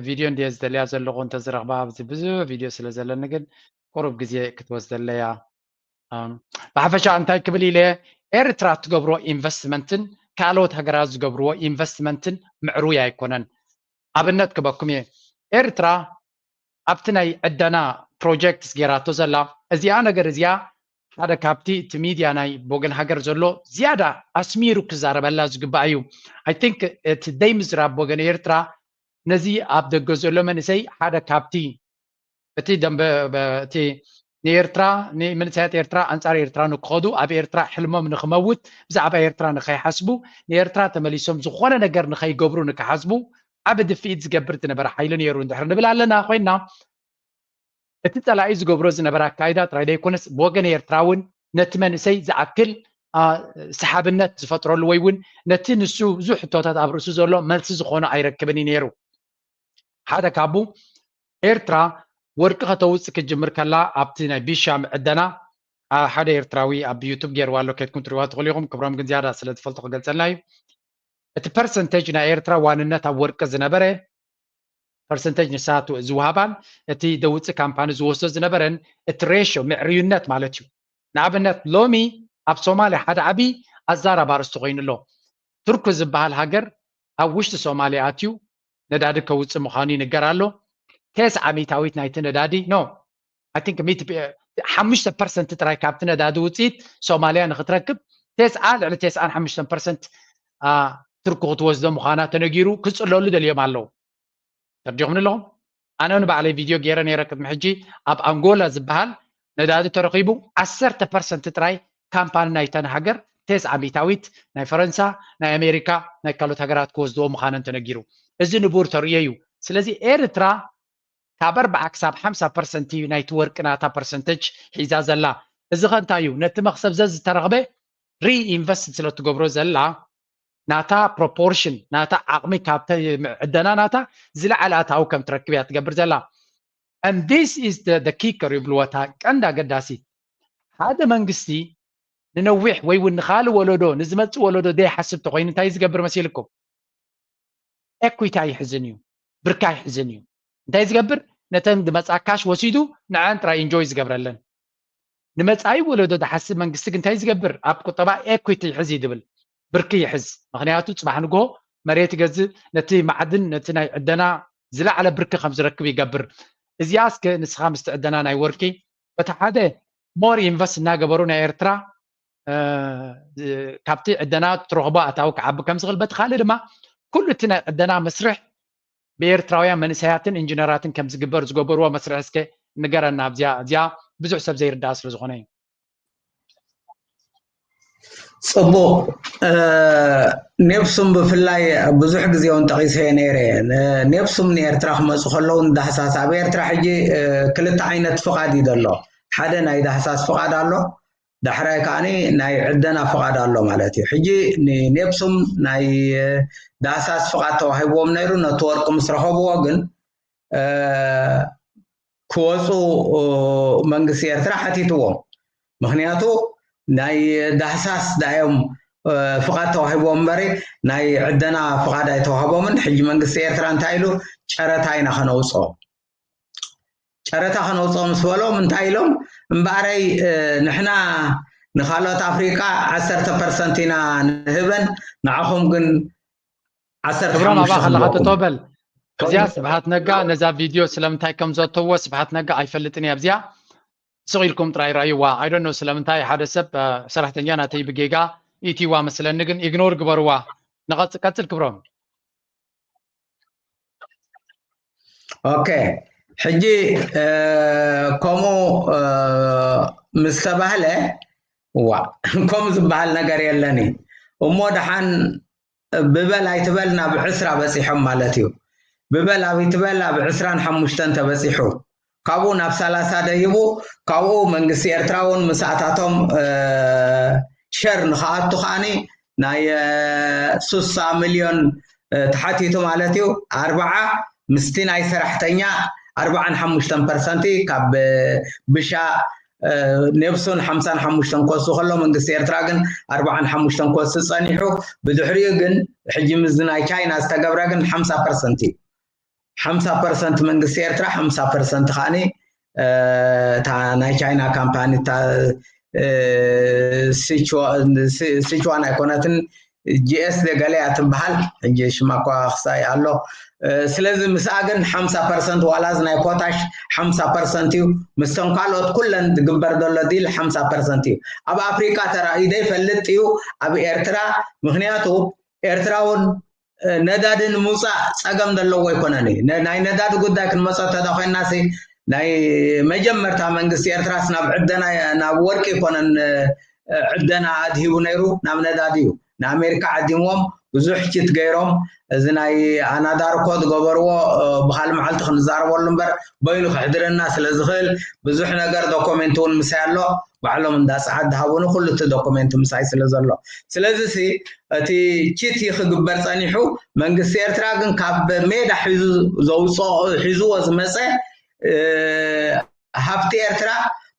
ቪድዮ እንድየ ዝደልያ ዘለኹ እንተዝረኽባ ኣብዚ ብዙ ቪድዮ ስለ ዘለኒ ግን ቁሩብ ግዜ ክትወስደለያ። ብሓፈሻ እንታይ ክብል ኢለ ኤርትራ ትገብሮ ኢንቨስትመንትን ካልኦት ሃገራት ዝገብርዎ ኢንቨስትመንትን ምዕሩይ ኣይኮነን። ኣብነት ክበኩም እየ። ኤርትራ ኣብቲ ናይ ዕደና ፕሮጀክትስ ጌራቶ ዘላ እዚኣ ነገር እዚኣ ሓደ ካብቲ እቲ ሚድያ ናይ ብወገን ሃገር ዘሎ ዝያዳ ኣስሚሩ ክዛረበላ ዝግባእ እዩ። ኣይ ቲንክ እቲ ደይ ምዝራብ ብወገን ኤርትራ ነዚ ኣብ ደገ ዘሎ መንእሰይ ሓደ ካብቲ እቲ ደንበ እቲ ንኤርትራ ንመንእሰያት ኤርትራ ኣንጻር ኤርትራ ንክኸዱ ኣብ ኤርትራ ሕልሞም ንክመውት ብዛዕባ ኤርትራ ንኸይሓስቡ ንኤርትራ ተመሊሶም ዝኾነ ነገር ንኸይገብሩ ንክሓስቡ ዓቢ ድፍኢት ዝገብር ዝነበረ ሓይሊ ነይሩ እንድሕር ንብል ኣለና ኮይና እቲ ጸላኢ ዝገብሮ ዝነበረ ኣካይዳ ጥራይ ዘይኮነስ ብወገን ኤርትራ እውን ነቲ መንእሰይ ዝኣክል ሰሓብነት ዝፈጥረሉ ወይ እውን ነቲ ንሱ ብዙሕ ሕቶታት ኣብ ርእሱ ዘሎ መልሲ ዝኾነ ኣይረክብን እዩ ነይሩ። ሓደ ካቡ ኤርትራ ወርቂ ከተውፅእ ክትጅምር ከላ ኣብቲ ናይ ቢሻ ምዕደና ሓደ ኤርትራዊ ኣብ ዩቱብ ገይርዋ ኣሎ ከድኩም ትሪዋ ትኽእሉ ኢኹም። ክብሮም ግን ዝያዳ ስለ ዝፈልጦ ክገልፀልና እዩ። እቲ ፐርሰንቴጅ ናይ ኤርትራ ዋንነት ኣብ ወርቂ ዝነበረ ፐርሰንቴጅ ንሳቱ ዝውሃባን እቲ ደውፅእ ካምፓኒ ዝወስዶ ዝነበረን እቲ ሬሽዮ ምዕርዩነት ማለት እዩ። ንኣብነት ሎሚ ኣብ ሶማልያ ሓደ ዓብዪ ኣዛራቢ ኣርእስቲ ኮይኑ ኣሎ። ቱርኪ ዝበሃል ሃገር ኣብ ውሽጢ ሶማልያ ኣትዩ ነዳዲ ከውፅእ ምዃኑ ይንገር ኣሎ። ቴስዓ ሚእታዊት ናይቲ ነዳዲ ኖ I think ሓሙሽተ ፐርሰንት ጥራይ ካብቲ ነዳዲ ውፅኢት ሶማልያ ንክትረክብ ቴስዓ ልዕሊ ቴስዓን ሓሙሽተን ፐርሰንት ቱርኪ ክትወስዶ ምዃና ተነጊሩ ክፅለሉ ደልዮም ኣለዉ። ተርዲኹምኒ ኣለኹም? ኣነ ንባዕለይ ቪድዮ ገይረ ነይረ ቅድሚ ሕጂ ኣብ ኣንጎላ ዝበሃል ነዳዲ ተረኺቡ ዓሰርተ ፐርሰንት ጥራይ ካምፓኒ ናይተን ሃገር ቴስዓ ሚእታዊት ናይ ፈረንሳ ናይ ኣሜሪካ ናይ ካልኦት ሃገራት ክወስድዎ ምዃነን ተነጊሩ። እዚ ንቡር ተርእዮ እዩ። ስለዚ ኤርትራ ካብ ኣርባዓ ክሳብ ሓምሳ ፐርሰንት እዩ ናይቲ ወርቂ ናታ ፐርሰንተጅ ሒዛ ዘላ። እዚ ከ እንታይ እዩ? ነቲ መኽሰብ ዘዝተረኽበ ሪኢንቨስት ስለ ትገብሮ ዘላ ናታ ፕሮፖርሽን ናታ ዓቕሚ ካብ ዕደና ናታ ዝለዓለ ኣታዊ ከም ትረክብ እያ ትገብር ዘላ። And this is the, the kicker ይብልዎ እታ ቀንዲ ኣገዳሲት። ሓደ መንግስቲ ንነዊሕ ወይ እውን ንኻልእ ወለዶ ንዝመፅእ ወለዶ ዘይሓስብ ተኮይኑ እንታይ ዝገብር መሲልኩም? ኤኩዊቲ ኣይሕዝን እዩ፣ ብርካ ኣይሕዝን እዩ። እንታይ ዝገብር? ነተን ዝመፃ ካሽ ወሲዱ ንዐን ጥራይ ኢንጆይ ዝገብረለን። ንመፃኢ ወለዶ ዝሓስብ መንግስቲ ግን እንታይ ዝገብር? ኣብ ቁጠባ ኤኩዊቲ ይሕዝ እዩ ዝብል፣ ብርኪ ይሕዝ። ምክንያቱ ፅባሕ ንግሆ መሬት ይገዝእ፣ ነቲ ማዕድን ነቲ ናይ ዕደና ዝለዓለ ብርኪ ከም ዝረክብ ይገብር። እዚኣ እስከ ንስኻ ምስቲ ዕደና ናይ ወርቂ በቲ ሓደ ሞር ኢንቨስት እናገበሩ ናይ ኤርትራ ካብቲ ዕደና ትረኽቦ ኣታዊ ክዓቢ ከም ዝኽእል በቲ ካልእ ድማ ኩሉ እቲ ናይ ዕደና መስርሕ ብኤርትራውያን መንእሰያትን ኢንጂነራትን ከም ዝግበር ዝገበርዎ መስርሕ እስከ ንገረና። ኣብዚኣ እዚኣ ብዙሕ ሰብ ዘይርዳኣ ስለ ዝኾነ እዩ። ጽቡቕ። ኔፕሱም ብፍላይ ብዙሕ ግዜ እውን ጠቒሰዮ ነይረ። ኔፕሱም ንኤርትራ ክመፁ ከለዉ ንዳህሳስ ኣብ ኤርትራ ሕጂ ክልተ ዓይነት ፍቓድ እዩ ዘሎ። ሓደ ናይ ዳህሳስ ፍቓድ ኣሎ፣ ዳሕራይ ከዓኒ ናይ ዕደና ፍቓድ ኣሎ ማለት እዩ። ሕጂ ንኔፕሱም ናይ ዳህሳስ ፍቓድ ተዋሂብዎም ነይሩ። ነቲ ወርቂ ምስ ረኸብዎ ግን ክወፁ መንግስቲ ኤርትራ ሓቲትዎም። ምክንያቱ ናይ ዳህሳስ ዳዮም ፍቓድ ተዋሂቦም እምበሪ ናይ ዕደና ፍቓድ ኣይተዋህቦምን። ሕጂ መንግስቲ ኤርትራ እንታይ ኢሉ ጨረታ ኢና ከነውፅኦ ጨረታ ከነውፅኦም ምስ በሎም እንታይ ኢሎም እምበኣረይ ንሕና ንካልኦት ኣፍሪቃ ዓሰርተ ፐርሰንት ኢና ንህበን ንዓኹም ግን ዓሰርተ ክብሮም ኣባ ሓሙሽተ ከለኻ ክንረኽቦ። ተተወበል እዚኣ ስብሓት ነጋ ነዛ ቪድዮ ስለምንታይ ከም ዘተዎ ስብሓት ነጋ ኣይፈልጥን እያ ኣብዚኣ ስቕ ኢልኩም ጥራይ ረኣይዋ ኣይዶኖ ስለምንታይ ሓደ ሰብ ሰራሕተኛ ናተይ ብጌጋ ኢትዋ መስለኒ ግን ኢግኖር ግበርዋ ንቐጽል ቀጽል ክብሮም ኦኬ ሕጂ ከምኡ ምስ ተባህለ፣ ዋ፣ ከምኡ ዝበሃል ነገር የለን እዩ። እሞ ደሓን ብበል ኣይትበል ናብ ዕስራ በፂሖም ማለት እዩ። ብበል ኣብ ይትበል ኣብ ዕስራን ሓሙሽተን ተበፂሑ፣ ካብኡ ናብ ሰላሳ ደይቡ፣ ካብኡ መንግስቲ ኤርትራ እውን ምስኣታቶም ሸር ንክኣቱ ከዓኒ ናይ ሱሳ ሚልዮን ተሓቲቱ ማለት እዩ። ኣርባዓ ምስቲ ናይ ሰራሕተኛ ኣርባዓን ሓሙሽተን ፐርሰንቲ ካብ ብሻ ኔፕሱን ሓምሳን ሓሙሽተን ክወስድ ከሎ፣ መንግስቲ ኤርትራ ግን ኣርባዓን ሓሙሽተን ክወስድ ጸኒሑ። ብድሕሪኡ ግን ሕጂ ምስዚ ናይ ቻይና ዝተገብረ ግን ሓምሳ ፐርሰንት እዩ። ሓምሳ ፐርሰንት መንግስቲ ኤርትራ፣ ሓምሳ ፐርሰንት ከዓኒ እታ ናይ ቻይና ካምፓኒ እታ ሲችዋን ኣይኮነትን፣ ጂኤስ ገለ እያ ትበሃል። ሕጂ ሽማ እኳ ክሳይ ኣሎ። ስለዚ ምስኣ ግን ሓምሳ ፐርሰንት ዋላ እዚ ናይ ፖታሽ ሓምሳ ፐርሰንት እዩ። ምስቶም ካልኦት ኩለን ዝግበር ዘሎ ዲል ሓምሳ ፐርሰንት እዩ። ኣብ ኣፍሪቃ ተራእዩ ዘይፈልጥ እዩ ኣብ ኤርትራ። ምክንያቱ ኤርትራ እውን ነዳዲ ንምውፃእ ፀገም ዘለዎ ኣይኮነን እዩ። ናይ ነዳዲ ጉዳይ ክንመፀ እንተዳ ኮይናሲ ናይ መጀመርታ መንግስቲ ኤርትራስ ናብ ዕደና ናብ ወርቂ ኣይኮነን ዕደና ኣድሂቡ ነይሩ፣ ናብ ነዳዲ እዩ። ንኣሜሪካ ዓዲምዎም ብዙሕ ችት ገይሮም፣ እዚ ናይ ኣናዳርኮ ዝገበርዎ ብካል መዓልቲ ክንዛረበሉ እምበር በይኑ ክሕድረና ስለ ዝኽእል ብዙሕ ነገር ዶኮሜንት እውን ምሳይ ኣሎ። ባዕሎም እንዳ ጸዓት ዝሃቡኒ ኩሉ እቲ ዶኮሜንት ምሳይ ስለ ዘሎ፣ ስለዚ ሲ እቲ ችት ክግበር ጸኒሑ። መንግስቲ ኤርትራ ግን ካብ ሜዳ ሒዙ ዘውፅኦ ሒዝዎ ዝመፀ ሃብቲ ኤርትራ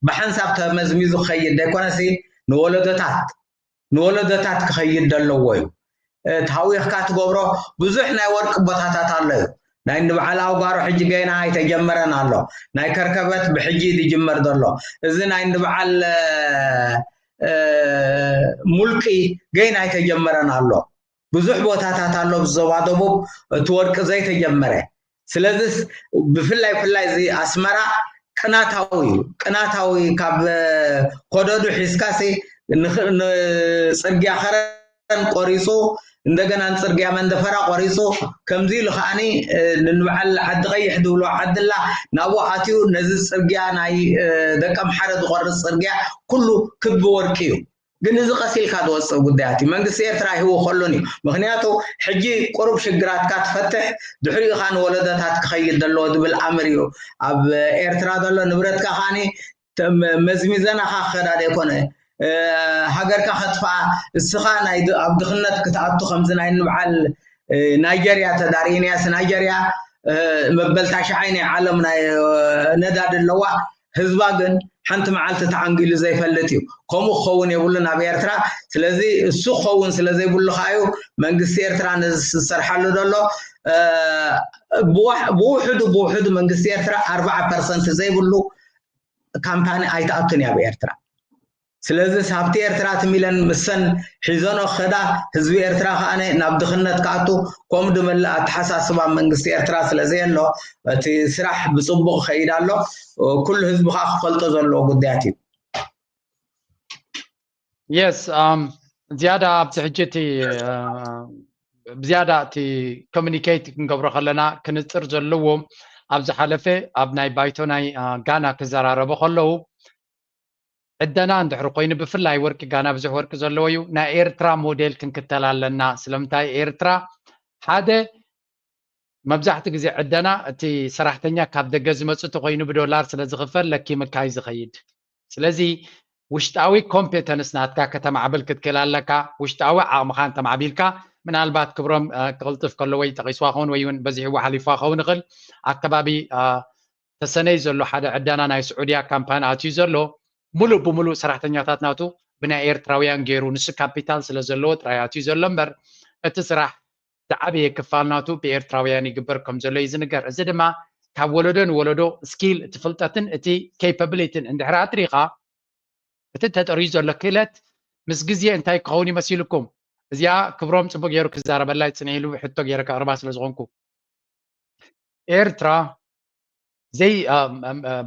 ብሓንሳብ ተመዝሚዙ ክኸይድ ዘይኮነሲ ንወለዶታት ንወለዶታት ክኸይድ ዘለዎ እዩ። ተሃዊኽካ ትገብሮ ብዙሕ ናይ ወርቂ ቦታታት ኣሎ እዩ። ናይ ንበዓል ኣውጋሮ ሕጂ ገና ኣይተጀመረን ኣሎ። ናይ ከርከበት ብሕጂ ዝጅመር ዘሎ፣ እዚ ናይ ንበዓል ሙልቂ ገና ኣይተጀመረን ኣሎ። ብዙሕ ቦታታት ኣሎ ብዞባ ደቡብ እቲ ወርቂ ዘይተጀመረ። ስለዚስ ብፍላይ ፍላይ እዚ ኣስመራ ቅናታዊ እዩ። ቅናታዊ ካብ ኮደዱ ሒዝካሲ ንጽርግያ ከረን ቆሪፁ፣ እንደገና ንፅርግያ መንደፈራ ቆሪፁ። ከምዚ ኢሉ ከዓኒ ንንበዓል ዓዲ ቀይሕ ዝብሎ ዓድላ ናብኡ ኣትዩ ነዚ ፅርግያ ናይ ደቀምሓረ ዝቆርፅ ፅርግያ ኩሉ ክቢ ወርቂ እዩ። ግን እዚ ቀስ ኢልካ ዝወፅእ ጉዳያት እዩ። መንግስቲ ኤርትራ ሂቡ ከሉን እዩ። ምክንያቱ ሕጂ ቁሩብ ሽግራትካ ትፈትሕ፣ ድሕሪኡ ከዓ ንወለዶታት ክኸይድ ዘለዎ ዝብል ኣምር እዩ ኣብ ኤርትራ ዘሎ። ንብረትካ ከዓኒ መዝሚዘናኻ ክኸዳ ዘይኮነ ሃገርካ ከጥፍኣ፣ እስኻ ናይ ኣብ ድኽነት ክትኣቱ ከምዚ ናይ ንበዓል ናይጀርያ ተዳርኢናያስ ናይጀርያ መበል ታሽዓይ ናይ ዓለም ናይ ነዳዲ ኣለዋ። ህዝባ ግን ሓንቲ መዓልቲ ተዓንጊሉ ዘይፈልጥ እዩ። ከምኡ ክኸውን የብሉን ኣብ ኤርትራ። ስለዚ እሱ ክኸውን ስለ ዘይብሉ ከዓ እዩ መንግስቲ ኤርትራ ነዚ ዝሰርሓሉ ዘሎ። ብውሕዱ ብውሕዱ መንግስቲ ኤርትራ ኣርባዓ ፐርሰንት ዘይብሉ ካምፓኒ ኣይትኣቱን እያ ኣብ ኤርትራ። ስለዚ ሃብቲ ኤርትራ ትም ኢለን ምሰን ሒዘኖ ክኸዳ፣ ህዝቢ ኤርትራ ከኣ ናብ ድኽነት ክኣቱ፣ ከምኡ ድመልእ ኣተሓሳስባ መንግስቲ ኤርትራ ስለ ዘየሎ፣ እቲ ስራሕ ብጽቡቕ ይኸይድ ኣሎ። ኩሉ ህዝቢ ከኣ ክፈልጦ ዘለዎ ጉዳያት እዩ። የስ ዝያዳ ኣብዚ ሕጂ እቲ ብዝያዳ እቲ ኮሚኒኬት ክንገብሮ ከለና ክንፅር ዘለዎ ኣብ ዝሓለፈ ኣብ ናይ ባይቶ ናይ ጋና ክዘራረቡ ከለዉ ዕደና እንድሕር ኮይኑ ብፍላይ ወርቂ ጋና ብዙሕ ወርቂ ዘለዎ እዩ። ናይ ኤርትራ ሞዴል ክንክተል ኣለና። ስለምንታይ ኤርትራ ሓደ መብዛሕትኡ ግዜ ዕደና እቲ ሰራሕተኛ ካብ ደገ ዝመጽእ እንተኾይኑ ብዶላር ስለ ዝኽፈል ለኪምካ እዩ ዝኸይድ። ስለዚ ውሽጣዊ ኮምፔተንስ ናትካ ከተማዕብል ክትክእል ኣለካ። ውሽጣዊ ዓቕምኻ እንተማዕቢልካ ምናልባት ክብሮም ክቕልጥፍ ከሎ ወይ ጠቒስዋ ኸውን ወይ እውን በዚሕዋ ሓሊፍዋ ኸውን ይኽእል ኣከባቢ ተሰነይ ዘሎ ሓደ ዕደና ናይ ስዑድያ ካምፓኒ ኣትዩ ዘሎ ሙሉእ ብሙሉእ ሰራሕተኛታት ናቱ ብናይ ኤርትራውያን ገይሩ ንሱ ካፒታል ስለ ዘለዎ ጥራይ ኣትዩ ዘሎ እምበር እቲ ስራሕ ዝዓበየ ክፋል ናቱ ብኤርትራውያን ይግበር ከም ዘሎ እዩ ዝንገር። እዚ ድማ ካብ ወለዶ ንወለዶ ስኪል እቲ ፍልጠትን እቲ ኬፓብሊቲን እንድሕር ኣጥሪኻ እቲ ተጠርዩ ዘሎ ክእለት ምስ ግዜ እንታይ ክኸውን ይመሲልኩም? እዚኣ ክብሮም ጽቡቅ ገይሩ ክዛረበላ ይጽንሕ ኢሉ ሕቶ ገይረ ከቕርባ ስለ ዝኾንኩ ኤርትራ ዘይ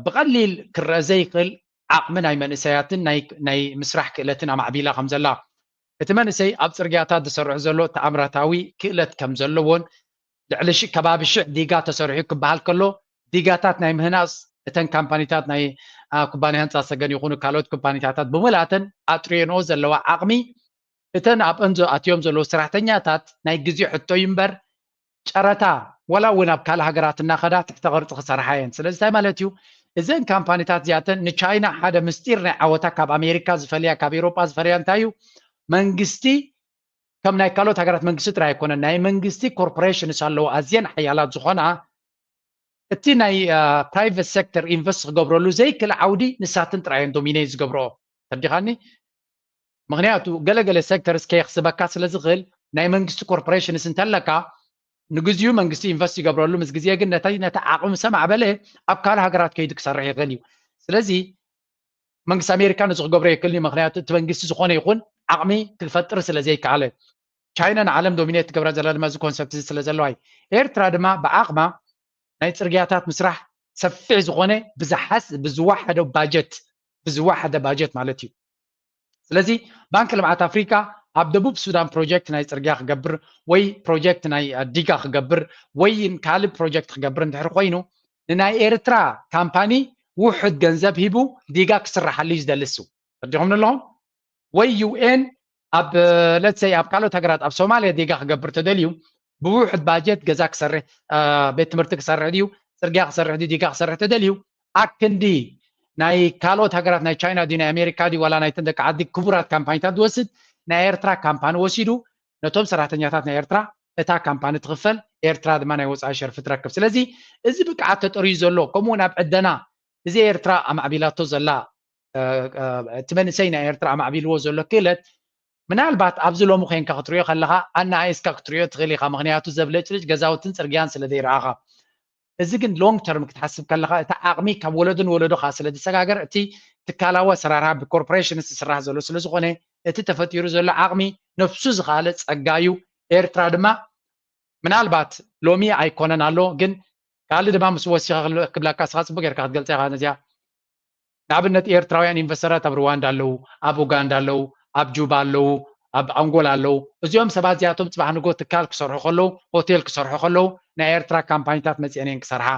ብቐሊል ክረአ ዘይክእል ዓቕሚ ናይ መንእሰያትን ናይ ምስራሕ ክእለትን ኣማዕቢላ ከም ዘላ እቲ መንእሰይ ኣብ ጽርግያታት ዝሰርሑ ዘሎ ተኣምራታዊ ክእለት ከም ዘለዎን ልዕሊ ከባቢ ሽዕ ዲጋ ተሰሪሑ ክበሃል ከሎ ዲጋታት ናይ ምህናፅ እተን ካምፓኒታት ናይ ኩባንያ ህንፃ ሰገን ይኹኑ ካልኦት ኩባኒታታት ብምልኣተን ኣጥርየንኦ ዘለዋ ዓቕሚ እተን ኣብ እንዞ ኣትዮም ዘለዉ ሰራሕተኛታት ናይ ግዜ ሕቶ እዩ እምበር ጨረታ ዋላ እውን ኣብ ካልእ ሃገራት እናኸዳ ትሕተ ቅርፂ ክሰርሓ እየን። ስለዚ እንታይ ማለት እዩ? እዘን ካምፓኒታት እዚኣተን ንቻይና ሓደ ምስጢር ናይ ዓወታ ካብ ኣሜሪካ ዝፈልያ ካብ ኤሮጳ ዝፈልያ እንታይ እዩ? መንግስቲ ከም ናይ ካልኦት ሃገራት መንግስቲ ጥራይ ኣይኮነን፣ ናይ መንግስቲ ኮርፖሬሽንስ ኣለዎ ኣዝየን ሓያላት ዝኾና እቲ ናይ ፕራይቨት ሴክተር ኢንቨስት ክገብረሉ ዘይክእል ዓውዲ ንሳትን ጥራየን ዶሚኔት ዝገብረኦ ተዲኻኒ። ምክንያቱ ገለገለ ሴክተርስ ከየኽስበካ ስለ ዝኽእል ናይ መንግስቲ ኮርፖሬሽንስ እንተለካ ንግዚኡ መንግስቲ ኢንቨስት ይገብረሉ፣ ምስ ግዜ ግን ነቲ ነቲ ዓቕሚ ሰማዕ በለ ኣብ ካልእ ሃገራት ከይዱ ክሰርሕ ይኽእል እዩ። ስለዚ መንግስቲ ኣሜሪካ ነዚ ክገብሮ የክልን እዩ። ምክንያቱ እቲ መንግስቲ ዝኾነ ይኹን ዓቕሚ ክፈጥር ስለ ዘይከኣለ ቻይና ንዓለም ዶሚኔት ትገብራ ዘላ ድማ እዚ ኮንሰፕት እዚ ስለ ዘለዋ እዩ። ኤርትራ ድማ ብዓቕማ ናይ ፅርግያታት ምስራሕ ሰፊሕ ዝኾነ ብዝሓስ ብዝወሓደ ባጀት ብዝወሓደ ባጀት ማለት እዩ። ስለዚ ባንክ ልምዓት ኣፍሪካ ኣብ ደቡብ ሱዳን ፕሮጀክት ናይ ፅርግያ ክገብር ወይ ፕሮጀክት ናይ ዲጋ ክገብር ወይ ካልእ ፕሮጀክት ክገብር እንድሕር ኮይኑ ንናይ ኤርትራ ካምፓኒ ውሑድ ገንዘብ ሂቡ ዲጋ ክስራሓሉ እዩ ዝደሊ እሱ። ተረዲኹምኒ ኣለኹም? ወይ ዩ ኤን ኣብ let's say ኣብ ካልኦት ሃገራት ኣብ ሶማልያ ዲጋ ክገብር ተደልዩ ብውሑድ ባጀት ገዛ ክሰርሕ ቤት ትምህርቲ ክሰርሕ ድዩ ፅርግያ ክሰርሕ ድዩ ዲጋ ክሰርሕ ተደልዩ ኣክንዲ ናይ ካልኦት ሃገራት ናይ ቻይና ድዩ ናይ ኣሜሪካ ድዩ ዋላ ናይተን ደቂ ዓዲ ክቡራት ካምፓኒታት ዝወስድ ናይ ኤርትራ ካምፓኒ ወሲዱ ነቶም ሰራሕተኛታት ናይ ኤርትራ እታ ካምፓኒ ትኽፈል ኤርትራ ድማ ናይ ወፃኢ ሸርፊ ትረክብ። ስለዚ እዚ ብቅዓት ተጠርዩ ዘሎ ከምኡ እውን ኣብ ዕደና እዚ ኤርትራ ኣማዕቢላቶ ዘላ እቲ መንእሰይ ናይ ኤርትራ ኣማዕቢልዎ ዘሎ ክእለት ምናልባት ኣብዚ ሎሚ ኮንካ ክትሪኦ ከለኻ ኣናኣይስካ ክትሪኦ ትኽእል ኢኻ። ምክንያቱ ዘብለጭልጭ ገዛውትን ፅርግያን ስለ ዘይረኣኻ። እዚ ግን ሎንግ ተርም ክትሓስብ ከለኻ እቲ ዓቕሚ ካብ ወለዶ ንወለዶ ከዓ ስለ ዝሰጋገር እቲ ትካላዊ ኣሰራርሃ ብኮርፖሬሽንስ ዝስራሕ ዘሎ ስለ ዝኾነ እቲ ተፈጢሩ ዘሎ ዓቕሚ ነብሱ ዝኸኣለ ፀጋ እዩ። ኤርትራ ድማ ምናልባት ሎሚ ኣይኮነን ኣሎ ግን ካልእ ድማ ምስ ወሲኻ ክብለካ እስኻ ፅቡቅ ጌርካ ክትገልፃ ኢኻ ነዚኣ ንኣብነት ኤርትራውያን ኢንቨስተራት ኣብ ሩዋንዳ ኣለዉ ኣብ ኡጋንዳ ኣለዉ ኣብ ጁባ ኣለዉ ኣብ ኣንጎላ ኣለዉ እዚኦም ሰባት እዚኣቶም ፅባሕ ንጎ ትካል ክሰርሑ ከለዉ ሆቴል ክሰርሑ ከለዉ ናይ ኤርትራ ካምፓኒታት መፅአን እየን ክሰርሓ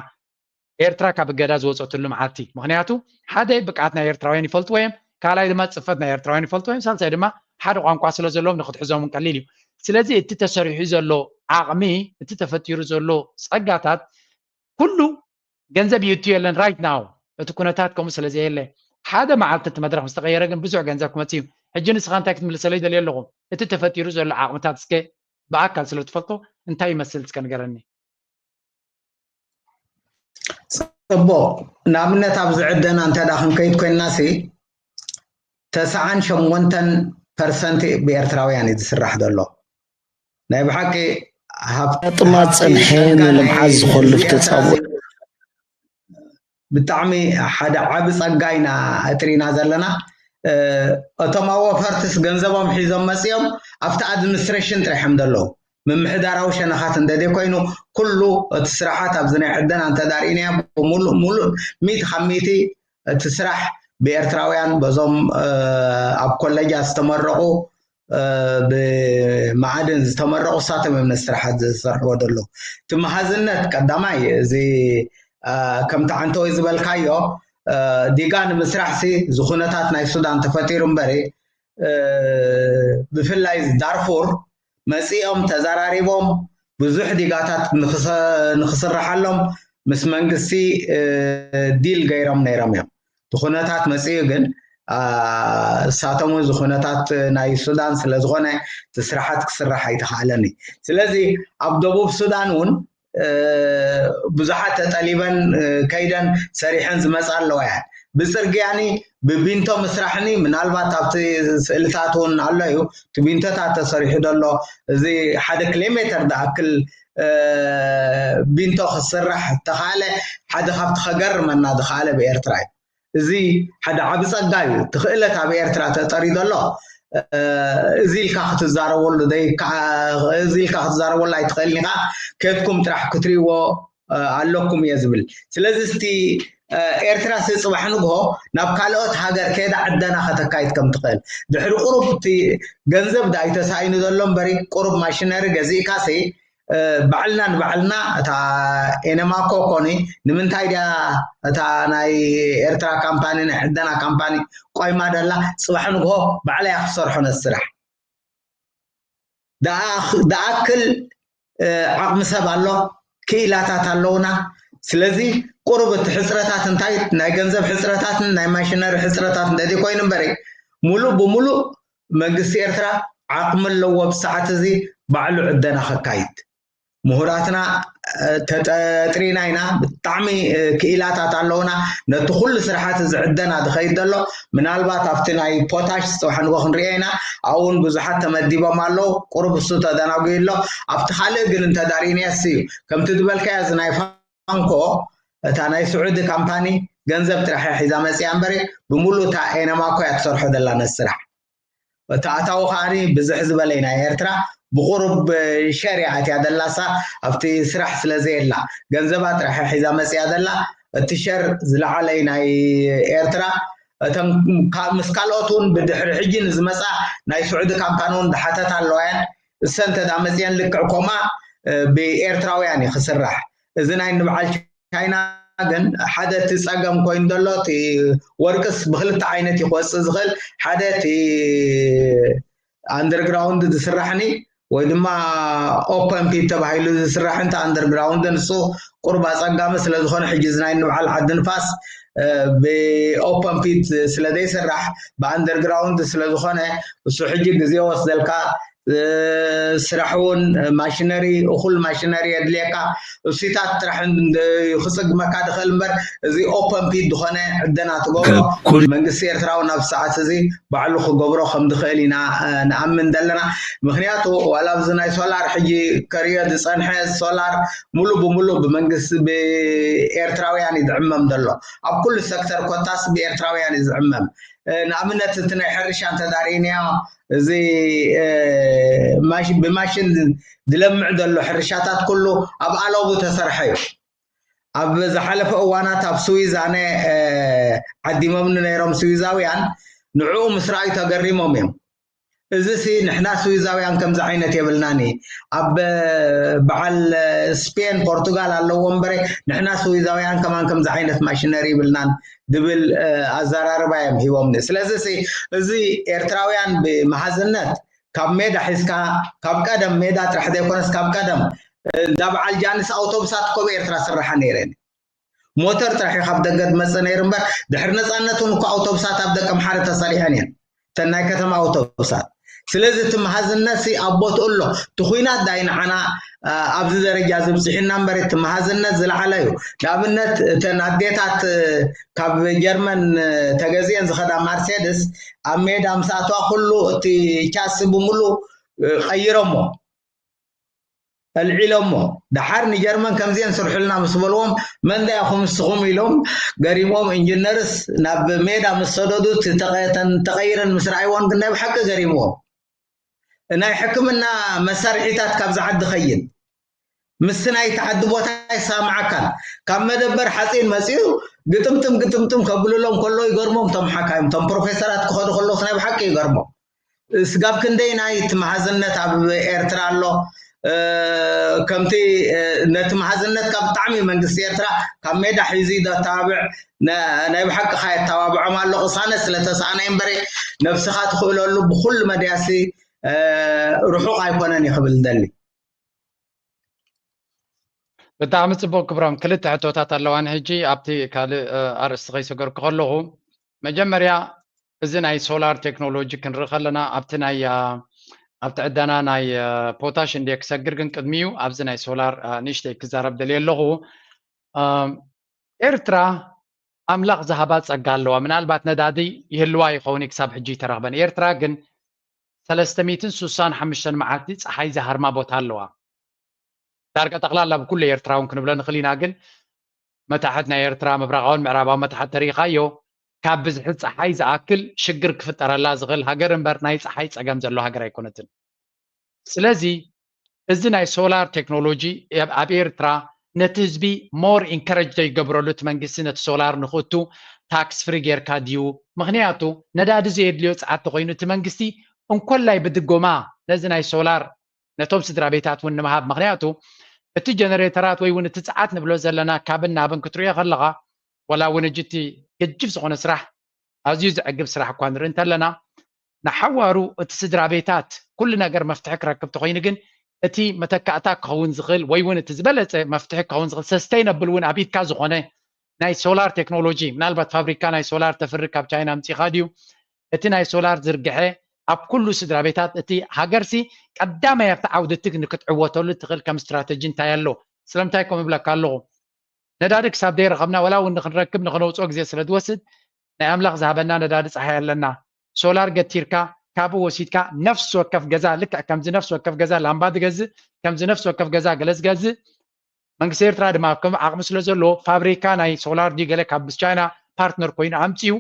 ኤርትራ ካብ እገዳ ዝወፀትሉ መዓልቲ ምክንያቱ ሓደ ብቅዓት ናይ ኤርትራውያን ይፈልጥዎ እዮም ካልኣይ ድማ ፅፈት ናይ ኤርትራውያን ይፈልጥዎ እዮም ሳልሳይ ድማ ሓደ ቋንቋ ስለ ዘለዎም ንክትሕዞም ቀሊል እዩ ስለዚ እቲ ተሰሪሑ ዘሎ ዓቕሚ እቲ ተፈጢሩ ዘሎ ፀጋታት ኩሉ ገንዘብ ይእቱ የለን right now እቲ ኩነታት ከምኡ ስለ ዘየለ ሓደ መዓልቲ እቲ መድረክ ምስ ተቀየረ ግን ብዙሕ ገንዘብ ክመፅእ እዩ ሕጂ ንስኻ እንታይ ክትምልሰለይ ደልየ ኣለኹ እቲ ተፈጢሩ ዘሎ ዓቕምታት እስከ ብኣካል ስለ ትፈልጦ እንታይ ይመስል እስከ ንገረኒ ፅቡቅ ንኣብነት ኣብዚ ዕደና እንተ ደኣ ክንከይድ ኮይንና ሲ ተስዓን ሸሞንተን ፐርሰንት ብኤርትራውያን እዩ ዝስራሕ ዘሎ ናይ ብሓቂ ጥማት ፀንሐ ንልምዓት ዝኮልፍ ተፃብኦ ብጣዕሚ ሓደ ዓቢ ጸጋ ኢና እጥሪና ዘለና እቶም ኣወፈርትስ ገንዘቦም ሒዞም መጺኦም ኣብቲ ኣድሚኒስትሬሽን ጥሪሖም ዘለዉ ምምሕዳራዊ ሸነኻት እንተደይ ኮይኑ ኩሉ እቲ ስራሓት ኣብዚ ናይ ዕደና እንተዳርኢናዮ ብሙሉእ ሙሉእ ሚእቲ ካብ ሚእቲ እቲ ስራሕ ብኤርትራውያን በዞም ኣብ ኮለጃት ዝተመረቑ ብመዓድን ዝተመረቑ እሳቶም እዮም ነቲ ስራሓት ዝሰርሕዎ ዘለዉ እቲ መሃዝነት ቀዳማይ እዚ ከምቲ ዓንተወይ ዝበልካዮ ዲጋ ንምስራሕ ሲ ዝኩነታት ናይ ሱዳን ተፈጢሩ እምበሪ ብፍላይ ዳርፉር መፂኦም ተዘራሪቦም ብዙሕ ዲጋታት ንክስረሓሎም ምስ መንግስቲ ዲል ገይሮም ነይሮም እዮም እቲ ኩነታት መፅኡ ግን እሳቶም እዚ ኩነታት ናይ ሱዳን ስለዝኮነ እቲ ስራሓት ክስራሕ ኣይተካኣለን እዩ ስለዚ ኣብ ደቡብ ሱዳን እውን ብዙሓት ተጠሊበን ከይደን ሰሪሐን ዝመፃ ኣለዋ እያን ብፅርግያኒ ብቢንቶ ምስራሕኒ ምናልባት ኣብቲ ስእልታት እውን ኣሎ እዩ እቲ ቢንቶታት ተሰሪሑ ዘሎ እዚ ሓደ ኪሎ ሜተር ዝኣክል ቢንቶ ክስራሕ ተኻለ ሓደ ካብቲ ከገርመና ዝኻለ ብኤርትራ እዩ እዚ ሓደ ዓቢ ጸጋ እዩ። እቲ ክእለት ኣብ ኤርትራ ተጠርዩ ዘሎ እዚ ኢልካ ክትዛረበሉ እዚ ኢልካ ክትዛረበሉ ኣይትኽእልን ኢኻ። ከድኩም ጥራሕ ክትሪእዎ ኣለኩም እየ ዝብል። ስለዚ እስቲ ኤርትራ ሲ ጽባሕ ንግሆ ናብ ካልኦት ሃገር ከይዳ ዕደና ከተካይድ ከም ትኽእል ድሕሪ ቁሩብ እቲ ገንዘብ ዳ እዩ ተሳኢኑ ዘሎ እምበሪ ቁሩብ ማሽነሪ ገዚእካ ሲ ባዕልና ንባዕልና እታ ኤነማኮ ኮኒ ንምንታይ ድያ እታ ናይ ኤርትራ ካምፓኒ ናይ ዕደና ካምፓኒ ቆይማ ደላ? ፅባሕ ንግሆ ባዕላ እያ ክትሰርሖ ነቲ ስራሕ። ደኣክል ዓቕሚ ሰብ ኣሎ፣ ክኢላታት ኣለውና። ስለዚ ቁሩብ እቲ ሕፅረታት እንታይ ናይ ገንዘብ ሕፅረታትን ናይ ማሽነሪ ሕፅረታት እንተዘይ ኮይኑ እምበሪ፣ ሙሉእ ብሙሉእ መንግስቲ ኤርትራ ዓቕሚ ኣለዎ ብሰዓት እዚ ባዕሉ ዕደና ከካይድ። ምሁራትና ተጠጥሪና ኢና፣ ብጣዕሚ ክኢላታት ኣለውና። ነቲ ኩሉ ስራሓት እዚ ዕደና ዝኸይድ ዘሎ ምናልባት ኣብቲ ናይ ፖታሽ ፅባሕ ንጎ ክንሪኦ ኢና። ኣብኡ እውን ብዙሓት ተመዲቦም ኣለዉ። ቁሩብ እሱ ተደናጉዩ ኣሎ። ኣብቲ ካልእ ግን እንተዳሪእናዮ እሱ እዩ ከምቲ ዝበልካዮ እዚ ናይ ፋንኮ እታ ናይ ስዑዲ ካምፓኒ ገንዘብ ጥራሕ እያ ሒዛ መፅያ እምበሪ ብምሉእ እታ ኤነማኮ እያ ትሰርሖ ዘላ ነቲ ስራሕ። እቲ ኣታዊ ከዓኒ ብዝሕ ዝበለ እዩ ናይ ኤርትራ። ብቁሩብ ሸር እያ ኣትያ ዘላሳ ኣብቲ ስራሕ ስለ ዘየላ ገንዘባ ጥራሕ እያ ሒዛ መፅያ ዘላ። እቲ ሸር ዝለዓለ እዩ ናይ ኤርትራ። እቶም ምስ ካልኦት እውን ብድሕሪ ሕጂ ንዝመፃ ናይ ስዑዲ ካምፓኒ እውን ዝሓተታ ኣለዋ እየን። እሰን እንተዳ መፅየን ልክዕ ኮማ ብኤርትራውያን እዩ ክስራሕ። እዚ ናይ ንበዓል ቻይና ግን ሓደ እቲ ፀገም ኮይኑ ዘሎ እቲ ወርቅስ ብክልተ ዓይነት እዩ ክወፅእ ዝኽእል። ሓደ እቲ ኣንደርግራውንድ ዝስራሕኒ ወይ ድማ ኦፐን ፒት ተባሂሉ ዝስራሕ እንተ ኣንደርግራውንድ ንሱ ቁርብ ኣፀጋሚ ስለዝኾነ ሕጂ እዚ ናይ ንበዓል ዓዲ ንፋስ ብኦፐን ፒት ስለዘይስራሕ ብኣንደርግራውንድ ስለዝኾነ እሱ ሕጂ ግዜ ወስደልካ ስራሕ እውን ማሽነሪ እኹል ማሽነሪ የድልየካ። እሱታት ጥራሕ ክፅግመካ ድኽእል እምበር እዚ ኦፐን ፒት ዝኾነ ዕደና ትገብሮ መንግስቲ ኤርትራ እውን ኣብ ሰዓት እዚ ባዕሉ ክገብሮ ከም ድኽእል ኢና ንኣምን ዘለና። ምክንያቱ ዋላ ኣብዚ ናይ ሶላር ሕጂ ከርዮ ዝፀንሐ ሶላር ሙሉ ብሙሉ ብመንግስቲ ብኤርትራውያን እዩ ዝዕመም ዘሎ። ኣብ ኩሉ ሰክተር ኮታስ ብኤርትራውያን እዩ ዝዕመም። ንኣብነት እቲ ናይ ሕርሻ እንተዳሪእናዮ እዚ ብማሽን ዝለምዕ ዘሎ ሕርሻታት ኩሉ ኣብ ኣለቡ ተሰርሐ እዩ። ኣብ ዝሓለፈ እዋናት ኣብ ስዊዝ ኣነ ዓዲሞምኒ ነይሮም ስዊዛውያን ንዕኡ ምስ ረኣዩ ተገሪሞም እዮም። እዚ ሲ ንሕና ስዊዛውያን ከምዚ ዓይነት የብልናኒ። ኣብ በዓል ስፔን ፖርቱጋል ኣለዎ እምበረ ንሕና ስዊዛውያን ከማን ከምዚ ዓይነት ማሽነሪ ይብልናን ዝብል ኣዘራርባ እዮም ሂቦምኒ። ስለዚ ሲ እዚ ኤርትራውያን ብመሃዝነት ካብ ሜዳ ሒዝካ ካብ ቀደም ሜዳ ጥራሕ ዘይኮነስ ካብ ቀደም እንዳ በዓል ጃንስ ኣውቶቡሳት ኮብ ኤርትራ ስራሓ ነይረን። ሞተር ጥራሕ እዩ ካብ ደገ ዝመፀ ነይሩ እምበር ድሕሪ ነፃነት እውን እኮ ኣውቶቡሳት ኣብ ደቂ ኣምሓረ ተሰሪሐን እየን እተን ናይ ከተማ ኣውቶቡሳት። ስለዚ እቲ መሃዝነት ሲ ኣብ ቦትኡ ኣሎ። እቲ ኩናት ዳይ ንዓና ኣብዚ ደረጃ ዝብፅሒና እምበር እቲ መሃዝነት ዝለዓለ እዩ። ንኣብነት እተን ኣዴታት ካብ ጀርመን ተገዚአን ዝኸዳ ማርሴድስ ኣብ ሜዳ ምስ ኣተዋ ኩሉ እቲ ቻሲ ብምሉ ቀይሮሞ ኣልዒሎሞ። ደሓር ንጀርመን ከምዚአን ስርሑልና ምስ በልዎም መንዳ ኢኹም ንስኹም ኢሎም ገሪሞም። ኢንጅነርስ ናብ ሜዳ ምስ ሰደዱ ተቐይረን ምስ ረኣይዎን ግን ናይ ብሓቂ ገሪምዎም። ናይ ሕክምና መሳርሒታት ካብዚ ዓዲ ኸይድ ምስቲ ናይቲ ዓዲ ቦታ ኣይሰማማዓካን። ካብ መደበር ሓፂን መፂኡ ግጥምጥም ግጥምጥም ከብልሎም ከሎ ይገርሞም። እቶም ሓካይም እቶም ፕሮፌሰራት ክኸዱ ከለውስ ናይ ብሓቂ ይገርሞም። ስጋብ ክንደይ ናይ እቲ መሃዝነት ኣብ ኤርትራ ኣሎ። ከምቲ ነቲ መሃዝነትካ ብጣዕሚ መንግስቲ ኤርትራ ካብ ሜዳ ሒዙ ዘተባብዕ ናይ ብሓቂ ከ የተባብዖም ኣሎ። ቅሳነት ስለተሳእነ እምበረ ነብስኻ ትኽእለሉ ብኩሉ መድያሲ ርሑቕ ኣይኮነን እዩ ክብል ደሊ። ብጣዕሚ ፅቡቅ ክብሮም። ክልተ ሕቶታት ኣለዋኒ ሕጂ ኣብቲ ካልእ ኣርእስቲ ከይሰገርኩ ከለኹ መጀመርያ እዚ ናይ ሶላር ቴክኖሎጂ ክንርኢ ከለና ኣብቲ ናይ ኣብቲ ዕደና ናይ ፖታሽ እንደ ክሰግር ግን ቅድሚኡ ኣብዚ ናይ ሶላር ንእሽተይ ክዛረብ ደልየ ኣለኹ። ኤርትራ ኣምላኽ ዝሃባ ጸጋ ኣለዋ። ምናልባት ነዳዲ ይህልዋ ይኸውን ክሳብ ሕጂ ይተረኽበን። ኤርትራ ግን ሰለስተ ሚእትን ስሳን ሓሙሽተን መዓልቲ ጸሓይ ዝሃርማ ቦታ ኣለዋ። ዳርጋ ጠቕላላ ብኩሉ ኤርትራውን ክንብሎ ንኽእል ኢና፣ ግን መታሕት ናይ ኤርትራ ምብራቓውን ምዕራባውን መታሕት ተሪኢኻዮ ካብ ብዝሒ ጸሓይ ዝኣክል ሽግር ክፍጠረላ ዝኽእል ሃገር እምበር ናይ ጸሓይ ጸገም ዘሎ ሃገር ኣይኮነትን። ስለዚ እዚ ናይ ሶላር ቴክኖሎጂ ኣብ ኤርትራ ነቲ ህዝቢ ሞር ኢንከረጅ ዘይገብረሉ እቲ መንግስቲ ነቲ ሶላር ንኽእቱ ታክስ ፍሪ ጌርካ ድዩ? ምኽንያቱ ነዳዲ ዘየድልዮ ጸዓት ተኾይኑ እቲ መንግስቲ እንኮላይ ብድጎማ ነዚ ናይ ሶላር ነቶም ስድራ ቤታት እውን ንምሃብ። ምክንያቱ እቲ ጀነሬተራት ወይ እውን እቲ ጸዓት ንብሎ ዘለና ካብን ናብን ክትሪኦ ከለኻ፣ ዋላ እውን እጅ እቲ ገጅፍ ዝኾነ ስራሕ፣ ኣዝዩ ዘዕግብ ስራሕ እኳ ንርኢ እንተለና፣ ንሓዋሩ እቲ ስድራ ቤታት ኩሉ ነገር መፍትሒ ክረክብ ተኾይኑ ግን፣ እቲ መተካእታ ክኸውን ዝኽእል ወይ እውን እቲ ዝበለጸ መፍትሒ ክኸውን ዝኽእል፣ ሰስተይነብል እውን ኣብ ኢድካ ዝኾነ ናይ ሶላር ቴክኖሎጂ፣ ምናልባት ፋብሪካ ናይ ሶላር ተፍሪ ካብ ቻይና ኣምጺኻ ድዩ? እቲ ናይ ሶላር ዝርግሐ ኣብ ኩሉ ስድራ ቤታት እቲ ሃገርሲ ቀዳማይ ኣብቲ ዓውዲ እቲ ንክትዕወተሉ እትኽእል ከም ስትራተጂ እንታይ ኣሎ? ስለምንታይ ከምኡ ይብለካ ኣለኹ? ነዳዲ ክሳብ ዘይረኸብና፣ ወላ እውን ንክንረክብ ንክነውፅኦ ግዜ ስለ ዝወስድ፣ ናይ ኣምላኽ ዝሃበና ነዳዲ ፀሓይ ኣለና። ሶላር ገቲርካ ካብኡ ወሲድካ ነፍሲ ወከፍ ገዛ፣ ልክዕ ከምዚ ነፍሲ ወከፍ ገዛ ላምባ ዝገዝእ፣ ከምዚ ነፍሲ ወከፍ ገዛ ገለ ዝገዝእ፣ መንግስቲ ኤርትራ ድማ ከም ዓቕሚ ስለ ዘለዎ፣ ፋብሪካ ናይ ሶላር ድዩ ገለ ካብ ምስ ቻይና ፓርትነር ኮይኑ ኣምጺኡ፣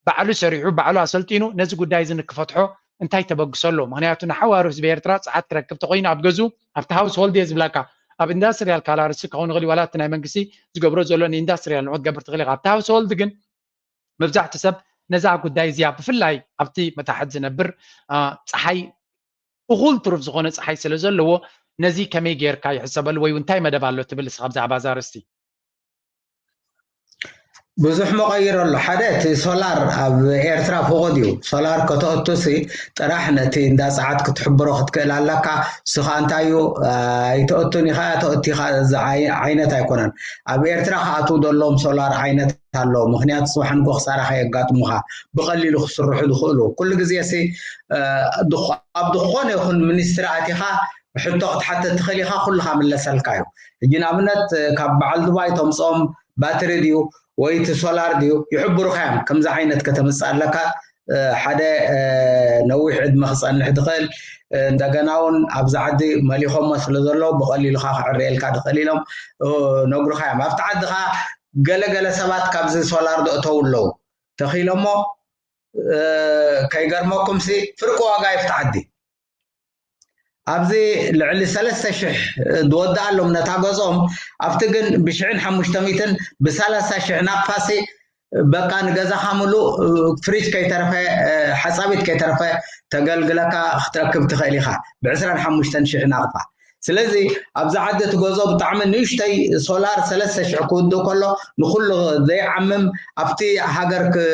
ባዕሉ ሰሪሑ፣ ባዕሉ ኣሰልጢኑ፣ ነዚ ጉዳይ እዚ ንክፈትሖ እንታይ ተበግሶ ኣሎ? ምክንያቱ ንሓዋሩ ህዝቢ ኤርትራ ጸዓት ክረክብ ተኮይኑ ኣብ ገዝኡ፣ ኣብቲ ሃውስ ሆልድ እየ ዝብለካ፣ ኣብ ኢንዳስትሪያል ካላርስ ክኸውን ይኽእል እዩ፣ ዋላ እቲ ናይ መንግስቲ ዝገብሮ ዘሎ ንኢንዳስትሪያል ንዑ ትገብር ትኽእል ኢኻ። ኣብቲ ሃውስ ሆልድ ግን መብዛሕትኡ ሰብ ነዛ ጉዳይ እዚኣ፣ ብፍላይ ኣብቲ መታሕት ዝነብር፣ አ፣ ጸሓይ፣ እኹል ትሩፍ ዝኾነ ጸሓይ ስለ ዘለዎ፣ ነዚ ከመይ ጌርካ ይሕሰበሉ ወይ እውን እንታይ መደብ ኣሎ ትብል እስኻ ብዛዕባ እዛ ኣርእስቲ? ብዙሕ መቐይር ኣሎ። ሓደ፣ እቲ ሶላር ኣብ ኤርትራ ፍቑድ እዩ። ሶላር ከተእቱሲ ጥራሕ ነቲ እንዳ ጸዓት ክትሕብሮ ክትክእል ኣለካ። ንሱ ኸኣ እንታይ እዩ፣ ኣይተእቱን ኢኻ፣ ተእቱ ኢኻ፣ እዚ ዓይ-፣ ዓይነት ኣይኮነን። ኣብ ኤርትራ ክኣትዉ ዘለዎም ሶላር ዓይነት ኣሎ። ምክንያቱ ጽባሕ ንግሆ ክሳራ ከየጋጥሙኻ ብቐሊሉ ክስርሑ ዝኽእሉ። ኩሉ ግዜ ሲ፣ እ፣ ድኾ-፣ ኣብ ዝኾነ ይኹን ሚኒስትሪ ኣቲኻ ሕቶ ክትሓትት ትኽእል ኢኻ፣ ኩሉ ክምለሰልካ እዩ። ሕጂ ንኣብነት ካብ በዓል ዱባይ ተምጽኦም ባትሪ ድዩ ወይ እቲ ሶላር ድዩ ይሕብሩኻ እዮም። ከምዚ ዓይነት ከተምጽእ ኣለካ፣ እ፣ ሓደ፣ እ፣ ነዊሕ ዕድመ ክጸንሕ ዝኽእል፣ እ፣ እንደገና እውን ኣብዚ ዓዲ መሊኾሞ ስለ ዘለዉ ብቐሊሉ ኸኣ ክዕረየልካ ዝኽእል ኢሎም፣ እ፣ ነግሩኻ እዮም። ኣብቲ ዓዲ ኸኣ ገለ ገለ ሰባት ካብዚ ሶላር ዘእተዉ ኣለዉ። ተኺሎሞ፣ እ፣ ከይገርመኩምሲ ፍርቂ ዋጋ እዩ ኣብቲ ዓዲ። ኣብዚ ልዕሊ ሰለስተ ሽሕ ዝወድኣሎም ነታ ገዝኦም፣ ኣብቲ ግን ብሽሕን ሓሙሽተ ሚእትን ብሰላሳ ሽሕ ናቕፋሲ በቃ ንገዛኻ ምሉእ ፍሪጅ ከይተረፈ፣ ሓጻቢት ከይተረፈ ተገልግለካ ክትረክብ ትኽእል ኢኻ፣ ብዕስራን ሓሙሽተን ሽሕ ናቕፋ። ስለዚ ኣብዚ ዓዲ እቲ ገዝኦ ብጣዕሚ ንእሽተይ ሶላር ሰለስተ ሽሕ ክውድእ ከሎ ንኹሉ ዘይዓምም፣ ኣብቲ ሃገር ክ-፣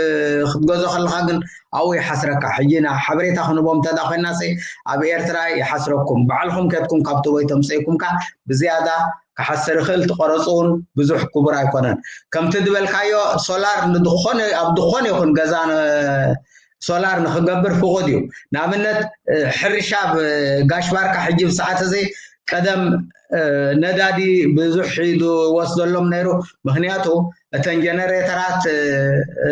ክትገዝኦ ከለኻ ግን ኣብኡ ይሓስረካ። ሕጂ ና-፣ ሓበሬታ ክንቦም እንተ ደኣ ኮይንና ሲ፣ ኣብ ኤርትራ ይሓስረኩም። ባዕልኹም ከድኩም ካብ ዱባይ ተምጽእኩም ከኣ ብዝያዳ ክሓስር ይኽእል። እቲ ቀረጽ እውን ብዙሕ ክቡር ኣይኮነን። ከምቲ ዝበልካዮ ሶላር ንድኾነ፣ ኣብ ድኾነ ይኹን ገዛ ን-፣ ሶላር ንኽገብር ፍቑድ እዩ። ንኣብነት፣ እ፣ ሕርሻ ኣብ ጋሽ ባርካ ሕጂ ብሰዓት እዚ ቀደም፣ እ፣ ነዳዲ ብዙሕ እዩ ዝወስደሎም ነይሩ። ምኽንያቱ እተን ጀነሬተራት፣ እ፣ እ፣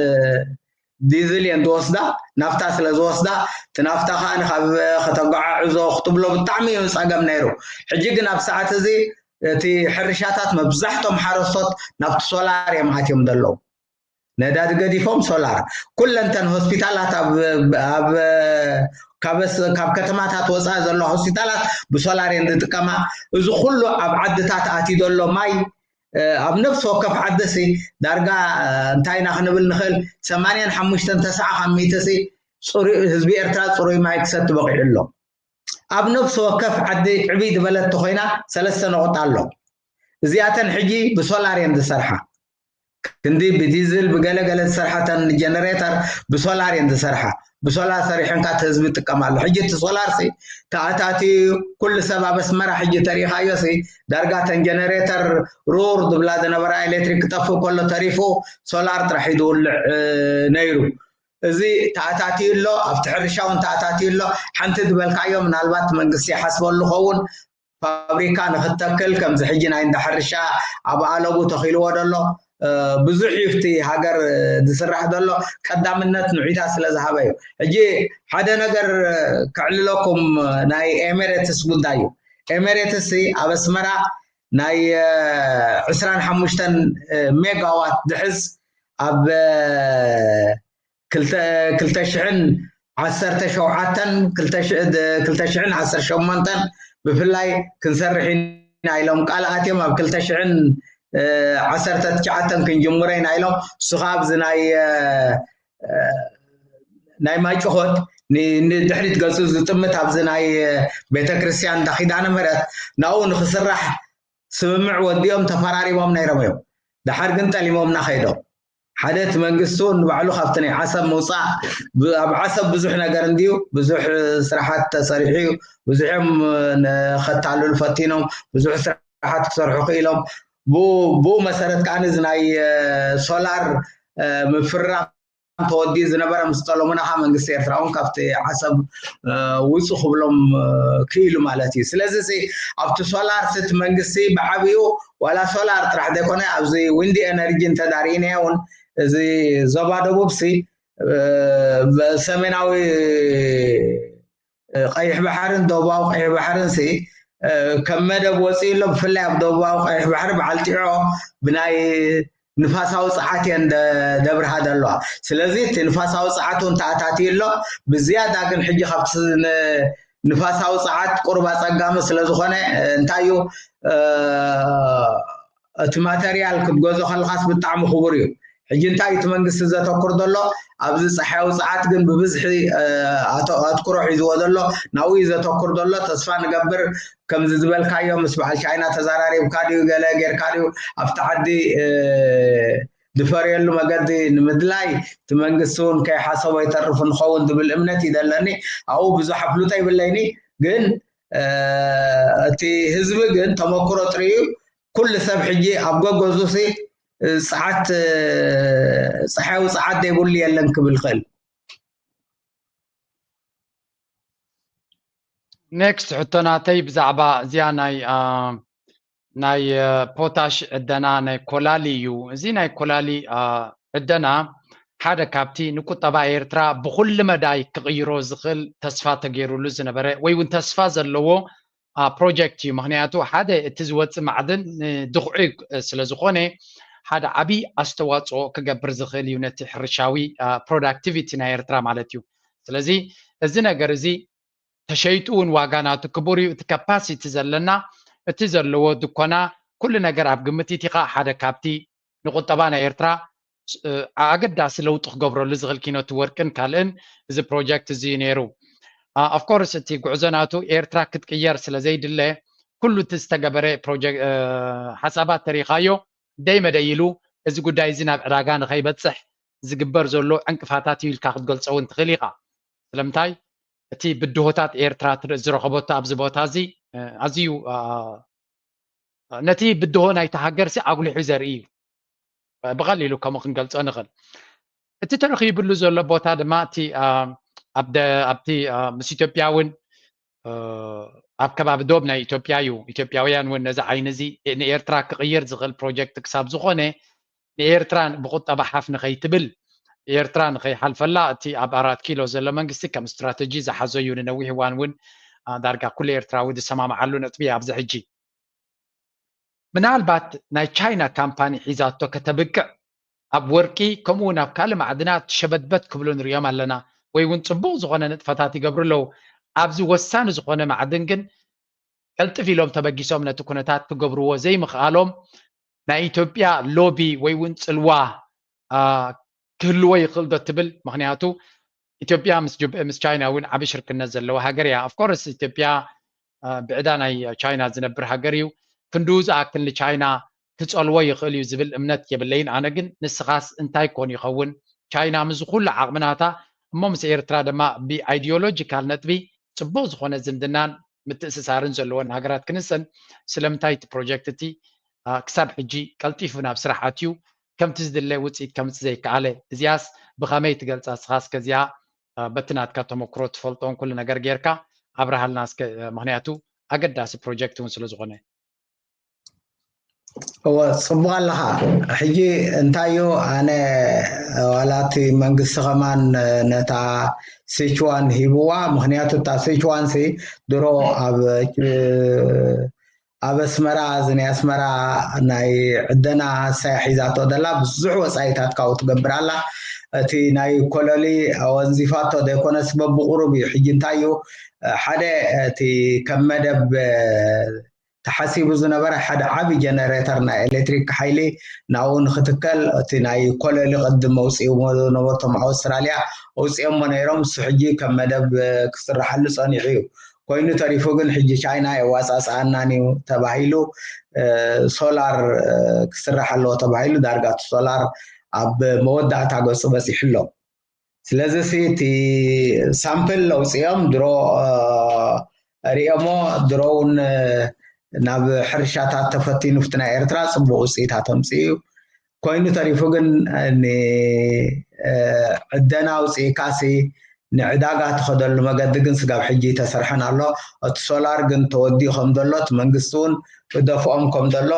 ዲዝል እየን ዝወስዳ፣ ናፍታ ስለ ዝወስዳ፣ እቲ ናፍታ ከኣ ንካብ ከተጓዓዕዞ ክትብሎ ብጣዕሚ እዩ ጸገም ነይሩ። ሕጂ ግን ኣብ ሰዓት እዚ እቲ ሕርሻታት መብዛሕቶም ሓረስቶት ናብቲ ሶላር እዮም ኣትዮም ዘለዉ። ነዳዲ ገዲፎም ሶላር። ኩለንተን ሆስፒታላት ኣብ፣ ኣብ፣ ካብ ስ-፣ ካብ ከተማታት ወጻኢ ዘለዋ ሆስፒታላት ብሶላር እየን ዝጥቀማ። እዚ ኩሉ ኣብ ዓድታት ኣትዩ ዘሎ ማይ፣ እ፣ ኣብ ነፍሲ ወከፍ ዓዲ ሲ ዳርጋ፣ እ፣ እንታይ ኢና ክንብል ንኽእል፣ ሰማንያን ሓሙሽተን ተስዓ ካብ ሚእቲ ሲ ጽሩይ፣ ህዝቢ ኤርትራ ጽሩይ ማይ ክሰቲ በቒዑ ኣሎ። ኣብ ነፍሲ ወከፍ ዓዲ ዕብይ ዝበለት ተኾይና ሰለስተ ነቑጣ ኣሎ። እዚኣተን ሕጂ ብሶላር እየን ዝሰርሓ። ክንዲ ብዲዝል ብገለ ገለ ዝሰርሓ፣ እተን ጀነሬተር ብሶላር እየን ዝሰርሓ። ብሶላር ሰሪሐን ከኣ እቲ ህዝቢ ይጥቀም ኣሎ። ሕጂ እቲ ሶላር ሲ ተኣታትዩ እዩ። ኩሉ ሰብ ኣብ ኣስመራ ሕጂ ተሪኻዮ ሲ ዳርጋ እተን ጀነሬተር ሩር ዝብላ ዝነበራ ኤሌክትሪክ ክጠፍእ ከሎ ተሪፉ ሶላር ጥራሕ እዩ ዝውልዕ፣ እ፣ ነይሩ። እዚ ተኣታትዩ ኣሎ፣ ኣብቲ ሕርሻ እውን ተኣታትዩ ኣሎ። ሓንቲ ዝበልካዮ ምናልባት መንግስቲ ይሓስበሉ ኸውን፣ ፋብሪካ ንክትተክል፣ ከምዚ ሕጂ ናይ እንዳ ሕርሻ ኣብ ኣለቡ ተኺልዎ ዘሎ፣ እ፣ ብዙሕ እዩ እቲ ሃገር ዝስራሕ ዘሎ፣ ቀዳምነት ንዑታ ስለ ዝሃበ እዩ። ሕጂ ሓደ ነገር ከዕልለኩም፣ ናይ ኤሚሬትስ ጉዳይ እዩ። ኤሚሬትስ ኣብ ኣስመራ ናይ፣ እ፣ ዕስራን ሓሙሽተን ሜጋዋት ዝሕዝ ኣብ፣ እ፣ ክልተ፣ ክልተ ሽሕን ዓሰርተ ሸውዓተን፣ ክልተ ሽሕ፣ ክልተ ሽሕን ዓሰርተ ሸሞንተን ብፍላይ ክንሰርሕ ኢና ኢሎም ቃል ኣትዮም ኣብ ክልተ ሽሕን፣ እ፣ ዓሰርተ ትሽዓተን ክንጅምሮ ኢና ኢሎም። እሱ ኸኣ ኣብዚ ናይ፣ እ፣ እ፣ ናይ ማይ ጭኾት ንድሕሪት ገጹ ዝጥምት ኣብዚ ናይ ቤተክርስትያን እንዳ ኪዳነ ምሕረት ናብኡ ንክስራሕ ስምምዕ ወዲኦም ተፈራሪሞም ነይሮም እዮም። ድሓር ግን ጠሊሞምና ከይዶም። ሓደ እቲ መንግስቲ እውን ንባዕሉ ካብቲ ናይ ዓሰብ ምውፃእ ኣብ ዓሰብ ብዙሕ ነገር እንድዩ፣ ብዙሕ ስራሓት ተሰሪሑ እዩ። ብዙሕ እዮም ንኸታልሉ ፈቲኖም፣ ብዙሕ ስራሓት ክሰርሑ ክኢሎም። ብኡ መሰረት ከዓ እዚ ናይ ሶላር ምፍራም ተወዲኡ ዝነበረ ምስ ጠለሙና ከዓ መንግስቲ ኤርትራ እውን ካብቲ ዓሰብ ውፁ ክብሎም ክኢሉ ማለት እዩ። ስለዚ ኣብቲ ሶላር ስቲ መንግስቲ ብዓብኡ ዋላ ሶላር ጥራሕ ዘይኮነ ኣብዚ ዊንዲ ኤነርጂ እንተዳርኢናዮ እውን እዚ ዞባ ደቡብ ሲ ሰሜናዊ ቀይሕ ባሕርን ደቡባዊ ቀይሕ ባሕርን ሲ ከም መደብ ወፂኡ ኣሎ። ብፍላይ ኣብ ደቡባዊ ቀይሕ ባሕሪ በዓል ጢዖ ብናይ ንፋሳዊ ፀዓት እየን ደብርሃ ዘለዋ። ስለዚ እቲ ንፋሳዊ ፀዓት እውን ተኣታትዩ ኣሎ። ብዝያዳ ግን ሕጂ ካብቲ ንፋሳዊ ፀዓት ቁሩብ ኣፀጋሚ ስለዝኾነ እንታይ እዩ እቲ ማተርያል ክትገዞ ከለኻስ ብጣዕሚ ክቡር እዩ። ሕጂ እንታይ እቲ መንግስቲ ዘተኩር ዘሎ ኣብዚ ፀሓያዊ ፀዓት ግን ብብዝሒ ኣትኩሮ ሒዝዎ ዘሎ ናብኡ እዩ ዘተኩር ዘሎ። ተስፋ ንገብር ከምዚ ዝበልካዮ ምስ በዓል ቻይና ተዘራሪብካ ድዩ ገለ ጌርካ ድዩ ኣብቲ ዓዲ ዝፈርየሉ መገዲ ንምድላይ እቲ መንግስቲ እውን ከይሓሰቦ ይተርፍ ንኸውን ዝብል እምነት እዩ ዘለኒ። ኣብኡ ብዙሕ ኣፍልጦ ይብለይኒ፣ ግን እቲ ህዝቢ ግን ተመክሮ ጥርዩ ኩሉ ሰብ ሕጂ ኣብ ገገዙ ሲ ፀዓት ፀሓያዊ ፀዓት ዘይብሉ የለን ክብል ክእል። ኔክስት ሕቶ ናተይ ብዛዕባ እዚኣ ናይ ናይ ፖታሽ ዕደና ናይ ኮላሊ እዩ። እዚ ናይ ኮላሊ ዕደና ሓደ ካብቲ ንቁጠባ ኤርትራ ብኩሉ መዳይ ክቕይሮ ዝኽእል ተስፋ ተገይሩሉ ዝነበረ ወይ እውን ተስፋ ዘለዎ ፕሮጀክት እዩ። ምክንያቱ ሓደ እቲ ዝወፅእ ማዕድን ንድኽዒ ስለዝኾነ ሓደ ዓብዪ ኣስተዋፅኦ ክገብር ዝኽእል እዩ ነቲ ሕርሻዊ ፕሮዳክቲቪቲ ናይ ኤርትራ ማለት እዩ። ስለዚ እዚ ነገር እዚ ተሸይጡ እውን ዋጋ ናቱ ክቡር እዩ። እቲ ካፓሲቲ ዘለና እቲ ዘለዎ ድኮና ኩሉ ነገር ኣብ ግምት ኢቲኻ ሓደ ካብቲ ንቁጠባ ናይ ኤርትራ ኣገዳሲ ለውጢ ክገብረሉ ዝኽእል ኪኖቲ ወርቅን ካልእን እዚ ፕሮጀክት እዚ እዩ ነይሩ። ኦፍኮርስ እቲ ጉዕዞ ናቱ ኤርትራ ክትቅየር ስለ ዘይድለ ኩሉ እቲ ዝተገበረ ሓሳባት ተሪኻዮ ደይ መደይ ኢሉ እዚ ጉዳይ እዚ ናብ ዕዳጋ ንኸይበፅሕ ዝግበር ዘሎ ዕንቅፋታት እዩ ኢልካ ክትገልፆ እውን ትኽእል ኢኻ። ስለምንታይ እቲ ብድሆታት ኤርትራ ዝረኸበቶ ኣብዚ ቦታ እዚ ኣዝዩ ነቲ ብድሆ ናይቲ ሃገር ሲ ኣጉሊሑ ዘርኢ እዩ። ብቐሊሉ ከምኡ ክንገልጾ ንኽእል። እቲ ተረኺብሉ ዘሎ ቦታ ድማ እቲ ኣብቲ ምስ ኢትዮጵያ እውን ኣብ ከባቢ ዶብ ናይ ኢትዮጵያ እዩ። ኢትዮጵያውያን እውን ነዚ ዓይኒ እዚ ንኤርትራ ክቕይር ዝኽእል ፕሮጀክት ክሳብ ዝኾነ ንኤርትራ ብቁጠባ ሓፍ ንኸይትብል ኤርትራ ንኸይሓልፈላ እቲ ኣብ ኣራት ኪሎ ዘሎ መንግስቲ ከም ስትራተጂ ዝሓዞ እዩ። ንነዊሕ እዋን እውን ዳርጋ ኩሉ ኤርትራዊ ዝሰማምዓሉ ነጥቢ ኣብዚ ሕጂ ምናልባት ናይ ቻይና ካምፓኒ ሒዛቶ ከተብቅዕ ኣብ ወርቂ ከምኡ እውን ኣብ ካልእ ማዕድናት ሸበትበት ክብሉ ንሪኦም ኣለና ወይ እውን ፅቡቕ ዝኾነ ንጥፈታት ይገብሩ ኣለዉ። ኣብዚ ወሳኒ ዝኾነ ማዕድን ግን ቀልጥፍ ኢሎም ተበጊሶም ነቲ ኩነታት ክገብርዎ ዘይምኽኣሎም ናይ ኢትዮጵያ ሎቢ ወይ እውን ፅልዋ ክህልዎ ይኽእል ዶ ትብል? ምክንያቱ ኢትዮጵያ ምስ ቻይና እውን ዓብዪ ሽርክነት ዘለዋ ሃገር እያ። ኦፍኮርስ ኢትዮጵያ ብዕዳ ናይ ቻይና ዝነብር ሃገር እዩ። ክንድኡ ዝኣክል ንቻይና ክፀልዎ ይኽእል እዩ ዝብል እምነት የብለይን። ኣነ ግን ንስኻስ እንታይ ኮን ይኸውን? ቻይና ምስ ኩሉ ዓቕምናታ እሞ ምስ ኤርትራ ድማ ብኣይዲዮሎጂካል ነጥቢ ፅቡቕ ዝኾነ ዝምድናን ምትእስሳርን ዘለወን ሃገራት ክንሰን ስለምንታይ እቲ ፕሮጀክት እቲ ክሳብ ሕጂ ቀልጢፉ ናብ ስራሕ ኣትዩ ከምቲ ዝድለ ውፅኢት ከምፅእ ዘይከኣለ እዚኣስ ብኸመይ ትገልፃ እስኻ እስከ እዚኣ በቲ ናትካ ተመክሮ ትፈልጦን ኩሉ ነገር ጌርካ ኣብርሃልና እስከ ምክንያቱ ኣገዳሲ ፕሮጀክት እውን ስለ ዝኾነ እወ ጽቡቕ ኣለኻ። ሕጂ እንታይ እዩ ኣነ ዋላ እቲ መንግስቲ ከማን ነታ ሴችዋን ሂብዋ ምክንያቱ እታ ሴችዋን ሲ ድሮ ኣብ ኣብ ኣስመራ እዚ ናይ ኣስመራ ናይ ዕደና ሳያ ሒዛቶ ደላ ብዙሕ ወፃኢታት ካብኡ ትገብር ኣላ። እቲ ናይ ኮለሊ ኣወንዚፋቶ ዘይኮነስ በብቁሩብ እዩ። ሕጂ እንታይ እዩ ሓደ እቲ ከም መደብ ተሓሲቡ ዝነበረ ሓደ ዓቢ ጀነሬተር ናይ ኤሌክትሪክ ሓይሊ ናብኡ ንክትከል እቲ ናይ ኮለሊ ቅድም መውፅእዎ ዝነበርቶም ኣውስትራልያ ኣውፅኦሞ ነይሮም። እሱ ሕጂ ከም መደብ ክስራሓሉ ፀኒሑ እዩ። ኮይኑ ተሪፉ ግን ሕጂ ቻይና የዋፃፅኣናን እዩ ተባሂሉ ሶላር ክስራሕ ኣለዎ ተባሂሉ ዳርጋ እቲ ሶላር ኣብ መወዳእታ ገፁ በፂሑ ኣሎ። ስለዚ እቲ ሳምፕል ኣውፅኦም ድሮ ሪኦሞ ድሮ እውን ናብ ሕርሻታት ተፈቲኑ ፍቲ ናይ ኤርትራ ፅቡቅ ውፅኢታት ኣምፅኡ እዩ። ኮይኑ ተሪፉ ግን ዕደና ኣውፅኢካሲ ንዕዳጋ ትኸደሉ መገዲ ግን ስጋብ ሕጂ ተሰርሐን ኣሎ። እቲ ሶላር ግን ተወዲኡ ከም ዘሎ እቲ መንግስቲ እውን ክደፍኦም ከም ዘሎ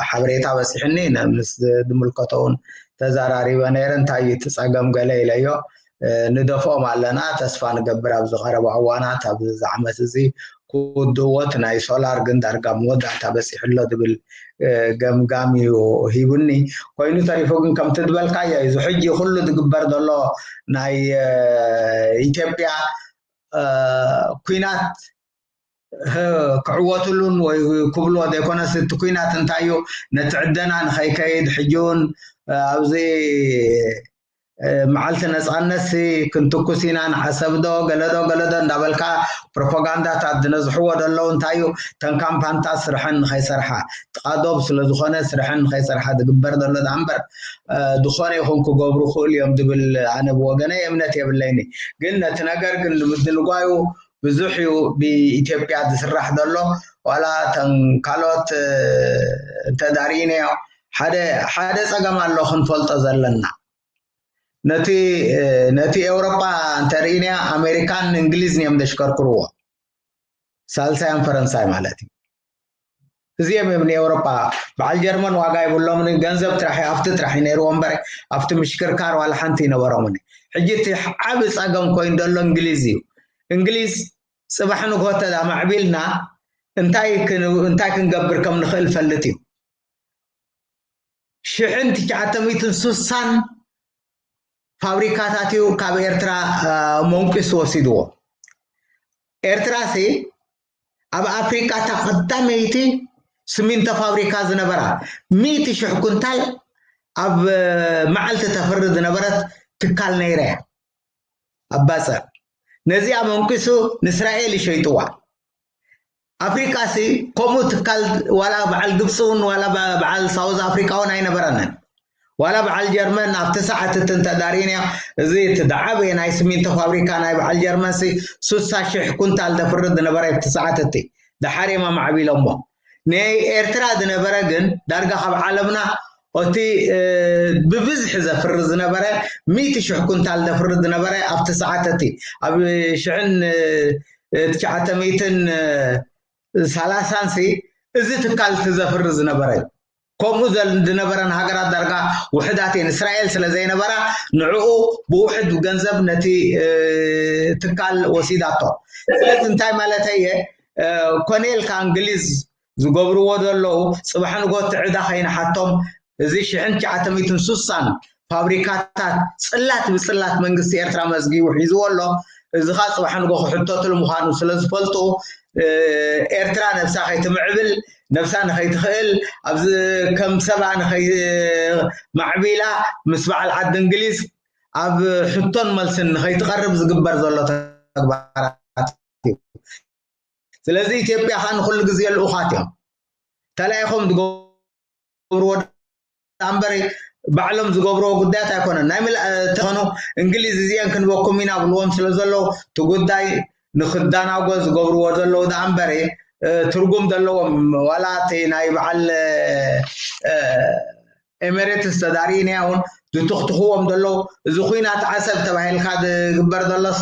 ሓበሬታ በፂሕኒ። ምስ ዝምልከቶ እውን ተዘራሪበ ነይረ። እንታይ እዩ እቲ ፀገም ገለ ኢለዮ። ንደፍኦም ኣለና፣ ተስፋ ንገብር ኣብዚ ቀረባ እዋናት ኣብዚ ዓመት እዚ ክውድእዎ። እቲ ናይ ሶላር ግን ዳርጋ መወዳእታ በፂሑ ኣሎ ዝብል ገምጋም እዩ ሂቡኒ። ኮይኑ ተሪፉ ግን ከምቲ ዝበልካዮ እዚ ሕጂ ኩሉ ዝግበር ዘሎ ናይ ኢትዮጵያ ኩናት ክዕወትሉን ወይ ክብልዎ ዘይኮነስ እቲ ኩናት እንታይ እዩ ነቲ ዕደና ንኸይከይድ ሕጂ እውን ኣብዚ መዓልቲ ነፃነት ክንትኩስ ኢና ንዓሰብዶ ገለዶ ገለዶ እንዳበልካ ፕሮፓጋንዳታት ዝነዝሕዎ ዘለዉ እንታይ እዩ? ተን ካምፓንታት ስርሐን ንኸይሰርሓ ጥቓዶብ ስለዝኾነ ስርሐን ንኸይሰርሓ ዝግበር ዘሎ ዳ እምበር ዝኾነ ይኹን ክገብሩ ክእሉ እዮም ዝብል ኣነ ብወገነይ እምነት የብለይኒ። ግን ነቲ ነገር ግን ንምድንጓዩ ብዙሕ እዩ ብኢትዮጵያ ዝስራሕ ዘሎ። ዋላ ተን ካልኦት እንተዳርኢናዮ ሓደ ሓደ ፀገም ኣሎ ክንፈልጦ ዘለና። ነቲ ነቲ ኤውሮጳ እንተርኢናያ ኣሜሪካን እንግሊዝን እዮም ዘሽከርክርዎ፣ ሳልሳያን ፈረንሳይ ማለት እዩ። እዚኦም እዮም ንኤውሮጳ በዓል ጀርመን ዋጋ ይብሎምን ገንዘብ ጥራሕ ኣብቲ ጥራሕ እዩ ነይርዎ እምበር ኣብቲ ምሽክርካር ዋላ ሓንቲ ይነበሮምን። ሕጂ እቲ ዓቢ ጸገም ኮይኑ ዘሎ እንግሊዝ እዩ። እንግሊዝ ጽባሕ ንግሆ ተዳ ማዕቢልና እንታይ እንታይ ክንገብር ከም ንኽእል ፈልጥ እዩ። ሽሕን ትሽዓተ ሚእትን ስሳን ፋብሪካታት እዩ ካብ ኤርትራ መንቂሱ ወሲድዎ። ኤርትራ ሲ ኣብ ኣፍሪቃ እታ ቀዳመይቲ ስሚንቶ ፋብሪካ ዝነበራ ሚእቲ ሽሕ ኩንታል ኣብ መዓልቲ ተፍሪ ዝነበረት ትካል ነይራ እያ። ኣባጽዕ ነዚኣ መንቂሱ ንእስራኤል ይሸይጥዋ። ኣፍሪቃ ሲ ከምኡ ትካል ዋላ በዓል ግብፂ እውን ዋላ በዓል ሳውዝ ኣፍሪቃ እውን ኣይነበረንን። ዋላ በዓል ጀርመን ኣብቲ ሰዓት እቲ እንተዳሪንዮ እዚ እቲ ዝዓበየ ናይ ስሚንቶ ፋብሪካ ናይ በዓል ጀርመን ሲ ሱሳ ሽሕ ኩንታል ዘፍርድ ዝነበረ ኣብቲ ሰዓት እቲ ደሓር እዮም ኣማዕቢሎሞ። ናይ ኤርትራ ዝነበረ ግን ዳርጋ ካብ ዓለምና እቲ ብብዝሒ ዘፍሪ ዝነበረ ሚእቲ ሽሕ ኩንታል ዘፍሪ ዝነበረ ኣብቲ ሰዓት እቲ ኣብ ሽሕን ትሽዓተ ሚእትን ሰላሳን ሲ እዚ ትካል እቲ ዘፍሪ ዝነበረ እዩ። ከምኡ ዝነበረን ሃገራት ዳርጋ ውሕዳት እየን። እስራኤል ስለ ዘይነበራ ንዕኡ ብውሕድ ገንዘብ ነቲ ትካል ወሲዳቶ። ስለዚ እንታይ ማለተይ እየ? ኮነ ኢልካ እንግሊዝ ዝገብርዎ ዘለዉ ጽባሕ ንግሆ እቲ ዕዳ ከይንሓቶም እዚ ሽሕን ትሽዓተ ሚእትን ስሳን ፋብሪካታት ጽላት ብጽላት መንግስቲ ኤርትራ መዝጊቡ ሒዝዎ ኣሎ። እዚ ኸኣ ጽባሕ ንግሆ ክሕተትሉ ምዃኑ ስለ ዝፈልጡ ኤርትራ ነብሳ ከይትምዕብል ነብሳ ንኸይትኽእል ኣብዚ ከም ሰብኣ ንኸይማዕቢላ ምስ በዓል ዓዲ እንግሊዝ ኣብ ሕቶን መልስን ንኸይትቐርብ ዝግበር ዘሎ ተግባራት እዩ። ስለዚ ኢትዮጵያ ከዓ ንኩሉ ግዜ ልኡኻት እዮም ተላኢኾም ዝገብርዎ እምበር ባዕሎም ዝገብርዎ ጉዳያት ኣይኮነን። ናይ ምልእ ተኾኑ እንግሊዝ እዚአን ክንበኩም ኢና ብልዎም ስለ ዘለዉ እቲ ጉዳይ ንክዳናጎ ዝገብርዎ ዘለዉ ደኣ እምበሪ ትርጉም ዘለዎም ዋላ እቲ ናይ በዓል ኤሜሬትስ ተዳሪእናያ እውን ዝትኽትኽዎም ዘለዉ እዚ ኩናት ዓሰብ ተባሂልካ ዝግበር ዘሎስ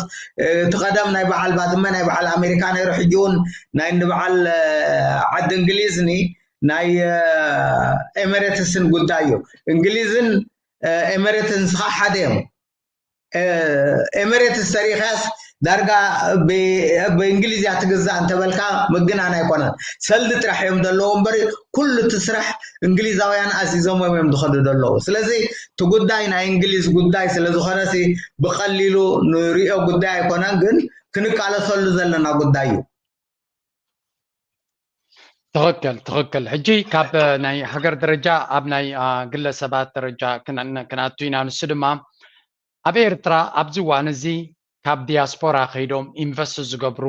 እቲ ቀደም ናይ በዓል ባድመ ናይ በዓል ኣሜሪካ ነይሩ ሕጂ እውን ናይ ንበዓል ዓዲ እንግሊዝኒ ናይ ኤሜሬትስን ጉዳይ እዩ። እንግሊዝን ኤሜሬትስ ከዓ ሓደ እዮም። ኤሜሬትስ ተሪኻስ ዳርጋ ብእንግሊዝ እያ ትግዛእ እንተበልካ ምግናን ኣይኮነን። ሰልዲ ጥራሕ እዮም ዘለዉ እምበር ኩሉ እቲ ስራሕ እንግሊዛውያን ኣዚዞም እዮም ዝኸዱ ዘለዉ። ስለዚ እቲ ጉዳይ ናይ እንግሊዝ ጉዳይ ስለ ዝኾነ ብቐሊሉ ንሪኦ ጉዳይ ኣይኮነን፣ ግን ክንቃለሰሉ ዘለና ጉዳይ እዩ። ትኽክል ትኽክል። ሕጂ ካብ ናይ ሃገር ደረጃ ኣብ ናይ ግለሰባት ደረጃ ክንኣቱ ኢና። ንሱ ድማ ኣብ ኤርትራ ኣብዚ እዋን እዚ ካብ ዲያስፖራ ከይዶም ኢንቨስት ዝገብሩ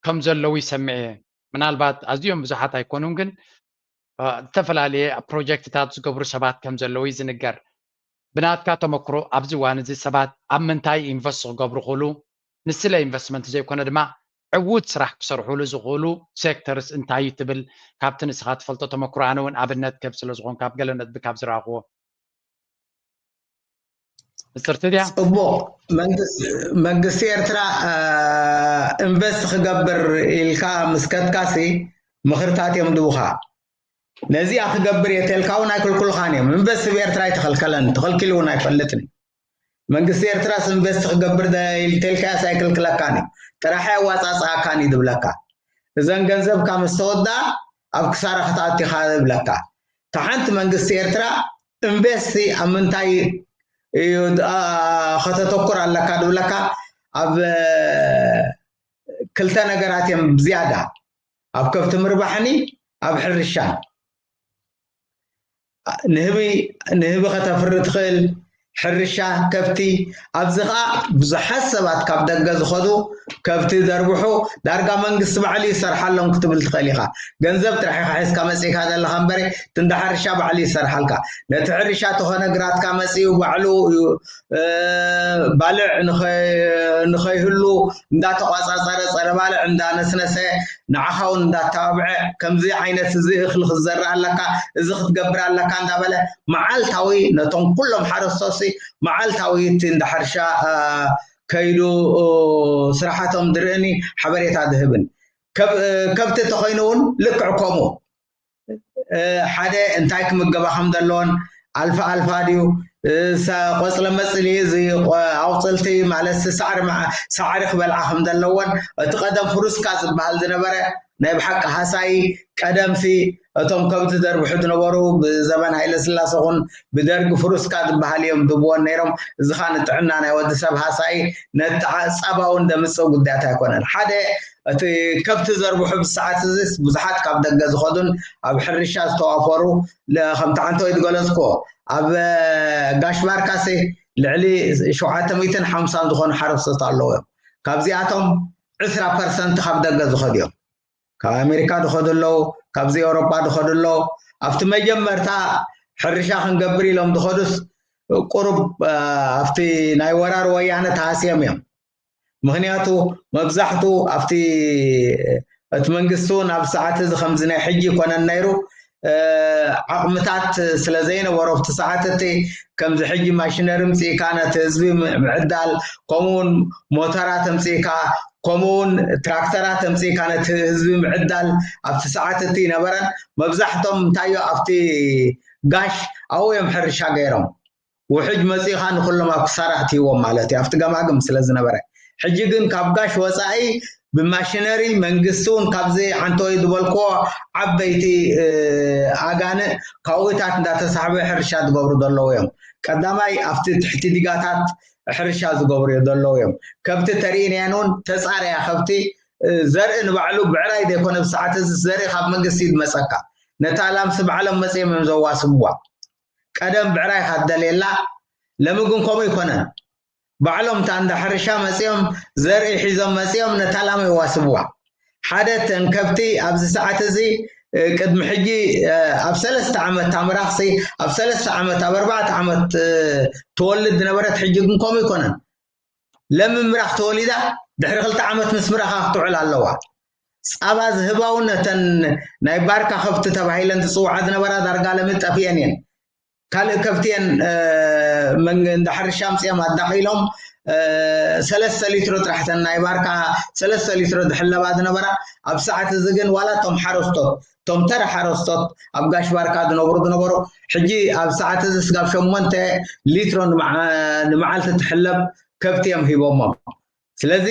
ከም ዘለዉ ይሰምዕ እየ። ምናልባት ኣዝዮም ብዙሓት ኣይኮኑን፣ ግን ዝተፈላለየ ፕሮጀክትታት ዝገብሩ ሰባት ከም ዘለዉ እዩ ዝንገር። ብናትካ ተመክሮ ኣብዚ እዋን እዚ ሰባት ኣብ ምንታይ ኢንቨስት ክገብሩ ክእሉ፣ ንስለ ኢንቨስትመንት ዘይኮነ ድማ ዕዉት ስራሕ ክሰርሑሉ ዝኽእሉ ሴክተርስ እንታይ እዩ ትብል? ካብቲ ንስኻ ትፈልጦ ተመክሮ፣ ኣነ እውን ኣብነት ከብ ስለ ዝኾን ካብ ገለ ነጥቢ ካብ ዝረኣኽዎ። ምስርት ድያ? ጽቡቕ። መንግስቲ ኤርትራ ኢንቨስት ክገብር ኢልካ ምስ ከድካሲ ምኽርታት እዮም ድቡኻ። ነዚኣ ክገብር እየ ተልካ እውን ኣይክልኩልኻን እዮም። ኢንቨስት ብኤርትራ ኣይተኸልከለን፣ ተኸልኪሉ እውን ኣይፈልጥን። መንግስቲ ኤርትራስ ኢንቨስት ክገብር ኢልተልካያስ ኣይክልክለካን እዩ። ጥራሕ ኣዋፃፅኣካን እዩ ድብለካ። እዘን ገንዘብካ ምስ ተወዳ ኣብ ክሳራ ክትኣቲኻ ይብለካ። ተሓንቲ መንግስቲ ኤርትራ ኢንቨስቲ ኣብ ምንታይ እዩ ከተተኩር ኣለካ ድብለካ፣ ኣብ ክልተ ነገራት እዮም ብዝያዳ፣ ኣብ ከብቲ ምርባሕኒ ኣብ ሕርሻን። ንህቢ ንህቢ ከተፍሪ ትኽእል፣ ሕርሻ፣ ከብቲ። ኣብዚ ኸዓ ብዙሓት ሰባት ካብ ደገ ዝኸዱ ከብቲ ዘርብሑ፣ ዳርጋ መንግስቲ ባዕሉ ይሰርሓሎም ክትብል ትኽእል ኢኻ። ገንዘብ ጥራሕ ኢኻ ሒዝካ መፂእካ ዘለኻ እምበረ፣ እቲ እንዳ ሕርሻ ባዕሉ ይሰርሓልካ። ነቲ ሕርሻ ተኾነ ግራትካ መፂኡ ባዕሉ እዩ ባልዕ ንኸይህሉ እንዳተቋፃፀረ፣ ፀረ ባልዕ እንዳነስነሰ፣ ንዓኻ እውን እንዳተባብዐ፣ ከምዚ ዓይነት እዚ እኽሊ ክትዘርእ ኣለካ፣ እዚ ክትገብር ኣለካ እንዳበለ መዓልታዊ ነቶም ኩሎም ሓረስቶሲ መዓልታዊ እቲ እንዳ ሕርሻ ከይዱ ስራሓቶም ድርእኒ ሓበሬታ ድህብን። ከብቲ ተኾይኑ እውን ልክዕ ከምኡ ሓደ እንታይ ክምገባ ከም ዘለዎን፣ ኣልፋ ኣልፋ ድዩ፣ ቆፅለ መፅሊ፣ እዚ ኣውፅልቲ ማለት ሳዕሪ፣ ሳዕሪ ክበልዓ ከም ዘለዎን፣ እቲ ቀደም ፍሩስካ ዝበሃል ዝነበረ ናይ ብሓቂ ሃሳይ ቀደምሲ እቶም ከብቲ ዘርብሑ ዝነበሩ ብዘበን ሃይለ ስላሴ ኹን ብደርጊ ፍሩስካ ዝበሃል እዮም ድብዎን ነይሮም። እዚ ኸዓ ንጥዕና ናይ ወዲ ሰብ ሃሳይ ነቲ ጸባ እውን ደምጽእ ጉዳያት ኣይኮነን። ሓደ እቲ ከብቲ ዘርብሑ ብሰዓት እዚ ብዙሓት ካብ ደገ ዝኸዱን ኣብ ሕርሻ ዝተዋፈሩ ከምቲ ዓንተወይ ዝገለጽክዎ ኣብ ጋሽ ባርካሲ ልዕሊ ሸውዓተ ሚእትን ሓምሳን ዝኾኑ ሓረስቶት ኣለዉ እዮም። ካብዚኣቶም ዕስራ ፐርሰንት ካብ ደገ ዝኸዱ እዮም። ካብ ኣሜሪካ ዝኸዱ ኣለዉ፣ ካብዚ ኤውሮጳ ዝኸዱ ኣለዉ። ኣብቲ መጀመርታ ሕርሻ ክንገብር ኢሎም ዝኸዱስ ቁሩብ ኣብቲ ናይ ወራር ወያነ ተሃስዮም እዮም። ምኽንያቱ መብዛሕቱ ኣብቲ እቲ መንግስቲ እውን ኣብ ሰዓት እዚ ከምዚ ናይ ሕጂ ይኮነን ነይሩ። ዓቕምታት ስለ ዘይነበሮ ኣብቲ ሰዓት እቲ ከምዚ ሕጂ ማሽነሪ ምፅኢካ ነቲ ህዝቢ ምዕዳል፣ ከምኡውን ሞተራት ኣምፅኢካ፣ ከምኡውን ትራክተራት ኣምፅኢካ ነቲ ህዝቢ ምዕዳል ኣብቲ ሰዓት እቲ ይነበረን። መብዛሕቶም እንታዮ ኣብቲ ጋሽ ኣብኡ እዮም ሕርሻ ገይሮም። ውሕጅ መፂእኻ ንኩሎም ኣብ ክሳራ ኣእትይዎም ማለት እዩ፣ ኣብቲ ገማግም ስለ ዝነበረ። ሕጂ ግን ካብ ጋሽ ወፃኢ ብማሽነሪ መንግስቲ እውን ካብዚ ዓንተወይ ዝበልክዎ ዓበይቲ ኣጋንእ ካብኡታት እንዳተሳሕበ ሕርሻ ዝገብሩ ዘለዉ እዮም። ቀዳማይ ኣብቲ ትሕቲ ዲጋታት ሕርሻ ዝገብሩ ዘለዉ እዮም። ከብቲ ተሪእናየን እውን ተፃረያ ከብቲ ዘርኢ ንባዕሉ ብዕራይ ዘይኮነ ብሰዓት እዚ ዘርኢ ካብ መንግስቲ እዩ ዝመፀካ። ነታ ላምሲ ባዕሎም መፅኦም እዮም ዘዋስብዋ። ቀደም ብዕራይ ኢኻ ትደልየላ፣ ለሚ ግን ከምኡ ኣይኮነን። ባዕሎም እታ እንዳ ሕርሻ መፂኦም ዘርኢ ሒዞም መፂኦም ነታ ላም የዋስብዋ። ሓደ እተን ከብቲ ኣብዚ ሰዓት እዚ ቅድሚ ሕጂ ኣብ ሰለስተ ዓመት ታምራኽሲ ኣብ ሰለስተ ዓመት ኣብ ኣርባዕተ ዓመት ትወልድ ዝነበረት ሕጂ ግን ከምኡ ኣይኮነን። ለሚ ምራኽ ተወሊዳ ድሕሪ ክልተ ዓመት ምስ ምራኻ ክትውዕል ኣለዋ። ፃባ ዝህባ እውን እተን ናይ ባርካ ከብቲ ተባሂለን ዝፅውዓ ዝነበራ ዳርጋ ለሚ ጠፊአን እየን። ካልእ ከብቲ እየን እንዳ ሕርሻ ኣምፅኦም ኣዳቒሎም ሰለስተ ሊትሮ ጥራሕ እተን ናይ ባርካ ሰለስተ ሊትሮ ዝሕለባ ዝነበራ። ኣብ ሰዓት እዚ ግን ዋላ እቶም ሓረስቶት እቶም ተራ ሓረስቶት ኣብ ጋሽ ባርካ ዝነብሩ ዝነበሩ ሕጂ ኣብ ሰዓት እዚ ስጋብ ሸሞንተ ሊትሮ ንመዓልቲ ትሕለብ ከብቲ እዮም ሂቦሞም። ስለዚ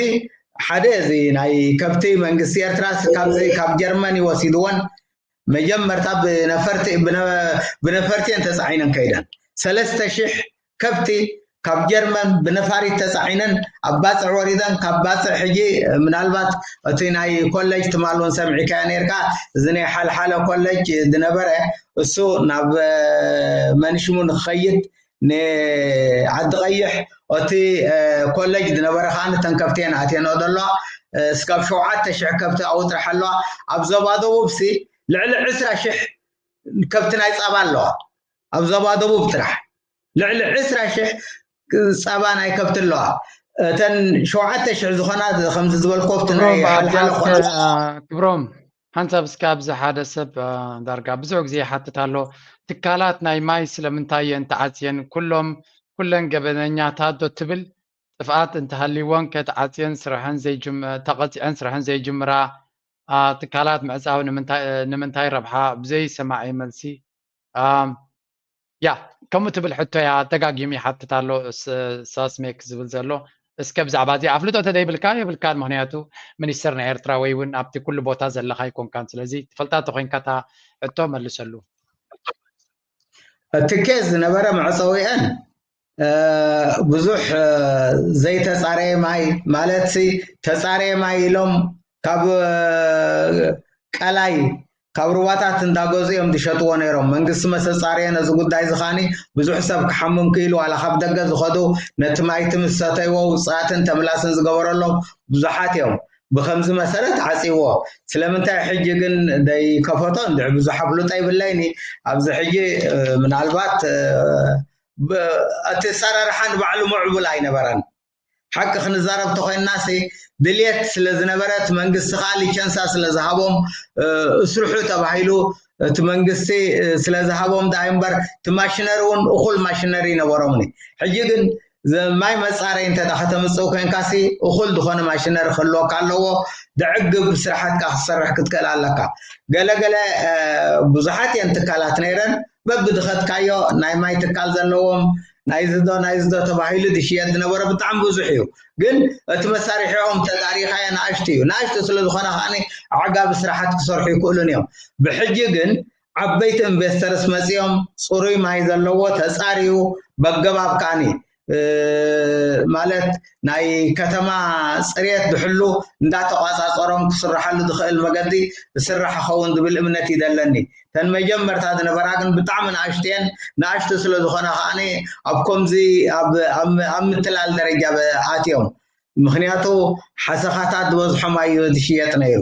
ሓደ እዚ ናይ ከብቲ መንግስቲ ኤርትራ ካብዚ ካብ ጀርመን ይወሲድዎን መጀመርታ ብነፈርቲ ብነፈርቲ እየን ተፃዒነን ከይደን ሰለስተ ሽሕ ከብቲ ካብ ጀርመን ብነፋሪት ተፃዒነን ኣብ ባፅዕ ወሪደን፣ ካብ ባፅዕ ሕጂ ምናልባት እቲ ናይ ኮሌጅ ትማል እውን ሰሚዕካዮ ነርካ፣ እዚ ናይ ሓልሓለ ኮሌጅ ዝነበረ እሱ ናብ መንሽሙ ንክኸይድ ንዓዲ ቀይሕ፣ እቲ ኮሌጅ ዝነበረ ከዓ እተን ከብቲ እየን ኣትየንኦ ዘለዋ። እስካብ ሸውዓተ ሽሕ ከብቲ ኣብኡ ጥራሕ ኣለዋ። ኣብ ዞባ ደቡብ ሲ ልዕሊ ዕስራ ሽሕ ከብቲ ናይ ፃባ ኣለዋ። ኣብ ዞባ ደቡብ ጥራሕ ልዕሊ ዕስራ ሽሕ ፃባ ናይ ከብቲ ኣለዋ። እተን ሸውዓተ ሽሕ ዝኾና ከምዚ ዝበልኮ ኣብቲ ናይ ሓልሓለ ኮነ ክብሮም፣ ሓንሳብ እስከ ኣብዚ ሓደ ሰብ ዳርጋ ብዙሕ ግዜ ይሓትት ኣሎ። ትካላት ናይ ማይ ስለምንታይ እየን ተዓፅየን? ኩሎም ኩለን ገበነኛታት ዶ ትብል? ጥፍኣት እንተሃልይወን ከ ተዓፅየን ስርሐን ተቐፂዐን ስርሐን ዘይጅምራ ትካላት ምዕፃዊ ንምንታይ ረብሓ? ብዘይ ሰማዒ መልሲ ያ ከምኡ ትብል ሕቶ እያ ደጋጊሙ ይሓትት ኣሎ ሳስሜክ ዝብል ዘሎ። እስከ ብዛዕባ እዚ ኣፍልጦ ተደይብልካ የብልካን፣ ምክንያቱ ሚኒስተር ናይ ኤርትራ ወይ እውን ኣብቲ ኩሉ ቦታ ዘለካ ኣይኮንካን። ስለዚ ትፈልጣ ተኮይንካ እታ ሕቶ መልሰሉ። እቲ ኬዝ ዝነበረ መዕፀዊአን ብዙሕ ዘይተፃረየ ማይ ማለት ተፃረየ ማይ ኢሎም ካብ ቀላይ ካብ ሩባታት እንዳገዙ እዮም ዝሸጥዎ ነይሮም። መንግስቲ መሰፃርየ ነዚ ጉዳይ እዚ ከዓኒ ብዙሕ ሰብ ክሓምም ክኢሉ ዋላ ካብ ደገ ዝኸዱ ነቲ ማይቲ ምስ ሰተይዎ ውፅኣትን ተምላስን ዝገበረሎም ብዙሓት እዮም። ብከምዚ መሰረት ዓፂዎ። ስለምንታይ ሕጂ ግን ደይከፈቶ እንድዒ ብዙሕ ኣፍልጦ ይብለይኒ። ኣብዚ ሕጂ ምናልባት እቲ ኣሰራርሓ ንባዕሉ ምዕቡል ኣይነበረን። ሓቂ ክንዛረብ ተኮይንናሲ ድልየት ስለ ዝነበረ እቲ መንግስቲ ከዓ ሊቸንሳ ስለ ዝሃቦም እስርሑ ተባሂሉ እቲ መንግስቲ ስለ ዝሃቦም ደኣ እምበር እቲ ማሽነሪ እውን እኩል ማሽነሪ ይነበሮምኒ። ሕጂ ግን ማይ መፃረይ እንተ ከተምፅእ ኮይንካሲ እኩል ዝኾነ ማሽነሪ ክህልወካ ኣለዎ። ደዕግብ ስራሕትካ ክትሰርሕ ክትክእል ኣለካ። ገለገለ ብዙሓት እየን ትካላት ነይረን በብድኸትካዮ ናይ ማይ ትካል ዘለዎም ናይዚ ዶ ናይዚ ዶ ተባሂሉ ዝሽየጥ ዝነበረ ብጣዕሚ ብዙሕ እዩ። ግን እቲ መሳርሒኦም ተዳሪኻዮ ንኣሽቱ እዩ። ንኣሽቱ ስለ ዝኾነ ከዓኒ ኣዕጋቢ ስራሓት ክሰርሑ ይክእሉን እዮም። ብሕጂ ግን ዓበይቲ ኢንቨስተርስ መፂኦም ፅሩይ ማይ ዘለዎ ተፃርዩ በገባብ ከዓኒ ማለት ናይ ከተማ ፅሬት ዝሕሉ እንዳተቋፃፀሮም ክስርሓሉ ዝኽእል መገዲ ዝስራሕ ኸውን ዝብል እምነት እዩ ዘለኒ። እተን መጀመርታ ዝነበራ ግን ብጣዕሚ ንኣሽቱ እየን። ንኣሽቱ ስለ ዝኾና ከዓኒ ኣብ ከምዚ ኣብ ምትላል ደረጃ ኣትዮም። ምክንያቱ ሓሰኻታት ዝበዝሖም ኣዩ ዝሽየጥ ነይሩ።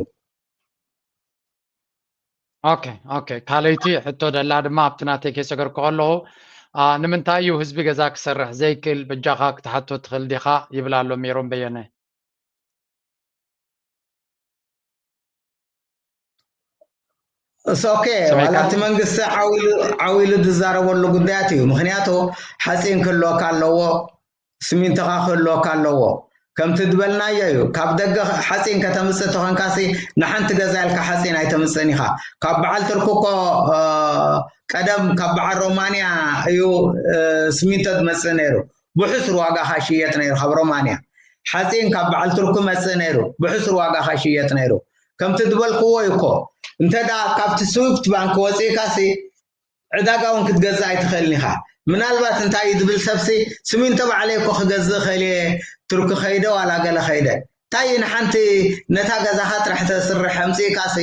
ኦኬ ኦኬ። ካልኣይቲ ሕቶ ደላ ድማ ኣብቲ ናተይ ከይሰገርኩ ከለኹ ንምንታይ እዩ ህዝቢ ገዛ ክሰርሕ ዘይክእል በጃኻ ክትሓቶ ትኽእል ዲኻ ይብል ኣሎ ሜሮን በየነ። ኦኬ ዋላ እቲ መንግስቲ ዓው ኢሉ ዝዛረበሉ ጉዳያት እዩ። ምክንያቱ ሓፂን ክህልወካ ኣለዎ፣ ስሚንቶኻ ክህልወካ ኣለዎ። ከምቲ ዝበልናዮ እዩ። ካብ ደገ ሓፂን ከተምፅእ ተኾንካሲ ንሓንቲ ገዛ ኢልካ ሓፂን ኣይተምፅእን ኢኻ። ካብ በዓል ትርኪ እኮ ቀደም ካብ በዓል ሮማንያ እዩ ስሚንቶ ዝመፅእ ነይሩ። ብሕሱር ዋጋ ካ ሽየጥ ነይሩ ካብ ሮማንያ። ሓፂን ካብ በዓል ትርኪ መፅእ ነይሩ። ብሕሱር ዋጋ ካ ሽየጥ ነይሩ። ከምቲ ዝበልክዎ እዩ እኮ። እንተ ደኣ ካብቲ ስዊፍት ባንክ ወፂእካሲ ዕዳጋ እውን ክትገዝእ ኣይትኽእልን ኢኻ። ምናልባት እንታይ እዩ ዝብል ሰብሲ ስሚንቶ ባዕለይ እኮ ክገዝእ እኽእል እየ፣ ቱርኪ ከይደ ዋላ ገለ ከይደ። እንታይ እዩ ንሓንቲ ነታ ገዛኻ ጥራሕ ተስርሕ ኣምፅእካሲ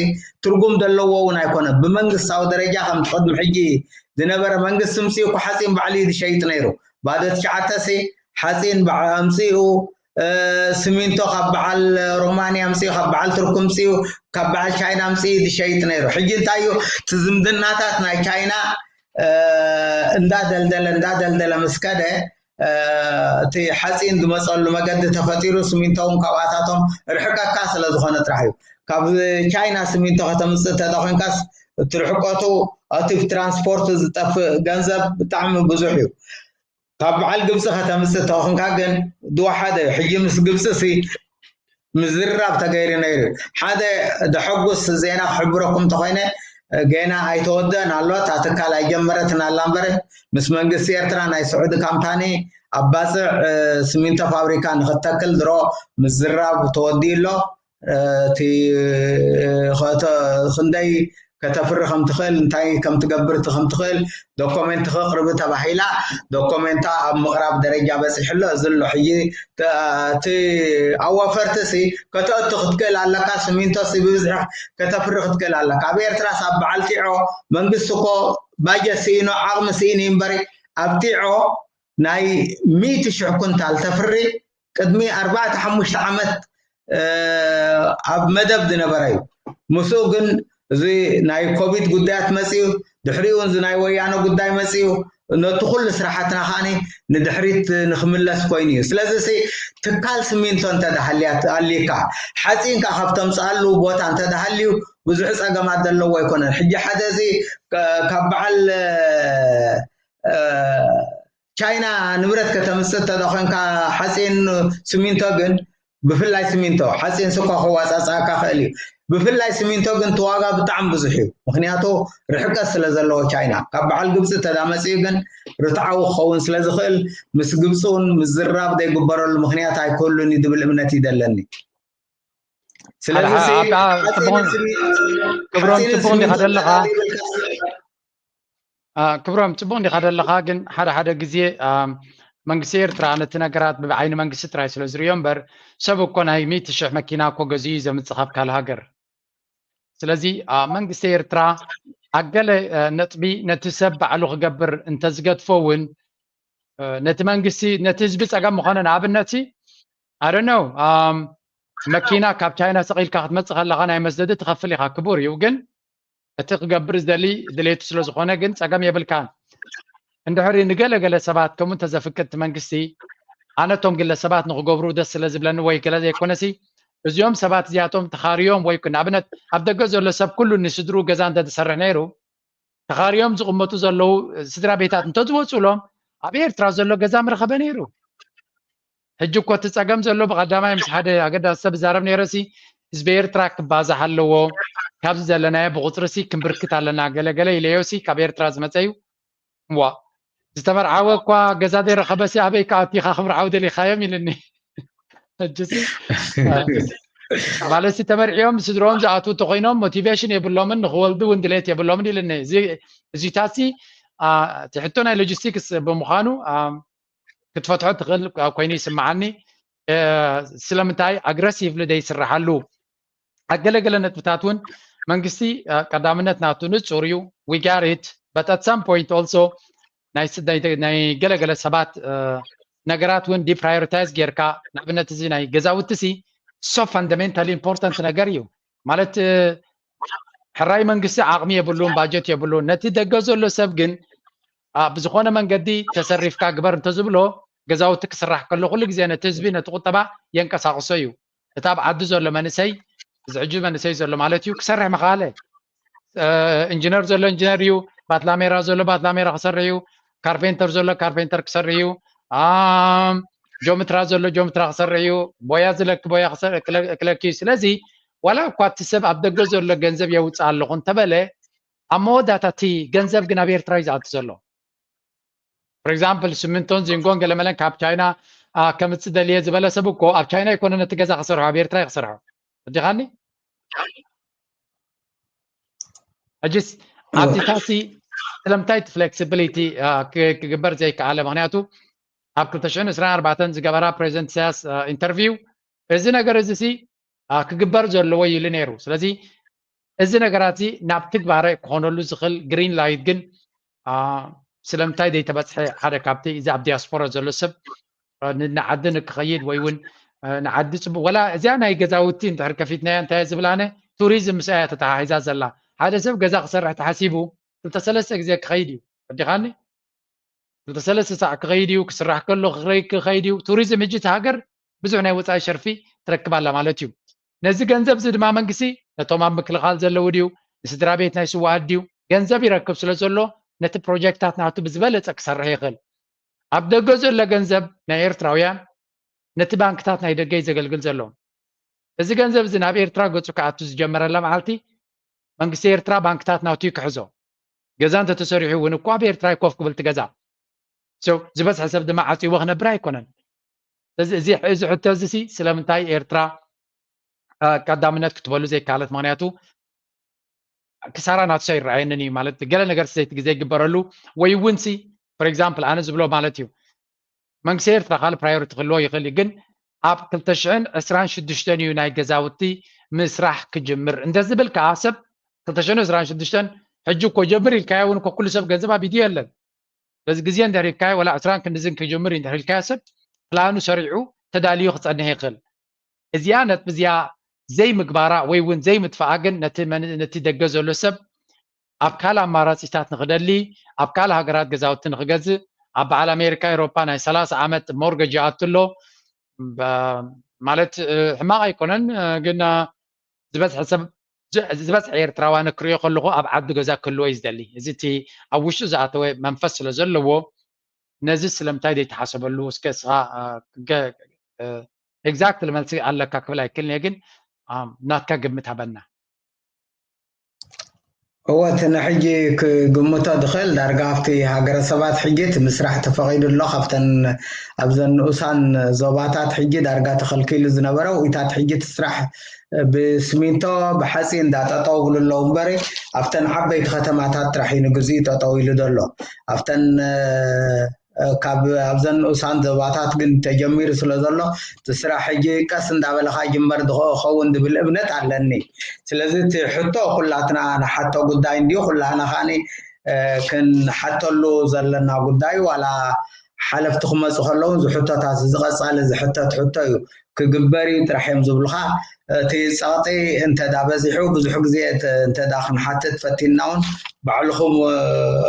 ትርጉም ዘለዎ እውን ኣይኮነን። ብመንግስታዊ ደረጃ ከምቲ ቅድሚ ሕጂ ዝነበረ መንግስቲ ምፅኡ እኮ ሓፂን ባዕሉ እዩ ዝሸይጥ ነይሩ። ባዶ ትሽዓተ ሲ ሓፂን ኣምፅኡ ስሚንቶ ካብ በዓል ሮማንያ ኣምፅኡ፣ ካብ በዓል ቱርኪ ኣምፅኡ፣ ካብ በዓል ቻይና ኣምፅኡ ዝሸይጥ ነይሩ። ሕጂ እንታይ እዩ እቲ ዝምድናታት ናይ ቻይና እንዳደልደለ እንዳደልደለ ምስ ከደ እቲ ሓፂን ዝመፀሉ መገዲ ተፈጢሩ ስሚንቶ እውን ካብኣታቶም ርሕቀካ ስለ ዝኾነ ጥራሕ እዩ። ካብ ቻይና ስሚንቶ ከተምፅእ እንተ ኮይንካስ እቲ ርሕቀቱ እቲ ትራንስፖርት ዝጠፍእ ገንዘብ ብጣዕሚ ብዙሕ እዩ። ካብ በዓል ግብፂ ከተምፅእ ተኾንካ ግን ድዋ ሓደ እዩ። ሕጂ ምስ ግብፂ ሲ ምዝርራብ ተገይሩ ነይሩ። ሓደ ደሐጉስ ዜና ክሕብረኩም እንተኾይነ ገና ኣይተወደአን ኣሎ። እታ ትካል ኣይጀመረትን ኣላ እምበር ምስ መንግስቲ ኤርትራ ናይ ስዑዲ ካምፓኒ ኣብ ባፅዕ ስሚንቶ ፋብሪካ ንክተክል ድሮ ምዝራብ ተወዲኡ ኣሎ። እቲ ክንደይ ከተፍሪ ከም ትኽእል፣ እንታይ ከም ትገብር እቲ ከም ትኽእል ዶኮሜንት ከቕርብ ተባሂላ፣ ዶኮሜንታ ኣብ ምቕራብ ደረጃ በፂሑ ኣሎ። እዚ ኣሎ ሕጂ ተ-፣ እቲ ኣዋፈርቲ ሲ ከተእቱ ክትክእል ኣለካ። ስሚንቶ ሲ ብብዝሒ ከተፍሪ ክትክእል ኣለካ። ኣብ ኤርትራስ ኣብ በዓል ጢዖ መንግስቲ እኮ ባጀት ስኢኑ ዓቕሚ ስኢኑ እዩ እምበሪ ኣብ ጢዖ ናይ ሚእቲ ሽሕ ኩንታል ተፍሪ ቅድሚ ኣርባዕተ ሓሙሽተ ዓመት ኣብ መደብ ዝነበረ እዩ። ምስኡ ግን እዚ ናይ ኮቪድ ጉዳያት መፅዩ፣ ድሕሪኡ እዚ ናይ ወያነ ጉዳይ መፅዩ፣ ነቲ ኩሉ ስራሓትና ከዓኒ ንድሕሪት ንክምለስ ኮይኑ እዩ። ስለዚ ሲ ትካል ስሚንቶ እንተዳሃልያ ኣሊካ ሓፂን ከዓ ካብ ተምፅኣሉ ቦታ እንተዳሃልዩ ብዙሕ ፀገማት ዘለዎ ኣይኮነን። ሕጂ ሓደ እዚ ከ-፣ ካብ በዓል እ፣ ቻይና ንብረት ከተምፅእ እንተደ ኮንካ ሓፂን ስሚንቶ ግን ብፍላይ ስሚንቶ ሓፂን ስኳ ከዋፃፅኣካ ክእል እዩ። ብፍላይ ስሚንቶ ግን እቲ ዋጋ ብጣዕሚ ብዙሕ እዩ። ምክንያቱ ርሕቀት ስለ ዘለዎ ቻይና ካብ በዓል ግብፂ ተዳመፅኡ ግን ርትዓዊ ክኸውን ስለ ዝኽእል ምስ ግብፂ እውን ምዝራብ ዘይግበረሉ ምክንያት ኣይክህሉን እዩ ዝብል እምነት እዩ ዘለኒ። ስለዚ ሓደ ሲ-፣ ሓደ ኣብ-፣ ኣብ-፣ ሓፂን ጽቡቕ፣ ስሚ-፣ ክብሮም ሓፂን ጽቡቕ እንዲኻ ስሚንቶ ዘለኻ። ተዳሊ ይብልካ። አ፣ ክብሮም፣ ጽቡቕ እንዲኻ ዘለኻ፣ ግን ሓደ ሓደ ግዜ፣ አ፣ መንግስቲ ኤርትራ ነቲ ነገራት ብዓይኒ መንግስቲ ጥራይ ስለ ዝርእዮ እምበር፣ ሰብ እኮ ናይ ሚእቲ ሽሕ መኪና እኮ ገዚኡ እዩ ዘምጽእ ካብ ካልእ ሃገር። ስለዚ፣ አ፣ መንግስቲ ኤርትራ ኣብ ገለ፣ አ፣ ነጥቢ ነቲ ሰብ ባዕሉ ክገብር እንተዝገድፎ እውን፣ አ፣ ነቲ መንግስቲ፣ ነቲ ህዝቢ ጸገም ምኾነ። ንኣብነት፣ I don't know፣ ኣም፣ መኪና ካብ ቻይና ሰቒልካ ክትመጽእ ከለኻ ናይ መስደዲ ትኸፍል ኢኻ፣ ክቡር እዩ። ግን እቲ ክገብር ዝደሊ ድሌቱ ስለ ዝኾነ ግን ጸገም የብልካን። እንድሕሪ ንገለገለ ሰባት ከምኡ እንተዘፍቅድ እቲ መንግስቲ፣ ኣነ እቶም ግለ ሰባት ንኽገብሩ ደስ ስለ ዝብለኒ ወይ ገለ ዘይኮነሲ፣ እዚኦም ሰባት እዚኣቶም ተኻርዮም ወይ ንኣብነት ኣብ ደገ ዘሎ ሰብ ኩሉ ንስድሩ ገዛ እንተ ዝሰርሕ ነይሩ፣ ተኻርዮም ዝቕመጡ ዘለዉ ስድራ ቤታት እንተዝወፁሎም ኣብ ኤርትራ ዘሎ ገዛ ምረኸበ ነይሩ። ሕጂ እኮ እቲ ጸገም ዘሎ ብቐዳማይ ምስ ሓደ ኣገዳሲ ሰብ ዝዛረብ ነይረ ሲ፣ ህዝቢ ኤርትራ ክባዛሕ ኣለዎ፣ ካብዚ ዘለናዮ ብቑጽሪ ሲ ክንብርክት ኣለና ገለ ገለ ኢለዮ ሲ ካብ ኤርትራ ዝመጸ እዩ። እዋ፣ ዝተመርዓወ እኳ ገዛ ዘይረኸበ ሲ ኣበይ ክኣቱ ኢኻ ክምርዓው ደሊኻዮም ኢልኒ። ሕጂ ሲ፣ ማለት ሲ ተመርዕዮም ስድሮኦም ዝኣትዉ እንተኾይኖም ሞቲቬሽን የብሎምን፣ ንኽወልዱ እውን ድሌት የብሎምን ኢልኒ። እዚ፣ እዚታት ሲ፣ አ፣ እቲ ሕቶ ናይ ሎጂስቲክስ ብምዃኑ፣ አ፣ ክትፈትሖ ትኽእል ኮይኑ ይስምዓኒ። እ፣ ስለምንታይ ኣግረሲቭሊ ዘይስርሓሉ? ኣብ ገለገለ ነጥብታት እውን መንግስቲ፣ እ፣ ቀዳምነት ናቱ ንጹር እዩ። We got it። But at some point also ናይ ስ-፣ ናይ፣ ናይ ገለገለ ሰባት፣ እ፣ ነገራት እውን ዲፕራዮሪታይዝ ጌርካ፣ ንኣብነት እዚ ናይ ገዛውቲ ሲ so fundamentally important ነገር እዩ። ማለት፣ እ፣ ሕራይ መንግስቲ ዓቕሚ የብሉን፣ ባጀት የብሉን። ነቲ ደገ ዘሎ ሰብ ግን፣ አ፣ ብዝኾነ መንገዲ ተሰሪፍካ ግበር እንተዝብሎ፣ ገዛውቲ ክስራሕ ከሎ ኩሉ ግዜ ነቲ ህዝቢ፣ ነቲ ቁጠባ የንቀሳቕሶ እዩ። እቲ ኣብ ዓዲ ዘሎ መንእሰይ፣ እዚ ሕጂ መንእሰይ ዘሎ ማለት እዩ፣ ክሰርሕ ምኽኣለ። እ፣ ኢንጂነር ዘሎ ኢንጂነር እዩ፣ ባትላሜራ ዘሎ ባትላሜራ ክሰርሕ እዩ፣ ካርፔንተር ዘሎ ካርፔንተር ክሰርሕ እዩ፣ ኣም፣ ጆምትራ ዘሎ ጆምትራ ክሰርሕ እዩ፣ ቦያ ዝለኪ ቦያ ክሰ-፣ ክለ-፣ ክለኪ እዩ። ስለዚ ዋላ እኳ እቲ ሰብ ኣብ ደገ ዘሎ ገንዘብ የውፅእ ኣለኹ እንተበለ፣ ኣብ መወዳእታ እቲ ገንዘብ ግን ኣብ ኤርትራ እዩ ዝኣቱ ዘሎ። For example፣ ስሚንቶን ዚንጎን ገለመለን ካብ ቻይና፣ አ፣ ከምጽእ ደልየ ዝበለ ሰብ እኮ ኣብ ቻይና ኣይኮነ ነቲ ገዛ ክሰርሖ፣ ኣብ ኤርትራ እዩ ክሰርሖ። ወዲኻኒ? ሕጂስ እወ። ኣብዚታት ሲ ስለምንታይ እቲ ፍሌክሲቢሊቲ፣ አ፣ ክ-፣ ክግበር ዘይከኣለ? ምኽንያቱ ኣብ ክልተ ሽሕን ዕስራን ኣርባዕተን ዝገበራ ፕሬዚደንት ኢሳያስ፣ አ፣ ኢንተርቪው፣ እዚ ነገር እዚ ሲ፣ አ፣ ክግበር ዘለዎ ኢሉ ነይሩ። ስለዚ እዚ ነገራት እዚ ናብ ትግባረ ክኾነሉ ዝኽእል ግሪን ላይት ግን፣ አ፣ ስለምንታይ ዘይተበጽሐ? ሓደ ካብቲ እዚ ኣብ ዲያስፖራ ዘሎ ሰብ፣ አ፣ ን-፣ ንዓዲ ንክኸይድ ወይ እውን፣ አ፣ ንዓዲ ጽቡቕ፣ ወላ እዚኣ ናይ ገዛውቲ እንድሕር ከፊትናያ እንታይ እያ ዝብል ኣነ፣ ቱሪዝም ምስኣ እያ ተተሓሒዛ ዘላ። ሓደ ሰብ ገዛ ክሰርሕ ተሓሲቡ ክልተ ሰለስተ ግዜ ክኸይድ እዩ። ወዲኻኒ? ክልተ ሰለስተ ሳዕ ክኸይድ እዩ፣ ክስራሕ ከሎ ክኸይ-፣ ክኸይድ እዩ። ቱሪዝም ሕጂ እቲ ሃገር ብዙሕ ናይ ወጻኢ ሸርፊ ትረክብ ኣላ ማለት እዩ። ነዚ ገንዘብ እዚ ድማ መንግስቲ ነቶም ኣብ ምክልኻል ዘለዉ ድዩ፣ ንስድራ ቤት ናይ ስውኣት ድዩ፣ ገንዘብ ይረክብ ስለ ዘሎ ነቲ ፕሮጀክታት ናቱ ብዝበለጸ ክሰርሕ ይኽእል። ኣብ ደገ ዘሎ ገንዘብ ናይ ኤርትራውያን ነቲ ባንክታት ናይ ደገ እዩ ዘገልግል ዘሎ። እዚ ገንዘብ እዚ ናብ ኤርትራ ገጹ ክኣቱ ዝጀመረላ መዓልቲ መንግስቲ ኤርትራ ባንክታት ናቱ እዩ ክሕዞ። ገዛ እንተተሰሪሑ እውን እኮ ኣብ ኤርትራ እዩ ኮፍ ክብል እቲ ገዛ። So፣ ዝበዝሐ ሰብ ድማ ዓጽይዎ ክነብር ኣይኮነን። ስለዚ እዚ፣ እዚ ሕቶ እዚ ሲ ስለምንታይ ኤርትራ፣ አ፣ ቀዳምነት ክትበሉ ዘይከኣለት? ምኽንያቱ ክሳራ ናቱ ኣይረኣየንን እዩ። ማለት ገለ ነገር ዘይግበረሉ ወይ እውን ሲ for example ኣነ ዝብሎ ማለት እዩ፣ መንግስቲ ኤርትራ ካልእ priority ክህልዎ ይኽእል እዩ፣ ግን ኣብ ክልተ ሽሕን ዕስራን ሽዱሽተን እዩ ናይ ገዛውቲ ምስራሕ ክጅምር እንተዝብል ከዓ ሰብ ክልተ ሽሕን ዕስራን ሽዱሽተን ሕጂ እኮ ጀምር ኢልካዮ እውን እኮ ኩሉ ሰብ ገንዘብ ኣብ ኢዱ የለን። በዚ ግዜ እንድሕር ኢልካዮ ወላ ዕስራን ክንድዝን ክጅምር እዩ እንድሕር ኢልካዮ ሰብ ፕላኑ ሰሪዑ ተዳልዩ ክጸንሕ ይኽእል። እዚኣ ነጥቢ እዚኣ ዘይምግባራ ወይ እውን ዘይምጥፋኣ ግን ነቲ መን- ነቲ ደገ ዘሎ ሰብ ኣብ ካልእ ኣማራጺታት ንኽደሊ ኣብ ካልእ ሃገራት ገዛውቲ ንኽገዝእ ኣብ በዓል ኣሜሪካ ኤሮፓ ናይ ሰላሳ ዓመት ሞርገጅ ይኣቱ ኣሎ። በ- ማለት እ፣ ሕማቕ ኣይኮነን እ፣ ግን እ፣ ዝበዝሐ ሰብ ዝ- ዝበዝሐ ኤርትራውያን ክሪኦ ከለኹ ኣብ ዓዱ ገዛ ክህልዎ እዩ ዝደሊ። እዚ እቲ ኣብ ውሽጡ ዝኣተወ መንፈስ ስለ ዘለዎ ነዚ ስለምንታይ ዘይተሓሰበሉ እስከ እስኻ እ፣ ገ- እ፣ exactly መልሲ ኣለካ ክብል ኣይክልን እየ፣ ግን እ፣ ናትካ ግምት ሃበና። እወ እቲ ንሕጂ ክግምቶ ዝኽእል ዳርጋ ኣብቲ ሃገረሰባት ሕጂ እቲ ምስራሕ ተፈቒዱ ኣሎ። ካብተን ኣብዘን ንኡሳን ዞባታት ሕጂ ዳርጋ ተኸልኪሉ ዝነበረ ውኢታት ሕጂ እቲ ስራሕ ብስሚንቶ ብሓፂን እንዳጠጠው ብሉ ኣለዉ እምበሪ ኣብተን ዓበይቲ ከተማታት ጥራሕ እዩ ንግዚኡ ጠጠው ኢሉ ዘሎ። ኣብተን ካብ ኣብዘን ንኡሳን ዞባታት ግን ተጀሚሩ ስለ ዘሎ እቲ ስራሕ ሕጂ ቀስ እንዳበለ ክጅመር ዝኸውን ዝብል እምነት ኣለኒ። ስለዚ እቲ ሕቶ ኩላትና ንሓቶ ጉዳይ እንድዩ፣ ኩላትና ከዓኒ ክንሓተሉ ዘለና ጉዳይ ዋላ ሓለፍቲ ክመፁ ከለውን ዝሕቶታት እዚ ቀፃሊ ዝሕተት ሕቶ እዩ። ክግበር እዩ ጥራሕ እዮም ዝብሉኻ። እቲ ፀቕጢ እንተዳ በዚሑ ብዙሕ ግዜ እንተዳ ክንሓትት ፈቲንና እውን ባዕልኹም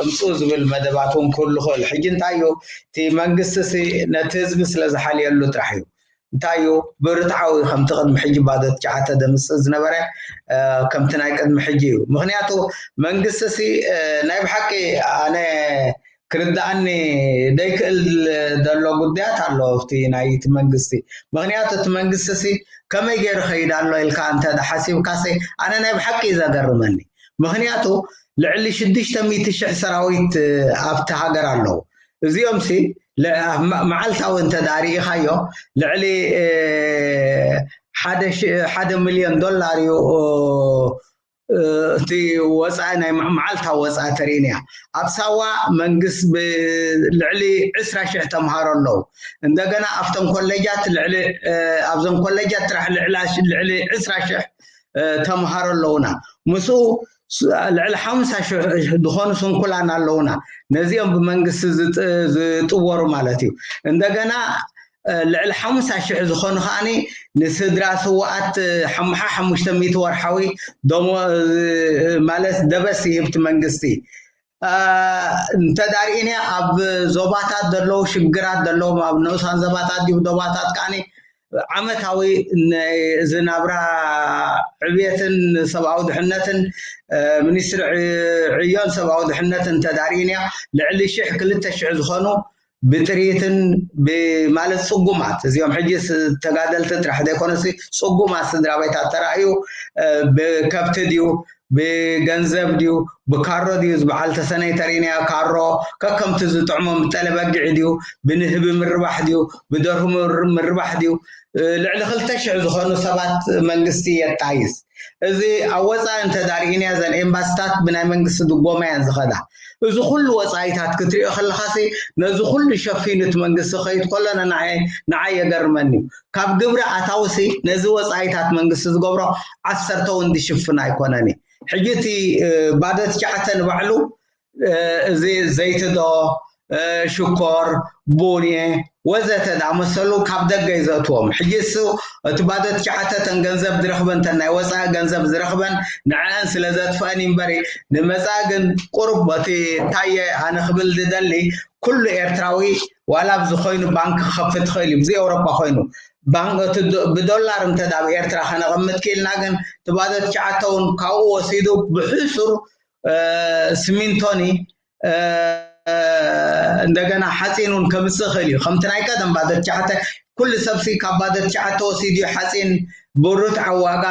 እምፁ ዝብል መደባት እውን ክህሉ ክእል። ሕጂ እንታይ እዩ እቲ መንግስቲ ሲ ነቲ ህዝቢ ስለ ዝሓልየሉ ጥራሕ እዩ። እንታይ እዩ ብርትዓዊ ከምቲ ቅድሚ ሕጂ ባዶ ትሽዓተ ደምፅእ ዝነበረ ከምቲ ናይ ቅድሚ ሕጂ እዩ። ምክንያቱ መንግስቲ ሲ ናይ ብሓቂ ኣነ ክርዳኣኒ ዘይክእል ዘሎ ጉዳያት ኣሎ ኣብቲ ናይቲ መንግስቲ። ምክንያቱ እቲ መንግስቲ ሲ ከመይ ገይሩ ከይድ ኣሎ ኢልካ እንተ ሓሲብካ ሲ ኣነ ናይ ብሓቂ እዩ ዘገርመኒ። ምክንያቱ ልዕሊ ሽዱሽተ ሚእቲ ሽሕ ሰራዊት ኣብቲ ሃገር ኣለዉ። እዚኦም ሲ መዓልታዊ እንተ ዳርኢኻዮ ልዕሊ ሓደ ሚልዮን ዶላር እዩ እቲ ወፃኢ ናይ መዓልታዊ ወፃኢ ተርእይን እያ። ኣብ ሳዋ መንግስት ብልዕሊ ዕስራ ሽሕ ተምሃሮ ኣለዉ። እንደገና ኣብተን ኮሌጃት ልዕሊ ኣብዘን ኮሌጃት ጥራሕ ልዕሊ ዕስራ ሽሕ ተምሃሮ ኣለዉና። ምስኡ ልዕሊ ሓምሳ ሽሕ ዝኾኑ ስንኩላን ኣለዉና። ነዚኦም ብመንግስቲ ዝጥወሩ ማለት እዩ። እንደገና ልዕሊ ሓምሳ ሽሕ ዝኾኑ ከዓኒ ንስድራ ስዋኣት ሓምሓ ሓሙሽተ ሚእቲ ወርሓዊ ማለት ደበስ ይህብቲ መንግስቲ። እንተዳርኢኒ ኣብ ዞባታት ዘለዉ ሽግራት ዘለዎም ኣብ ንኡሳን ዘባታት ድዩ ዶባታት ከዓኒ ዓመታዊ ዝናብራ ዕብየትን ሰብኣዊ ድሕነትን ሚኒስትሪ ዕዮን ሰብኣዊ ድሕነትን እንተዳርኢንያ ልዕሊ ሽሕ ክልተ ሽሕ ዝኾኑ ብጥሪትን ማለት ፅጉማት እዚኦም ሕጂ ተጋደልቲ ጥራሕ ዘይኮነሲ ፅጉማት ስድራ ቤታት ተራእዩ ብከብቲ ድዩ ብገንዘብ ድዩ ብካሮ ድዩ ዝበዓል ተሰነይ ተሪናዮ ካሮ ከከምቲ ዝጥዕሞም ብጠለበጊዕ ድዩ ብንህቢ ምርባሕ ድዩ ብደርሁ ምርባሕ ድዩ ልዕሊ ክልተ ሽሕ ዝኾኑ ሰባት መንግስቲ የጣይስ። እዚ ኣብ ወፃኢ እንተዳርኢንያ ዘን ኤምባስታት ብናይ መንግስቲ ድጎማ እየን ዝኸዳ። እዚ ኩሉ ወፃኢታት ክትሪኦ ከለኻሲ ነዚ ኩሉ ሸፊኑ እቲ መንግስቲ ክኸይድ ከሎ ንዓይ የገርመኒ እዩ። ካብ ግብሪ ኣታውሲ ነዚ ወፃኢታት መንግስቲ ዝገብሮ ዓሰርተ እውን ዝሽፍን ኣይኮነን እዩ። ሕጂ እቲ ባዶ ትሽዓተ ንባዕሉ እዚ ዘይትዶ ሽኮር ቡኔ ወዘተ ዳመሰሉ ካብ ደገ እዩ ዘእትዎም። ሕጂ እሱ እቲ ባዶ ትሽዓተ ተን ገንዘብ ዝረኽበን ተን ናይ ወፃኢ ገንዘብ ዝረኽበን ንዕአን ስለ ዘጥፍአን እምበሪ ንመፃኢ ግን ቁሩብ እቲ ታየ ኣነ ክብል ዝደሊ ኩሉ ኤርትራዊ ዋላ ኣብዚ ኮይኑ ባንክ ክኸፍት ይኽእል እዩ ብዚ ኤውሮጳ ኮይኑ ብዶላር እንተ ኣብ ኤርትራ ከነቐምጥ ክኢልና ግን እቲ ባዶ ትሽዓተ እውን ካብኡ ወሲዱ ብሕሱር ስሚንቶኒ እንደገና ሓፂን እውን ከምፅእ ይኽእል እዩ ከምቲ ናይ ቀደም ባዶ ትሽዓተ ኩሉ ሰብሲ ካብ ባዶ ትሽዓተ ወሲዱ እዩ ሓፂን ብርትዓዊ ዋጋ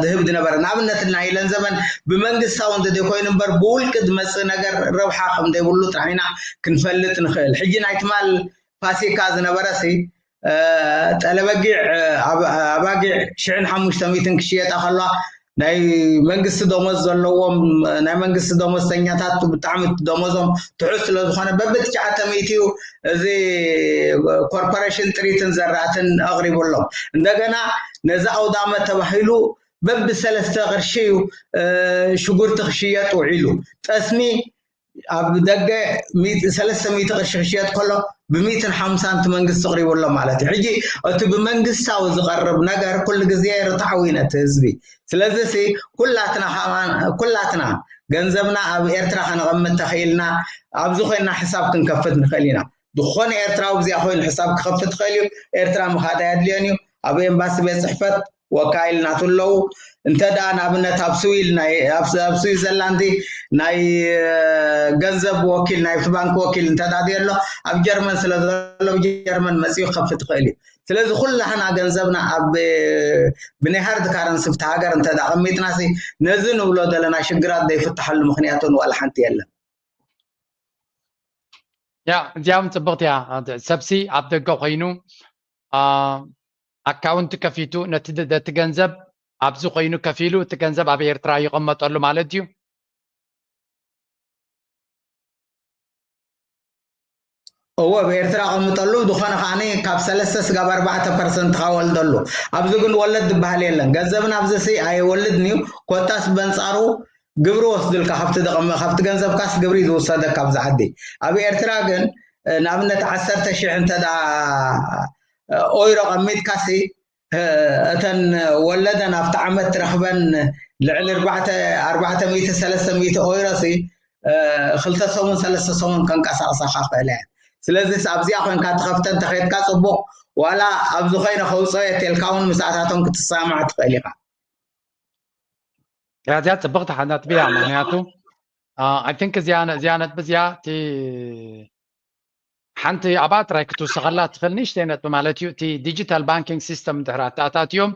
ዝህብ ዝነበረ ንኣብነት ናይ ኢለን ዘመን ብመንግስታዊ እንተዘይኮይኑ እምበር ብውልቂ ዝመፅእ ነገር ረብሓ ከም ዘይብሉ ጥራሕ ኢና ክንፈልጥ ንኽእል ሕጂ ናይ ትማል ፋሲካ ዝነበረ ሲ ጠለበጊዕ ኣባጊዕ ሽሕን ሓሙሽተ ሚእትን ክሽየጣ ከለዋ ናይ መንግስቲ ደሞዝ ዘለዎም ናይ መንግስቲ ደሞዝተኛታት ብጣዕሚ ደሞዞም ትሑት ስለዝኾነ በብትሽዓተ ሚእቲ እዩ እዚ ኮርፖሬሽን ጥሪትን ዘራእትን ኣቕሪቡሎም። እንደገና ነዚ ኣውዳመ ተባሂሉ በብሰለስተ ቅርሺ እዩ ሽጉርቲ ክሽየጥ ውዒሉ። ጠስሚ ኣብ ደገ ሰለስተ ሚእቲ ቅርሺ ክሽየጥ ከሎ ብሚእትን ሓምሳን እቲ መንግስቲ ኣቕሪቡ ኣሎ ማለት እዩ። ሕጂ እቲ ብመንግስታዊ ዝቐርብ ነገር ኩሉ ግዜ ርትዓዊ ነቲ ህዝቢ። ስለዚ ኩላትና ኩላትና ገንዘብና ኣብ ኤርትራ ከነቐምጥ ተኽኢልና ኣብዚ ኮይና ሕሳብ ክንከፍት ንኽእል ኢና። ዝኾነ ኤርትራዊ ብዚኣ ኮይኑ ሕሳብ ክኸፍት ይኽእል እዩ። ኤርትራ ምኻድ ኣየድልዮን እዩ። ኣብ ኤምባሲ ቤት ፅሕፈት ወካይል ናቱ ኣለዉ። እንተ ደኣ ንኣብነት ኣብ ስዊል ኣብ ስዊዘርላንድ ናይ ገንዘብ ወኪል ናይ ባንክ ወኪል እንተ ደኣ ኣሎ ኣብ ጀርመን ስለ ዘሎ ጀርመን መፅኡ ክኸፍት ይኽእል እዩ። ስለዚ ኩላህና ገንዘብና ኣብ ብናይ ሃርድ ካረንሲ ብቲ ሃገር እንተ ኣቐሚጥናሲ ነዚ ንብሎ ዘለና ሽግራት ዘይፍትሓሉ ምክንያት እውን ዋላ ሓንቲ የለን። ያ እዚኣ እውን ፅብቕቲ እያ። ሰብሲ ኣብ ደገ ኮይኑ ኣካውንት ከፊቱ ነቲ ገንዘብ ኣብዚ ኮይኑ ከፊሉ እቲ ገንዘብ ኣብ ኤርትራ ይቐመጠሉ ማለት ድዩ? እወ ብኤርትራ ቀምጠሉ ዝኾነ ከዓኒ ካብ ሰለስተ ስጋብ ኣርባዕተ ፐርሰንት ካወልደሉ ኣብዚ ግን ወለድ ዝበሃል የለን። ገንዘብና ኣብዚ ሲ ኣይወልድን እዩ። ኮታስ በንጻሩ ግብሪ ወስድልካ ካብቲ ደቐመ ካብቲ ገንዘብካስ ግብሪ ዝውሰደካ ኣብዚ ዓዲ። ኣብ ኤርትራ ግን ንኣብነት ዓሰርተ ሺሕ እንተ ኦይሮ ቀሚጥካሲ እተን ወለደን ኣብቲ ዓመት ትረኽበን ልዕሊ ኣርባዕተ ሚእቲ ሰለስተ ሚእቲ ኦይሮ ሲ ክልተ ሰሙን ሰለስተ ሰሙን ከንቀሳቕሳኻ ክእለ እየን። ስለዚ ኣብዚኣ ኮይንካ ትኸፍተን ተኸድካ ፅቡቕ ዋላ ኣብዚ ኮይነ ከውፅኦ እየ ተልካ እውን ምስኣታቶም ክትሰማዕ ትኽእል ኢኻ። እዚኣ ፅብቕቲ ሓናት ብያ ምክንያቱ I think እዚኣ እዚኣ ነጥቢ እዚኣ እቲ ሓንቲ ኣብኣ ጥራይ ክትውስኸላ ትኽእል ንእሽተይ ነጥቢ ማለት እዩ። እቲ ዲጂታል ባንኪንግ ሲስተም ድሕሪ ኣተኣታትዮም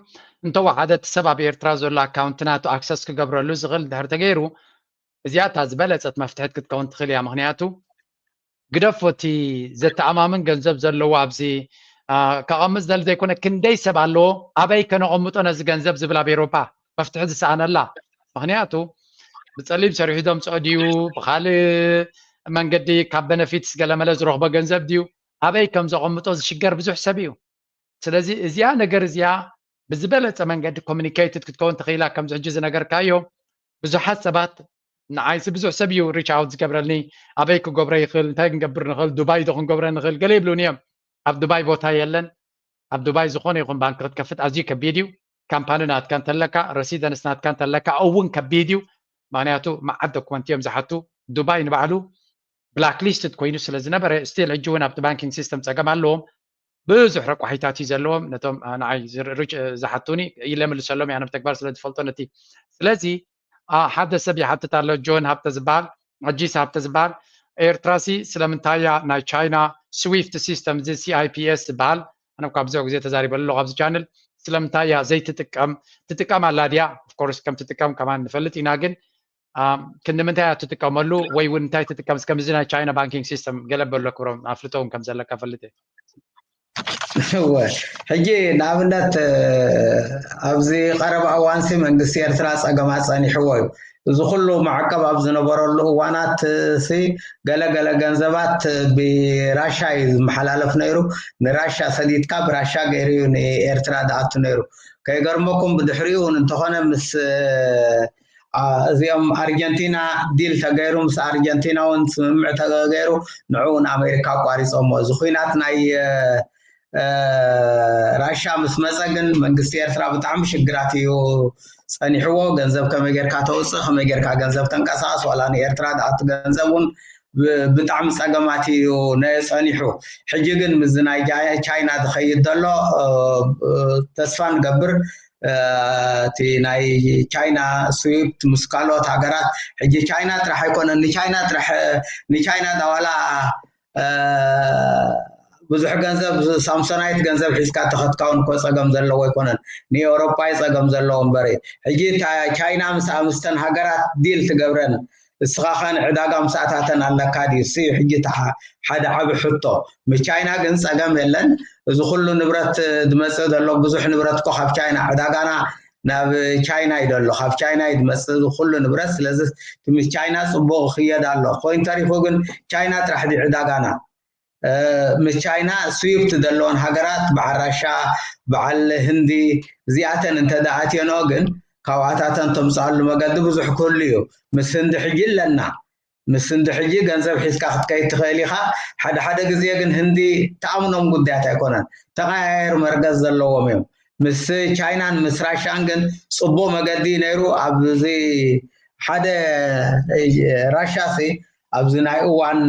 እንተወሓደ እቲ ሰብ ኣብ ኤርትራ ዘሎ ኣካውንት ናቱ ኣክሰስ ክገብረሉ ዝኽእል ድሕሪ ተገይሩ እዚኣ እታ ዝበለፀት መፍትሕት ክትከውን ትኽእል እያ። ምክንያቱ ግደፎ እቲ ዘተኣማምን ገንዘብ ዘለዎ ኣብዚ ከቐምጥ ዝደሊ ዘይኮነ ክንደይ ሰብ ኣለዎ ኣበይ ከነቐምጦ ነዚ ገንዘብ ዝብል ኣብ ኤሮፓ መፍትሒ ዝሰኣነላ። ምክንያቱ ብፀሊም ሰሪሑ ዘምፅኦ ድዩ ብካልእ መንገዲ ካብ በነፊትስ ገለመለ ዝረኽቦ ገንዘብ ድዩ ኣበይ ከም ዘቐምጦ ዝሽገር ብዙሕ ሰብ እዩ። ስለዚ እዚኣ ነገር እዚኣ ብዝበለፀ መንገዲ ኮሚኒኬትድ ክትከውን ተኽኢላ ከምዚ ሕጂ ዝነገርካዮ ብዙሓት ሰባት ንዓይሲ ብዙሕ ሰብ እዩ ሪች ኣውት ዝገብረልኒ ኣበይ ክገብሮ ይኽእል እንታይ ክንገብር ንኽእል ዱባይ ዶ ክንገብረ ንኽእል ገለ ይብሉን እዮም። ኣብ ዱባይ ቦታ የለን። ኣብ ዱባይ ዝኾነ ይኹን ባንክ ክትከፍት ኣዝዩ ከቢድ እዩ። ካምፓኒ ናትካ እንተለካ ረሲደንስ ናትካ እንተለካ እውን ከቢድ እዩ። ምክንያቱ መዓት ዶክመንት እዮም ዝሓቱ። ዱባይ ንባዕሉ ብላክ ሊስትድ ኮይኑ ስለ ዝነበረ ስቲል ሕጂ እውን ኣብቲ ባንኪንግ ሲስተም ፀገም ኣለዎም። ብዙሕ ረቋሒታት እዩ ዘለዎም ነቶም ንዓይ ዝሓቱኒ ኢለ ምልሰሎም እያ ተግባር ስለ ዝፈልጦ ነቲ ስለዚ ሓደ ሰብ ይሓትት ኣሎ ጆን ሃብተ ዝበሃል ኣጂስ ሃብተ ዝበሃል ኤርትራሲ ስለምንታይ እያ ናይ ቻይና ስዊፍት ሲስተም እዚ ሲኣይፒኤስ ዝበሃል ኣነ እኳ ብዙሕ ግዜ ተዛሪበሉ ኣለኹ ኣብዚ ቻነል ስለምንታይ እያ ዘይትጥቀም ትጥቀም ኣላ ድያ ኦፍኮርስ ከም ትጥቀም ከማን ንፈልጥ ኢና ግን ክንዲ ምንታይ እያ ትጥቀመሉ ወይ እውን እንታይ ትጥቀም እስከ ምዚ ናይ ቻይና ባንኪንግ ሲስተም ገለ በሎ ክብሮም ኣፍልጦ እውን ከም ዘለካ ፈልጥ እወ ሕጂ ንኣብነት ኣብዚ ቀረባ እዋንሲ መንግስቲ ኤርትራ ፀገማት ፀኒሕዎ እዩ እዚ ኩሉ ማዕቀብ ኣብ ዝነበረሉ እዋናት ሲ ገለገለ ገንዘባት ብራሻ እዩ ዝመሓላለፍ ነይሩ ንራሻ ሰዲድካ ብራሻ ገይሩ እዩ ንኤርትራ ዝኣቱ ነይሩ ከይገርመኩም ብድሕሪኡ እውን እንተኾነ ምስ እዚኦም ኣርጀንቲና ዲል ተገይሩ ምስ ኣርጀንቲና እውን ስምምዕ ተገይሩ ንዕኡ ንኣሜሪካ ኣቋሪፆሞ እዚ ኩናት ናይ ራሻ ምስ መፀ ግን መንግስቲ ኤርትራ ብጣዕሚ ሽግራት እዩ ፀኒሕዎ ገንዘብ ከመይ ጌርካ ተውፅእ ከመይ ጌርካ ገንዘብ ተንቀሳቀስ ዋላ ንኤርትራ ዝኣቱ ገንዘብ እውን ብጣዕሚ ፀገማት እዩ ጸኒሑ። ሕጂ ግን ምስዚ ናይ ቻይና ዝኸይድ ዘሎ ተስፋ ንገብር እቲ ናይ ቻይና ስዊፍት ምስ ካልኦት ሃገራት ሕጂ ቻይና ጥራሕ ኣይኮነን ንቻይና ጥራሕ ንቻይና ዳዋላ ብዙሕ ገንዘብ ሳምሶናይት ገንዘብ ሒዝካ ተኸትካ እውን እኮ ፀገም ዘለዎ ኣይኮነን ንኤውሮጳ እዩ ፀገም ዘለዎ እምበር ሕጂ ቻይና ምስ ምስተን ሃገራት ዲል ትገብረን እስኻ ከ ንዕዳጋ ምስኣታተን ኣለካ ድዩ? እሱ እዩ ሕጂ እቲ ሓደ ዓቢ ሕቶ። ምስ ቻይና ግን ጸገም የለን። እዚ ኩሉ ንብረት ዝመጽእ ዘሎ ብዙሕ ንብረት እኮ ካብ ቻይና ዕዳጋና ናብ ቻይና እዩ ዘሎ፣ ካብ ቻይና እዩ ዝመፅእ እዚ ኩሉ ንብረት። ስለዚ እቲ ምስ ቻይና ፅቡቕ ይኽየድ ኣሎ። ኮይኑ ተሪፉ ግን ቻይና ጥራሕ ድዩ ዕዳጋና? እ፣ ምስ ቻይና ስዊፍት ዘለወን ሃገራት በዓል ራሻ፣ በዓል ህንዲ፣ እዚኣተን እንተ ደኣ ኣትዮንኦ ግን ካብኣታተን ተምፅኣሉ መገዲ ብዙሕ ክህሉ እዩ። ምስ ህንዲ ሕጂ ኣለና። ምስ ህንዲ ሕጂ ገንዘብ ሒዝካ ክትከይድ ትኽእል ኢኻ። ሓደ ሓደ ግዜ ግን ህንዲ ተኣምኖም ጉዳያት ኣይኮነን፣ ተቐያየር መርገዝ ዘለዎም እዮም። ምስ ቻይናን ምስ ራሻን ግን ፅቡቕ መገዲ ነይሩ። ኣብዚ ሓደ ራሻ ሲ ኣብዚ ናይ እዋን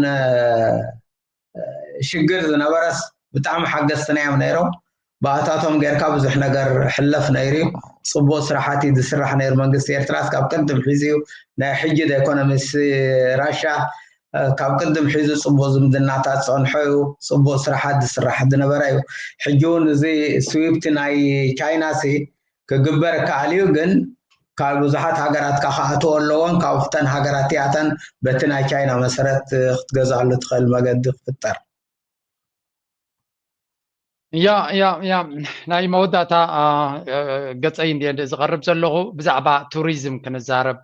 ሽግር ዝነበረስ ብጣዕሚ ሓገዝትና እዮም ነይሮም። ብኣታቶም ጌርካ ብዙሕ ነገር ሕለፍ ነይሩ እዩ። ፅቡቅ ስራሓት እዩ ዝስራሕ ነይሩ። መንግስቲ ኤርትራስ ካብ ቅድም ሒዙ እዩ፣ ናይ ሕጂ ዘይኮነ ምስ ራሻ ካብ ቅድም ሒዙ ፅቡቅ ዝምድናታት ዝፀንሖ እዩ። ፅቡቅ ስራሓት ዝስራሕ ዝነበረ እዩ። ሕጂ እውን እዚ ስዊፍት ናይ ቻይና ሲ ክግበር ይከኣል እዩ፣ ግን ካብ ብዙሓት ሃገራት ከዓ ክኣትዎ ኣለዎን ካብተን ሃገራት እቲኣተን በቲ ናይ ቻይና መሰረት ክትገዝኣሉ ትኽእል መገዲ ክፍጠር። ያ ያ ያ ናይ መወዳእታ ገፀይ እንደ ዝቐርብ ዘለኹ ብዛዕባ ቱሪዝም ክንዛረብ።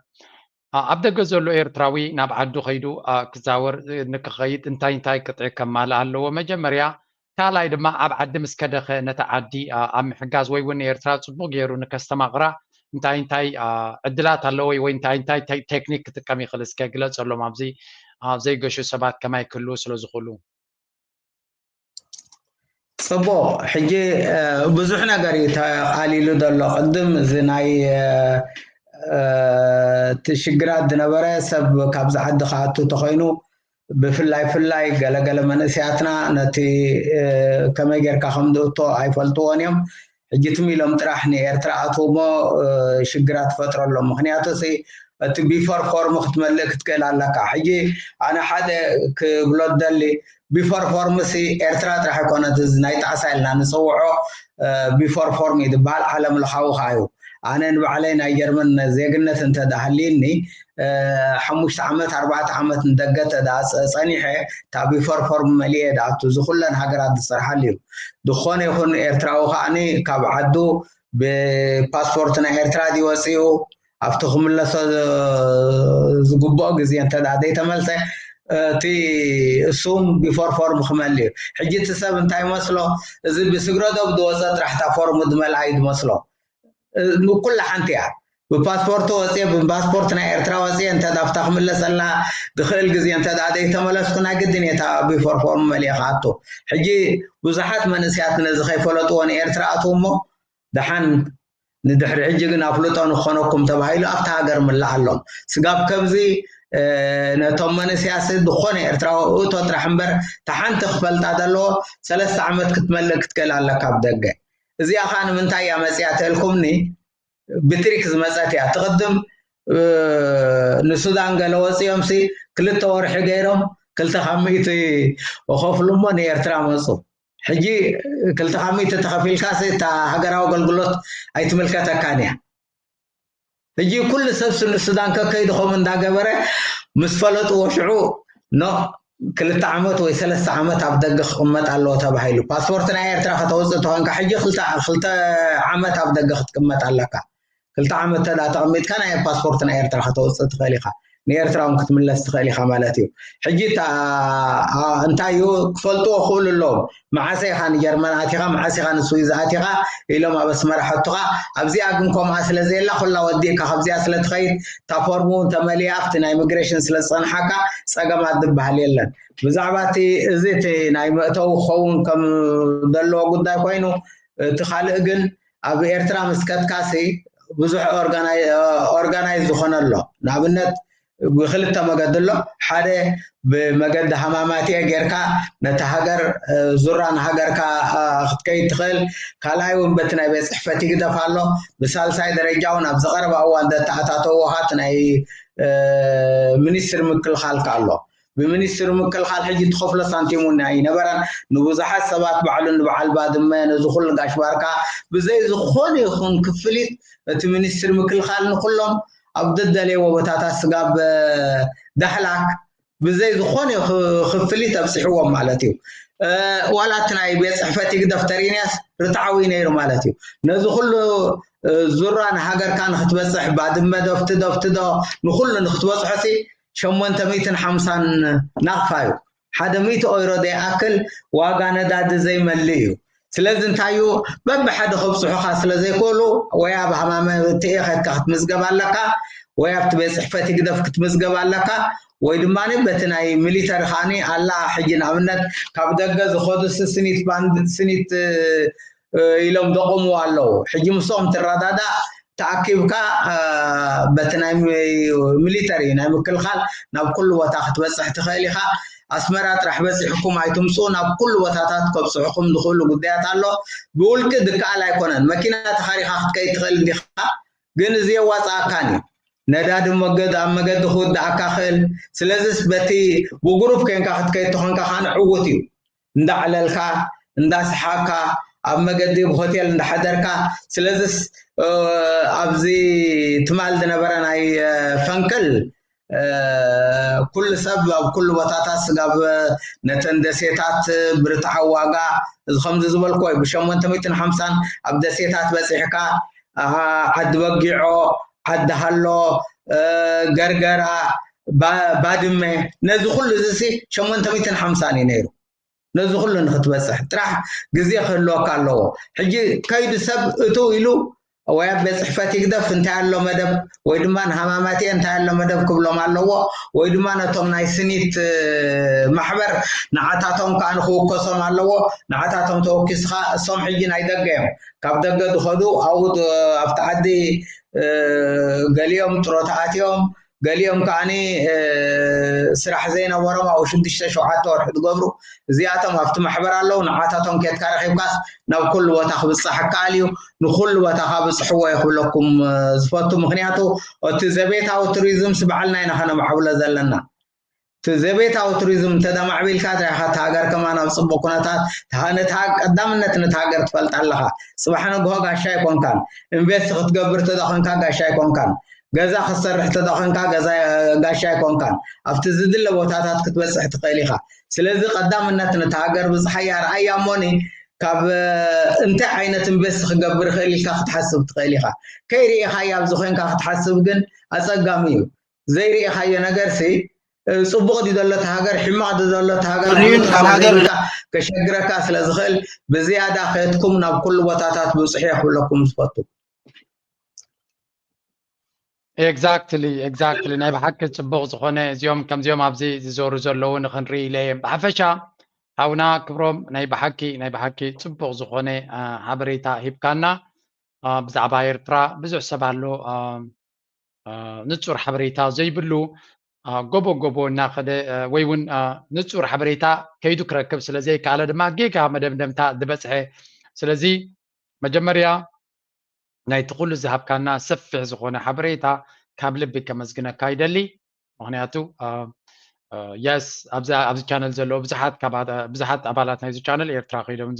ኣብ ደገ ዘሎ ኤርትራዊ ናብ ዓዱ ከይዱ ክዛወር ንክኸይድ እንታይ እንታይ ቅጥዒ ከማልእ ኣለዎ? መጀመርያ ካልኣይ ድማ ኣብ ዓዲ ምስ ከደኸ ነቲ ዓዲ ኣብ ምሕጋዝ ወይ እውን ንኤርትራ ፅቡቕ ገይሩ ንከስተማቕራ እንታይ እንታይ ዕድላት ኣለዎ ወይ እንታይ እንታይ ቴክኒክ ክጥቀም ይኽእል? እስከ ግለፀሎም ኣብዚ ዘይገሹ ሰባት ከማይ ክህልዉ ስለ ዝኽእሉ። ፅቡቕ። ሕጂ ብዙሕ ነገር እዩ ተቓሊሉ ዘሎ። ቅድም እዚ ናይ እቲ ሽግራት ዝነበረ ሰብ ካብዚ ዓዲ ክኣቱ ተኾይኑ ብፍላይ ፍላይ ገለገለ መንእሰያትና ነቲ ከመይ ጌርካ ከም ዝእቶ ኣይፈልጥዎን እዮም። ሕጂ ትም ኢሎም ጥራሕ ንኤርትራ ኣትውሞ ሽግራት ትፈጥረሎም። ምክንያቱ እቲ ቢፎር ፎርም ክትመልእ ክትክእል ኣለካ። ሕጂ ኣነ ሓደ ክብሎ ደሊ ቢፎር ፎርም ሲ ኤርትራ ጥራሕ ኣይኮነት፣ እዚ ናይ ጣዕሳ ኢልና ንፅውዖ ቢፎር ፎርም እዩ ዝበሃል። ዓለም ለኻዊ ከዓ እዩ። ኣነ ንባዕለይ ናይ ጀርመን ዜግነት እንተዳሃልዩኒ ሓሙሽተ ዓመት ኣርባዕተ ዓመት ንደገ ተዳፀ ፀኒሐ እታ ቢፎር ፎርም መሊኤ ዳኣቱ እዚ ኩለን ሃገራት ዝሰርሓሉ እዩ። ዝኾነ ይኹን ኤርትራዊ ከዓኒ ካብ ዓዱ ብፓስፖርት ናይ ኤርትራ ድዩ ወፂኡ ኣብቲ ክምለሶ ዝግብኦ ግዜ እንተ ደኣ ዘይተመልሰ እቲ እሱም ቢፎር ፎርም ክመል እዩ። ሕጂ እቲ ሰብ እንታይ መስሎ፣ እዚ ብስግረ ዶብ ዝወፀ ጥራሕ እታ ፎርም ዝመልኣ እዩ ዝመስሎ። ኩላ ሓንቲ እያ። ብፓስፖርት ወፅየ ብፓስፖርት ናይ ኤርትራ ወፅየ እንተ ኣብታ ክምለሰላ ዝኽእል ግዜ እንተ ደኣ ዘይተመለስኩ ናይ ግድን እየ እታ ቢፎር ፎርም መሊአ ክኣቱ። ሕጂ ብዙሓት መንእስያት ነዚ ከይፈለጥዎ ንኤርትራ ኣትዉ እሞ ደሓን ንድሕሪ ሕጂ ግን ኣፍልጦ ንኾነኩም ተባሂሉ ኣብቲ ሃገር ምላኣሎም። ስጋብ ከምዚ ነቶም መንእስያት ዝኾነ ኤርትራዊ እቶ ጥራሕ እምበር እታ ሓንቲ ክፈልጣ ዘለዎ ሰለስተ ዓመት ክትመልእ ክትክእል ኣለካ ኣብ ደገ። እዚኣ ከዓ ንምንታይ እያ መፅያ ተልኩምኒ ብትሪክ ዝመፀት እያ። ትቕድም ንሱዳን ገለ ወፂኦም ሲ ክልተ ወርሒ ገይሮም ክልተ ካብ ሚእቲ ከፍሉ እሞ ንኤርትራ መፁ። ሕጂ ክልተ ካብ ሚእቲ ተኸፊልካ ሲ እታ ሃገራዊ ኣገልግሎት ኣይትምልከተካን እያ። ሕጂ ኩሉ ሰብ ሲ ንሱዳን ከከይዱ ከምኡ እንዳገበረ ምስ ፈለጥዎ ሽዑ ኖ ክልተ ዓመት ወይ ሰለስተ ዓመት ኣብ ደገ ክቕመጥ ኣለዎ ተባሂሉ። ፓስፖርት ናይ ኤርትራ ከተውፅእ ተኾንካ ሕጂ ክልተ ክልተ ዓመት ኣብ ደገ ክትቅመጥ ኣለካ። ክልተ ዓመት ተዳ ተቐሚጥካ ናይ ፓስፖርት ናይ ኤርትራ ከተውፅእ ትኽእል ኢኻ። ንኤርትራ እውን ክትምለስ ትኽእል ኢኻ ማለት እዩ። ሕጂ እንታይ እዩ ክፈልጥዎ ክኽእሉ ኣለዎም። መዓሰ ኢኻ ንጀርመን ኣቲኻ፣ መዓስ ኢኻ ንስዊዝ ኣቲኻ ኢሎም ኣብ ኣስመራ ሕቱኻ። ኣብዚኣ ግን ከምኣ ስለ ዘየላ ኩላ ወዲእካ ካብዚኣ ስለ ትኸይድ እታ ፎርም እውን ተመሊኣ ኣብቲ ናይ ኢሚግሬሽን ስለ ዝፀንሓካ ፀገማት ዝበሃል የለን። ብዛዕባ እቲ እዚ እቲ ናይ መእተዊ ክኸውን ከም ዘለዎ ጉዳይ ኮይኑ እቲ ካልእ ግን ኣብ ኤርትራ ምስ ከድካሲ ብዙሕ ኦርጋናይዝ ዝኾነ ኣሎ። ንኣብነት ብክልተ መገዲ ኣሎ። ሓደ ብመገዲ ሃማማትኤ ጌርካ ነቲ ሃገር ዙራ ንሃገርካ ክትከይድ ትኽእል። ካልኣይ እውን በቲ ናይ ቤት ፅሕፈት ይግደፍ ኣሎ። ብሳልሳይ ደረጃ እውን ኣብ ዝቐረባ እዋን ዘተኣታተውካ እቲ ናይ ሚኒስትሪ ምክልኻልካ ኣሎ። ብሚኒስትሪ ምክልኻል ሕጂ ትኸፍሎ ሳንቲም እውን ኣይነበረን። ንብዙሓት ሰባት ባዕሉ ንበዓል ባድመ ነዚ ኩሉ ጋሽ ባርካ ብዘይ ዝኾነ ይኹን ክፍሊት እቲ ሚኒስትሪ ምክልኻል ንኩሎም ኣብ ደደለይዎ ቦታታት ስጋብ ዳህላክ ብዘይ ዝኾነ ክፍሊት ኣብፅሕዎም ማለት እዩ። ዋላ እቲ ናይ ቤት ፅሕፈት ይግደፍ ተሪንያስ ርትዓዊ ነይሩ ማለት እዩ። ነዚ ኩሉ ዙራ ንሃገርካ ንክትበፅሕ፣ ባድመ ዶ ፍትዶ ፍትዶ ንኩሉ ንክትበፅሖ ሲ ሸሞንተ ሚእትን ሓምሳን ናቕፋ እዩ። ሓደ ሚእቲ ኦይሮ ዘይኣክል ዋጋ ነዳዲ ዘይመልእ እዩ። ስለዚ እንታይ እዩ፣ በብሓደ ከብፅሑኻ ስለ ዘይክእሉ፣ ወይ ኣብ ሃማመ ትኤ ከድካ ክትምዝገብ ኣለካ፣ ወይ ኣብቲ ቤት ፅሕፈት ህግደፍ ክትምዝገብ ኣለካ፣ ወይ ድማ በቲ ናይ ሚሊተሪ ከዓኒ ኣላ። ሕጂ ንኣብነት ካብ ደገ ዝኸዱ ስኒት ባንድ፣ ስኒት ኢሎም ዘቆምዎ ኣለዉ። ሕጂ ምስኦም ትረዳዳእ፣ ተኣኪብካ በቲ ናይ ሚሊተሪ ናይ ምክልኻል ናብ ኩሉ ቦታ ክትበፅሕ ትኽእል ኢኻ። ኣስመራ ጥራሕ በፂሕኩም ኣይትምፅኡ፣ ናብ ኩሉ ቦታታት ከብፅሑኹም ዝኽእሉ ጉዳያት ኣሎ። ብውልቂ ዝከኣል ኣይኮነን። መኪና ተኻሪኻ ክትከይድ ትኽእል እንዲኻ፣ ግን እዚ የዋፅኣካን እዩ። ነዳዲ መገድ ኣብ መገዲ ክውድኣካ ክእል። ስለዚስ በቲ ብጉሩፕ ኮንካ ክትከይድ ተኾንካ ከዓ ንዕውት እዩ። እንዳዕለልካ እንዳሰሓቅካ ኣብ መገዲ ብሆቴል እንዳሓደርካ። ስለዚስ ኣብዚ ትማል ዝነበረ ናይ ፈንቅል ኩሉ ሰብ ኣብ ኩሉ ቦታታት ስጋብ ነተን ደሴታት ብርትዓዊ ዋጋ እዚ ከምዚ ዝበልኩ ወይ ብሸሞንተ ሚእትን ሓምሳን ኣብ ደሴታት በፂሕካ ዓዲ በጊዖ፣ ዓዲ ሃሎ፣ ገርገራ፣ ባድመ፣ ነዚ ኩሉ እዚ ሸሞንተ ሚእትን ሓምሳን እዩ ነይሩ። ነዚ ኩሉ ንክትበፅሕ ጥራሕ ግዜ ክህልወካ ኣለዎ። ሕጂ ከይዱ ሰብ እትው ኢሉ ወይ ኣብ ቤት ፅሕፈት ይግደፍ እንታይ ኣሎ መደብ፣ ወይ ድማ ንሃማማትኤ እንታይ ኣሎ መደብ ክብሎም ኣለዎ፣ ወይ ድማ ነቶም ናይ ስኒት ማሕበር ንዓታቶም ከዓ ንክውከሶም ኣለዎ። ንዓታቶም ተወኪስኻ እሶም ሕጂ ናይ ደገ እዮም፣ ካብ ደገ ዝኸዱ ኣብኡ ኣብቲ ዓዲ ገሊኦም ጥሮታ ኣትዮም፣ ገሊኦም ከዓኒ ስራሕ ዘይነበሮም ኣብኡ ሽዱሽተ ሸውዓተ ወርሒ ዝገብሩ፣ እዚኣቶም ኣብቲ ማሕበር ኣለዉ። ንዓታቶም ኬድካ ረኺብካስ ናብ ኩሉ ቦታ ክብፃሕ ይከኣል እዩ። ንኩሉ ቦታ ካብፅሕዎ እየ ክብለኩም ዝፈቱ። ምክንያቱ እቲ ዘቤታዊ ቱሪዝምስ ባዕልና ኢና ከነማዕብሎ ዘለና። እቲ ዘቤታዊ ቱሪዝም እንተደማዕቢልካ ትራኻ እቲ ሃገር ከማን ኣብ ፅቡቅ ኩነታት፣ ነቲ ቀዳምነት ነቲ ሃገር ትፈልጣ ኣለኻ። ፅባሕ ንግሆ ጋሻ ኣይኮንካን። ኢንቨስት ክትገብር ተደኾንካ ጋሻ ኣይኮንካን። ገዛ ክትሰርሕ ተደኾንካ ገዛ ጋሻ ኣይኮንካን። ኣብቲ ዝድለ ቦታታት ክትበፅሕ ትኽእል ኢኻ። ስለዚ ቀዳምነት ነቲ ሃገር ብዝሓያ ርኣያ እሞኒ ካብ እንታይ ዓይነት ኢንቨስት ክገብር ይኽእል ኢልካ ክትሓስብ ትኽእል ኢኻ። ከይርኢኻያ ኣብዚ ኮይንካ ክትሓስብ ግን ኣፀጋሚ እዩ። ዘይርኢኻዮ ነገር ሲ ፅቡቕ ድዩ ዘሎ እቲ ሃገር፣ ሕማቕ ድዩ ዘሎ እቲ ሃገር፣ ካብ ሃገር ከሸግረካ ስለ ዝኽእል ብዝያዳ ከየትኩም ናብ ኩሉ ቦታታት ብፅሑ ክብለኩም ዝፈቱ። ኤግዛክትሊ ኤግዛክትሊ ናይ ብሓቂ ፅቡቕ ዝኾነ እዚኦም ከምዚኦም ኣብዚ ዝዞሩ ዘለዉ ንክንርኢ ኢለ እየ። ብሓፈሻ ሓውና ክብሮም ናይ ብሓቂ ናይ ብሓቂ ፅቡቕ ዝኾነ ሓበሬታ ሂብካና። ብዛዕባ ኤርትራ ብዙሕ ሰብ ኣሎ ንፁር ሓበሬታ ዘይብሉ፣ ጎቦ ጎቦ እናኸደ ወይ እውን ንፁር ሓበሬታ ከይዱ ክረክብ ስለ ዘይከኣለ ድማ ጌጋ መደምደምታ ዝበፅሐ። ስለዚ መጀመርያ ናይቲ ኩሉ ዝሃብካና ሰፊሕ ዝኾነ ሓበሬታ ካብ ልቢ ከመስግነካ ይደሊ። ምክንያቱ የስ ኣብዚ ቻነል ዘለዉ ብዙሓት ኣባላት ናይዚ ቻነል ኤርትራ ከይዶም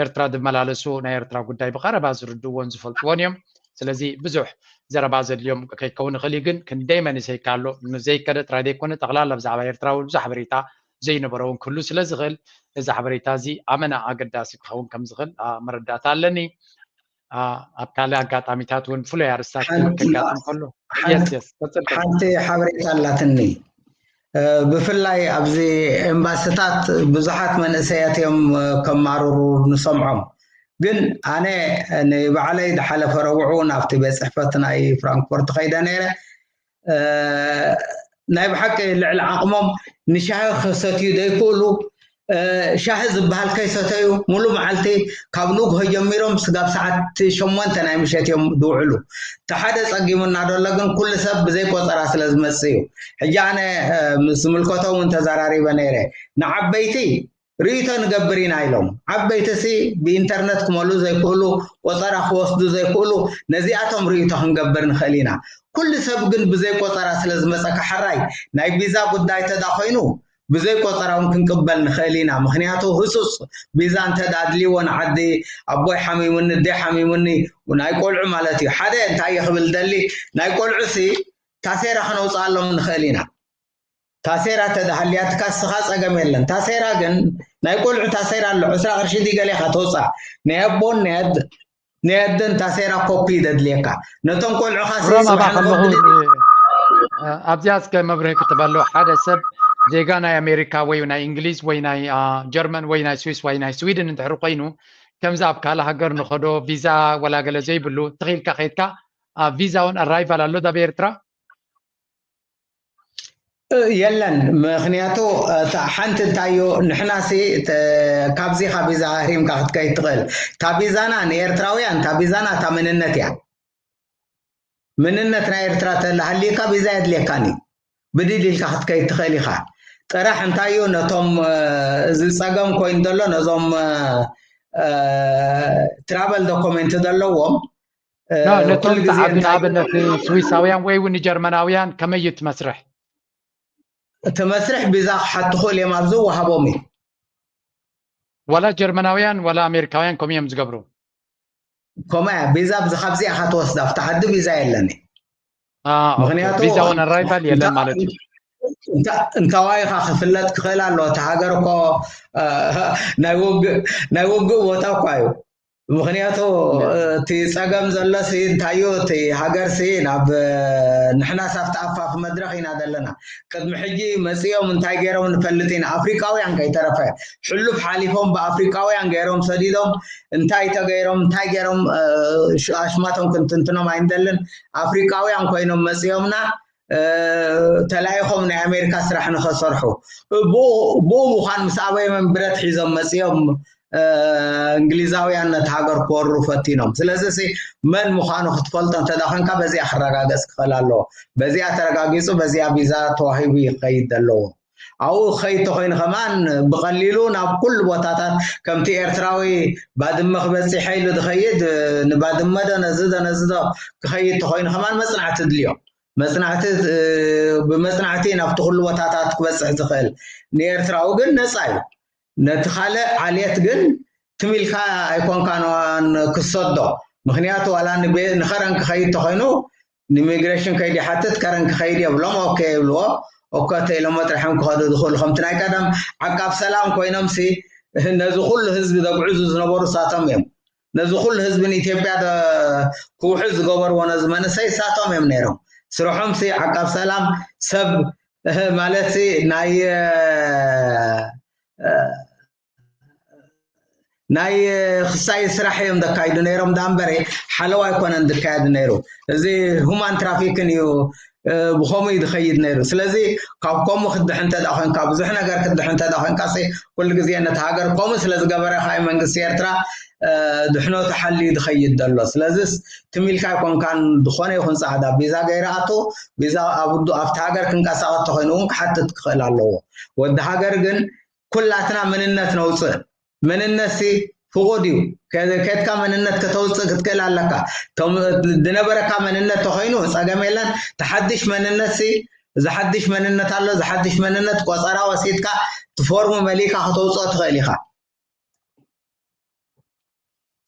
ኤርትራ ዝመላለሱ ናይ ኤርትራ ጉዳይ ብቐረባ ዝርድእዎን ዝፈልጥዎን እዮም። ስለዚ ብዙሕ ዘረባ ዘድልዮም ከይከውን ይኽእል እዩ፣ ግን ክንደይ መንእሰይ ካሎ ንዘይከደ ጥራይ ዘይኮነ ጠቕላላ ብዛዕባ ኤርትራ እውን ብዙሕ ሓበሬታ ዘይነበሮ እውን ክህሉ ስለ ዝኽእል እዚ ሓበሬታ እዚ ኣመና ኣገዳሲ ክኸውን ከም ዝኽእል መረዳእታ ኣለኒ። ኣብ ካልእ ኣጋጣሚታት እውን ፍሉይ ኣርስታት ከጋጥም ከሎ ሓንቲ ሓበሬታ ኣላትኒ። ብፍላይ ኣብዚ ኤምባስታት ብዙሓት መንእሰያት እዮም ከማርሩ ንሰምዖም። ግን ኣነ ንባዕለይ ዝሓለፈ ረብዑ ናብቲ ቤት ፅሕፈት ናይ ፍራንክፎርት ከይደ ነይረ። ናይ ብሓቂ ልዕሊ ዓቕሞም ንሻሂ ክሰትዩ ዘይክእሉ፣ ሻሂ ዝበሃል ከይሰተዩ ሙሉ መዓልቲ ካብ ንግሆ ጀሚሮም ስጋብ ሰዓት ሸሞንተ ናይ ምሸት እዮም ዝውዕሉ። እቲ ሓደ ፀጊሙና ደሎ ግን ኩሉ ሰብ ብዘይ ቆፀራ ስለ ዝመፅእ እዩ። ሕጂ ኣነ ምስ ዝምልከቶም እውን ተዘራሪበ ነይረ። ንዓበይቲ ርእይቶ ንገብር ኢና ኢሎም። ዓበይቲ ሲ ብኢንተርነት ክመሉ ዘይክእሉ፣ ቆፀራ ክወስዱ ዘይክእሉ፣ ነዚኣቶም ርእይቶ ክንገብር ንኽእል ኢና። ኩሉ ሰብ ግን ብዘይ ቆፀራ ስለ ዝመፀካ ሕራይ ናይ ቪዛ ጉዳይ ተዳ ኮይኑ ብዘይ ቆፀራ እውን ክንቅበል ንኽእል ኢና። ምክንያቱ ህፁፅ ቪዛ እንተ ኣድልይዎ ንዓዲ ኣቦይ ሓሚሙኒ፣ ኣደይ ሓሚሙኒ፣ ናይ ቆልዑ ማለት እዩ። ሓደ እንታይ እየ ክብል ደሊ፣ ናይ ቆልዑ ሲ ታሴራ ከነውፅኣሎም ንኽእል ኢና። ታሴራ ተዳሃልያትካ ስኻ ፀገም የለን። ታሴራ ግን ናይ ቆልዑ ታሴራ ኣሎ፣ ዕስራ ቅርሺ ድዩ ገለ ኢኻ ተውፃእ። ናይ ኣቦን ናይ ኣደ ናይ ኣደን ታሴራ ኮፒ ደድልየካ። ነቶም ቆልዑኻ ሲ ብሮም ኣባ ስብሓ ከለኹ ንወዲ ኣብዚኣ እስከ መብርሂ ክትበሎ ሓደ ሰብ ዜጋ ናይ ኣሜሪካ ወይ ናይ እንግሊዝ ወይ ናይ ጀርመን ወይ ናይ ስዊስ ወይ ናይ ስዊድን እንድሕር ኮይኑ ከምዚ ኣብ ካልእ ሃገር ንኸዶ ቪዛ ወላ ገለ ዘይብሉ ትኽኢልካ ከይድካ ቪዛ ውን ኣራይቫል ኣሎ ዳብ ኤርትራ የለን። ምክንያቱ ሓንቲ እንታዩ ንሕናሲ ካብዚ ካብ ቪዛ ሃሪምካ ክትከይድ ትኽእል። እታ ቪዛና ንኤርትራውያን እታ ቪዛና እታ መንነት እያ። መንነት ናይ ኤርትራ ተላሃሊካ ቪዛ የድልየካን እዩ። ብድድ ኢልካ ክትከይድ ትኽእል ኢኻ። ጥራሕ እንታዩ ነቶም እዚ ጸገም ኮይኑ ዘሎ ነዞም ትራቨል ዶኮሜንት ዘለዎም ነቶም ዝዓዱ ንኣብነት ስዊሳውያን ወይ እውን ንጀርመናውያን ከመይ እዩ እቲ መስርሕ? እቲ መስርሕ ቪዛ ክሓቱ ክእል እዮም ኣብ ዝወሃቦም እዩ። ዋላ ጀርመናውያን ዋላ ኣሜሪካውያን ከምኡ እዮም ዝገብሩ። ከምኡ እያ ቪዛ ብዚ ካብዚኣ ኢኻ ትወስዳ ኣብቲ ዓዲ ቪዛ የለን እዩ። ምክንያቱ ቪዛ ውን ኣራይቫል የለን ማለት እዩ። እንታዋይኻ ክፍለጥ ክኽእል ኣሎ። እቲ ሃገር እኮ ናይ ውግእ ቦታ እኳ እዩ። ምክንያቱ እቲ ጸገም ዘሎ ሲ እንታይ እዩ? እቲ ሃገር ሲ ናብ ንሕና ሳብቲ ኣፋፍ መድረኽ ኢና ዘለና። ቅድሚ ሕጂ መጺኦም እንታይ ገይሮም ንፈልጥ ኢና። ኣፍሪቃውያን ከይተረፈ ሕሉፍ ሓሊፎም ብኣፍሪቃውያን ገይሮም ሰዲዶም እንታይ ተገይሮም እንታይ ገይሮም ኣሽማቶም ክንትንትኖም ኣይንደልን። ኣፍሪቃውያን ኮይኖም መጺኦምና ተላኢኾም ናይ ኣሜሪካ ስራሕ ንኸሰርሑ ብኡ ምዃን ምስ ኣበዮምን ብረት ሒዞም መፂኦም እንግሊዛውያን ነቲ ሃገር ክወሩ ፈቲኖም። ስለዚ ሲ መን ምዃኑ ክትፈልጦ እንተዳ ኮንካ በዚኣ ክረጋገፅ ክኽእል ኣለዎ። በዚኣ ተረጋጊፁ በዚኣ ቪዛ ተዋሂቡ ይኸይድ ኣለዎ። ኣብኡ ክኸይድ ተኮይኑ ከማን ብቐሊሉ ናብ ኩሉ ቦታታት ከምቲ ኤርትራዊ ባድመ ክበፂሐ ኢሉ ዝኸይድ ንባድመ ዶ ነዚ ዶ ነዚ ዶ ክኸይድ ተኮይኑ ከማን መፅናዕቲ ድልዮ መፅናዕቲ ብመፅናዕቲ ናብቲ ኩሉ ቦታታት ክበፅሕ ዝኽእል ንኤርትራዊ ግን ነፃ እዩ። ነቲ ካልእ ዓልየት ግን ትሚልካ ኣይኮንካ ነዋን ክሰዶ። ምክንያቱ ዋላ ንከረን ክኸይድ ተኮይኑ ንኢሚግሬሽን ከይድ ይሓትት ከረን ክኸይድ የብሎም ኦኬ ይብልዎ። ኦኮ ተኢሎሞ ጥርሖም ክኸዱ ዝኽእሉ ከምቲ ናይ ቀደም ዓቃብ ሰላም ኮይኖም ሲ ነዚ ኩሉ ህዝቢ ዘጉዕዙ ዝነበሩ ሳቶም እዮም። ነዚ ኩሉ ህዝቢ ንኢትዮጵያ ክውሕዝ ዝገበርዎ ነዚ መንእሰይ ሳቶም እዮም ነይሮም። ስርሖም ሲ ዓቃብ ሰላም ሰብ ማለት ሲ ናይ ናይ ክሳይ ስራሕ እዮም ዘካይዱ ነይሮም ዳ እምበረ ሓለዋ ኣይኮነን ዝካየድ ነይሩ። እዚ ሁማን ትራፊክን እዩ ብኸምኡ እዩ ዝኸይድ ነይሩ። ስለዚ ካብ ከምኡ ክትድሕ እንተ ደኣ ኮንካ ብዙሕ ነገር ክትድሕ እንተ ደኣ ኮንካ ኩሉ ግዜ ነቲ ሃገር ከምኡ ስለ ዝገበረ ከዓ መንግስቲ ኤርትራ ድሕኖ ተሓልዩ ዝኸይድ ዘሎ። ስለዚስ ትም ኢልካ ኣይኮንካን ዝኾነ ይኹን ጻዕዳ ቪዛ ገይረ ኣቱ ቪዛ ኣብቲ ሃገር ክንቀሳቐስ ተኮይኑ እውን ክሓትት ክኽእል ኣለዎ። ወዲ ሃገር ግን ኩላትና መንነት ነውፅእ። መንነትሲ ፍቑድ እዩ። ከድካ መንነት ከተውፅእ ክትክእል ኣለካ። ዝነበረካ መንነት ተኮይኑ ፀገም የለን። ተሓድሽ መንነትሲ ዝሓድሽ መንነት ኣሎ። ዝሓድሽ መንነት ቆፀራ ወሲድካ ትፎርሙ መሊእካ ከተውፅኦ ትኽእል ኢኻ።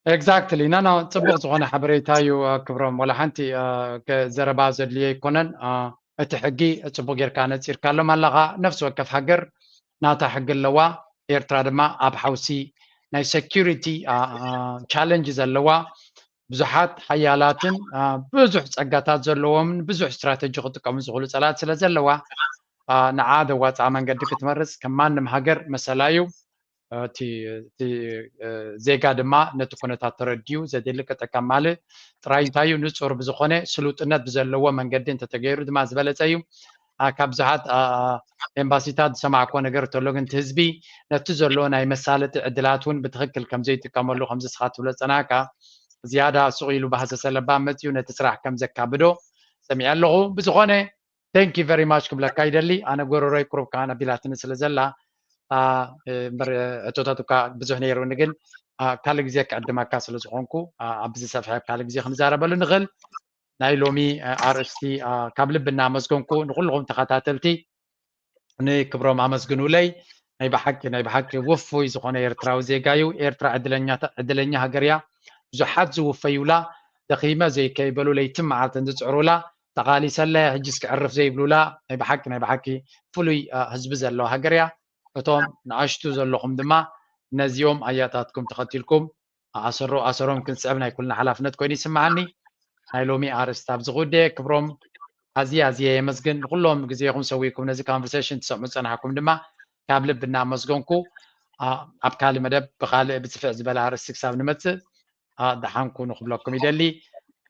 Exactly ናና ፅቡቅ ዝኮነ ሓበሬታ እዩ ክብሮም። ወላ ሓንቲ ዘረባ ዘድልዮ ኣይኮነን። እቲ ሕጊ ፅቡቅ ጌርካ ነፂርካሎም ኣለካ። ነፍሲ ወከፍ ሃገር ናታ ሕጊ ኣለዋ። ኤርትራ ድማ ኣብ ሓውሲ ናይ security challenge ዘለዋ ብዙሓት ሓያላትን ብዙሕ ጸጋታት ዘለዎምን ብዙሕ ስትራተጂ ክጥቀሙ ዝኽእሉ ጸላእቲ ስለ ዘለዋ ንዓ ዘዋጽኣ መንገዲ ክትመርጽ ከም ማንም ሃገር መሰላ እዩ። እቲ ዜጋ ድማ ነቲ ኩነታት ተረዲኡ ዘድሊ ቅጥዕ ከማልእ ጥራይ እንታይ እዩ ንጹር ብዝኾነ ስሉጥነት ብዘለዎ መንገዲ እንተተገይሩ ድማ ዝበለጸ እዩ። ካብ ብዙሓት ኤምባሲታት ዝሰማዕክዎ ነገር እንተሎ ግን እቲ ህዝቢ ነቲ ዘሎ ናይ መሳለጢ ዕድላት እውን ብትኽክል ከም ዘይጥቀመሉ ከምዚ ስኻ ትብሎ ዝጸናሕካ ዝያዳ ሱቕ ኢሉ ብሃሰሰ ለባም መጺኡ ነቲ ስራሕ ከም ዘካብዶ ሰሚዐ ኣለኹ። ብዝኾነ thank you very much ክብለካ ይደሊ። ኣነ ጎረሮይ ቁሩብ ከኣ ነቢላትኒ ስለ ዘላ እምበር ሕቶታት እኳ ብዙሕ ነይሩኒ፣ ግን ካልእ ግዜ ክዕድመካ ስለ ዝኾንኩ ኣብዚ ሰፍሐ ካልእ ግዜ ክንዛረበሉ ንኽእል። ናይ ሎሚ ኣርእስቲ ካብ ልቢ እናመስገንኩ ንኩልኹም ተኸታተልቲ ንክብሮም ኣመስግኑለይ። ናይ ብሓቂ ናይ ብሓቂ ውፉይ ዝኾነ ኤርትራዊ ዜጋ እዩ። ኤርትራ ዕድለኛ ሃገር እያ። ብዙሓት ዝውፈዩላ፣ ደኺመ ዘይከይበሉ ለይትን መዓልትን ዝጽዕሩላ፣ ተቓሊሰለ ሕጅስ ክዕርፍ ዘይብሉላ ናይ ብሓቂ ናይ ብሓቂ ፍሉይ ህዝቢ ዘለዋ ሃገር እያ። እቶም ንኣሽቱ ዘለኹም ድማ ነዚኦም ኣያታትኩም ተኸቲልኩም ኣሰሮ ኣሰሮም ክንስዕብ ናይ ኩልና ሓላፍነት ኮይኑ ይስምዓኒ። ናይ ሎሚ ኣርእስቲ ኣብዚ ጉዳይ ክብሮም ኣዝየ ኣዝየ የመስግን። ንኩሎም ግዜኹም ሰዊእኩም ነዚ conversation ትሰምዑ ዝጸናሕኩም ድማ ካብ ልቢ እናመስገንኩ፣ ኣ፣ ኣብ ካልእ መደብ ብኻልእ ብጽፍዕ ዝበለ ኣርእስቲ ክሳብ ንመጽእ፣ ኣ፣ ደሓን ኩኑ ክብለኩም ይደሊ።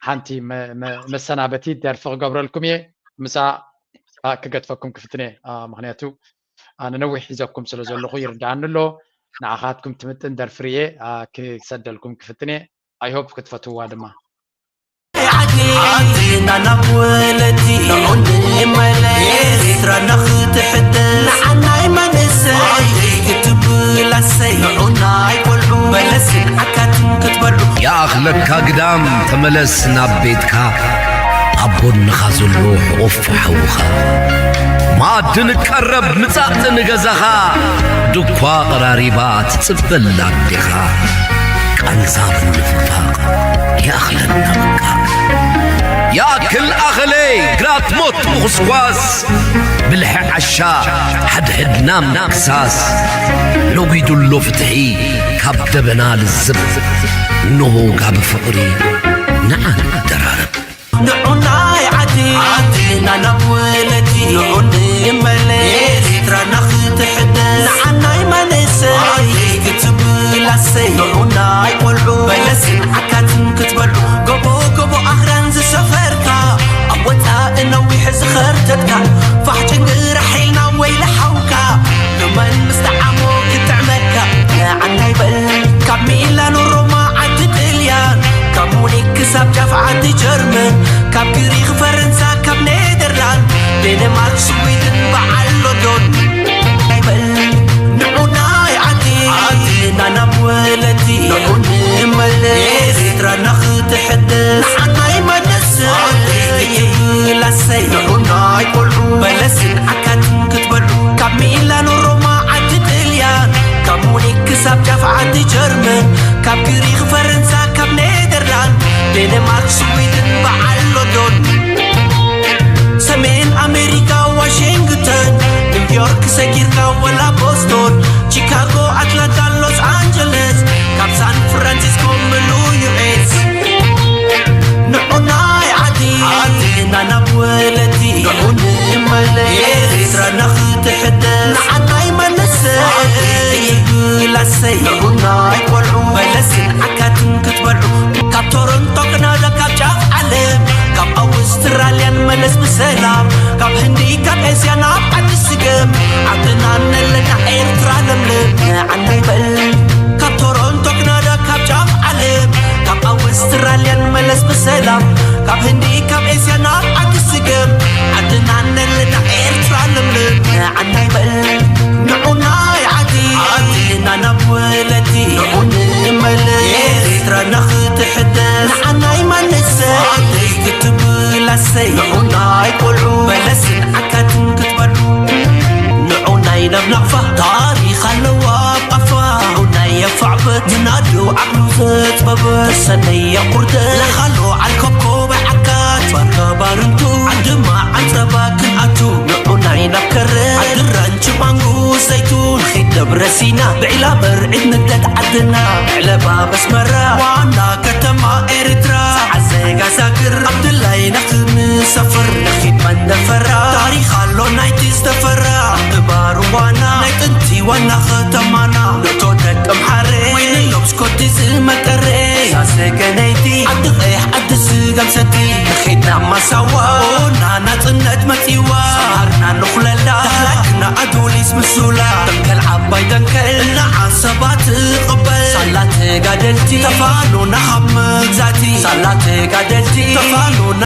ሓንቲ መ-፣ መ-፣ መሰናበቲት ደርፊ ክገብረልኩም እየ። ምስኣ፣ ኣ፣ ክገድፈኩም ክፍትን እየ። ኣ፣ ምኽንያቱ፣ ኣ፣ ንነዊሕ ሒዘኩም ስለ ዘለኹ ይርድኣኒ ኣሎ። ንዓኻትኩም ትምጥን ደርፊ ርእየ፣ ኣ፣ ክሰደልኩም ክፍትን እየ። I hope ክትፈትውዋ ድማ። ዓድና ናብ ወለዲ ንዑ ንመለስ። ኤርትራና ክትሕደስ ንዓናይ መንእሰይ። ኣደይ ክትብል ኣሰይ ንዑ ናይ ቆልዑ። በለስን ዓካትን ክትበልዑ። ይኣኽለካ ግዳም ተመለስ ናብ ቤትካ። ኣብ ጎንኻ ዘሎ ሕቑፍ ሓውኻ። መኣዲ ንቀረብ ምጻእ ንገዛኻ። ድኳ ቀራሪባ ትጽበላ ኣዴኻ። ቃንዛ ምንፍፋቕ ይኣኽለና በቃ። ይኣክል ኣኸለይ ግራት ሞት ምኹስኳስ። ብልሒ ዓሻ ሓድሕድና ምክሳስ። ነጒዱ ኣሎ ፍትሒ ካብ ደበና ልዝብ። እንሆ ጋቢ ፍቕሪ ንዓ ንደራረብ። ንዑ ናይ ዓዲ ዓድና ናብ ወለዲ ንዑ ንመለስ። ኤርትራና ክትሕደስ ንዓናይ መንእሰይ። ኣደይ ክትብል ኣሰይ ንዑ ናይ ቆልዑ። በለስን ዓካትን ክትበልዑ። ጎቦ ጎቦ ኣኽራን ዝሰፈርካ ኣብ ወጻኢ ነዊሕ ዝኸርተትካ። ፋሕ ጭንግራሕ ኢልና ወይለ ሓውካ። ንመን ምስ ጠዓሞ ክጥዕመካ። ንዓናይ በል ካብ ሚላኖ ሮማ ዓዲ ጥልያን። ካብ ሙኒክ ክሳብ ጫፍ ዓዲ ጀርመን። ካብ ግሪኽ ፈረንሳ ካብ ኔደርላንድ። ዴንማርክ ስዊድን በዓል ሎንዶን። ናይ በል ንዑ ናይ ዓዲ ዓድና ናብ ወለዲ። ንዑ ንመለስ። ኤርትራና ክትሕደስ ንዓናይ መንእሰይ። ኣደይ ክትብል ኣሰይ ንዑ ናይ ቆልዑ። በለስን ዓካትን ክትበልዑ። ካብ ሚላኖ ሮማ ዓዲ ጥልያን። ካብ ሙኒክ ክሳብ ጫፍ ዓዲ ጀርመን። ካብ ግሪኽ ፈረንሳ ካብ ኔደርላንድ። ዴንማርክ ስዊድን በዓል ሎንዶን። ሰሜን ኣሜሪካ ዋሽንግተን። ኒውዮርክ ሰጊርካ ወላ ቦስቶን። ቺካጎ ኣትላንታ ሎስ ኣንጀለስ። ካብ ሳን ፍራንሲስኮ ምሉ ዩ ኤስ። ንዑ ናይ ዓዲ ዓድና ናብ ወለዲ ንዑ ንመለስ። ኤርትራና ክትሕደስ ንዓናይ መንእሰይ። ኣደይ ክትብል ኣሰይ ንዑ ናይ ቆልዑ። በለስን ዓካትን ክትበልዑ። ካብ ቶሮንቶ ክናዳ ካብ ጫፍ ዓለም። ካብ ኣውስትራልያን መለስ ብሰላም። ካብ ህንዲ ካብ ኤስያ ናብ ዓዲ ስገም። ዓድና ነለና ኤርትራ ለምለም ንዓናይ በል። ካብ ቶሮንቶ ክናዳ ካብ ጫፍ ዓለም። ካብ ኣውስትራልያን መለስ ብሰላም። ካብ ህንዲ ካብ ኤስያ ናብ ዓዲ ስገም። ዓድና ነለና ኤርትራ ለምለም ንዓናይ በል። ንዑ ናይ ዓዲ ዓድና ናብ ወለዲ ንዑ ንመለስ። ኤርትራና ክትሕደስ ንዓናይ መንእሰይ። ኣደይ ክትብል ኣሰይ ንዑ ናይ ቆልዑ። በለስን ዓካትን ክትበልዑ። ንዑ ናይ ናብ ናቕፋ ታሪኽ ኣለዋ ኣብ ቃፋ። ንዑ ናይ የፋዕበት ምናዱ ዓቕሉ ዘጥበበ። ተሰነየ ቁርደ ለኻሎ ዓልኮኮበ ዓካት ባርካ ባርንቱ። ዓድማ ዓንጸባ ክንኣቱ። ንዑ ናይ ናብ ከረ ዓድራን ችማንጉ ዘይቱን። ኺድ ደብረ ሲና ብዒላ በርዒድ ንግደት ዓድና። ዕለባ በስመራ ዋና ከተማ ኤርትራ። ጸዓት ዘጋሳግር ኣብ ድላይና ክንሰፍር። ንኺድ መንደፈራ ታሪኽ ኣሎ ናይቲ ዝተፈራ። ድባር ዋና ናይ ጥንቲ ዋና ከተማና። ነቶ ደቂ ኣምሓረ ወይ ንሎም ስኮቲ ዝመቀረ። ሳሰገነይቲ ዓዲ ቀይሕ ዓዲ ስጋም ሰቲ። ንኺድ ናብ ማሳዋ ኦና ናጽነት መጺዋ። ሰሃርና ንኹለላ ዳህላክና ኣዱሊስ ምሱላ። ደንከል ዓባይ ደንከል እናዓሰባ ትቕበል። ሳላ ተጋደልቲ ተፋኖና ካብ መግዛእቲ። ሳላ ተጋደልቲ ተፋኖና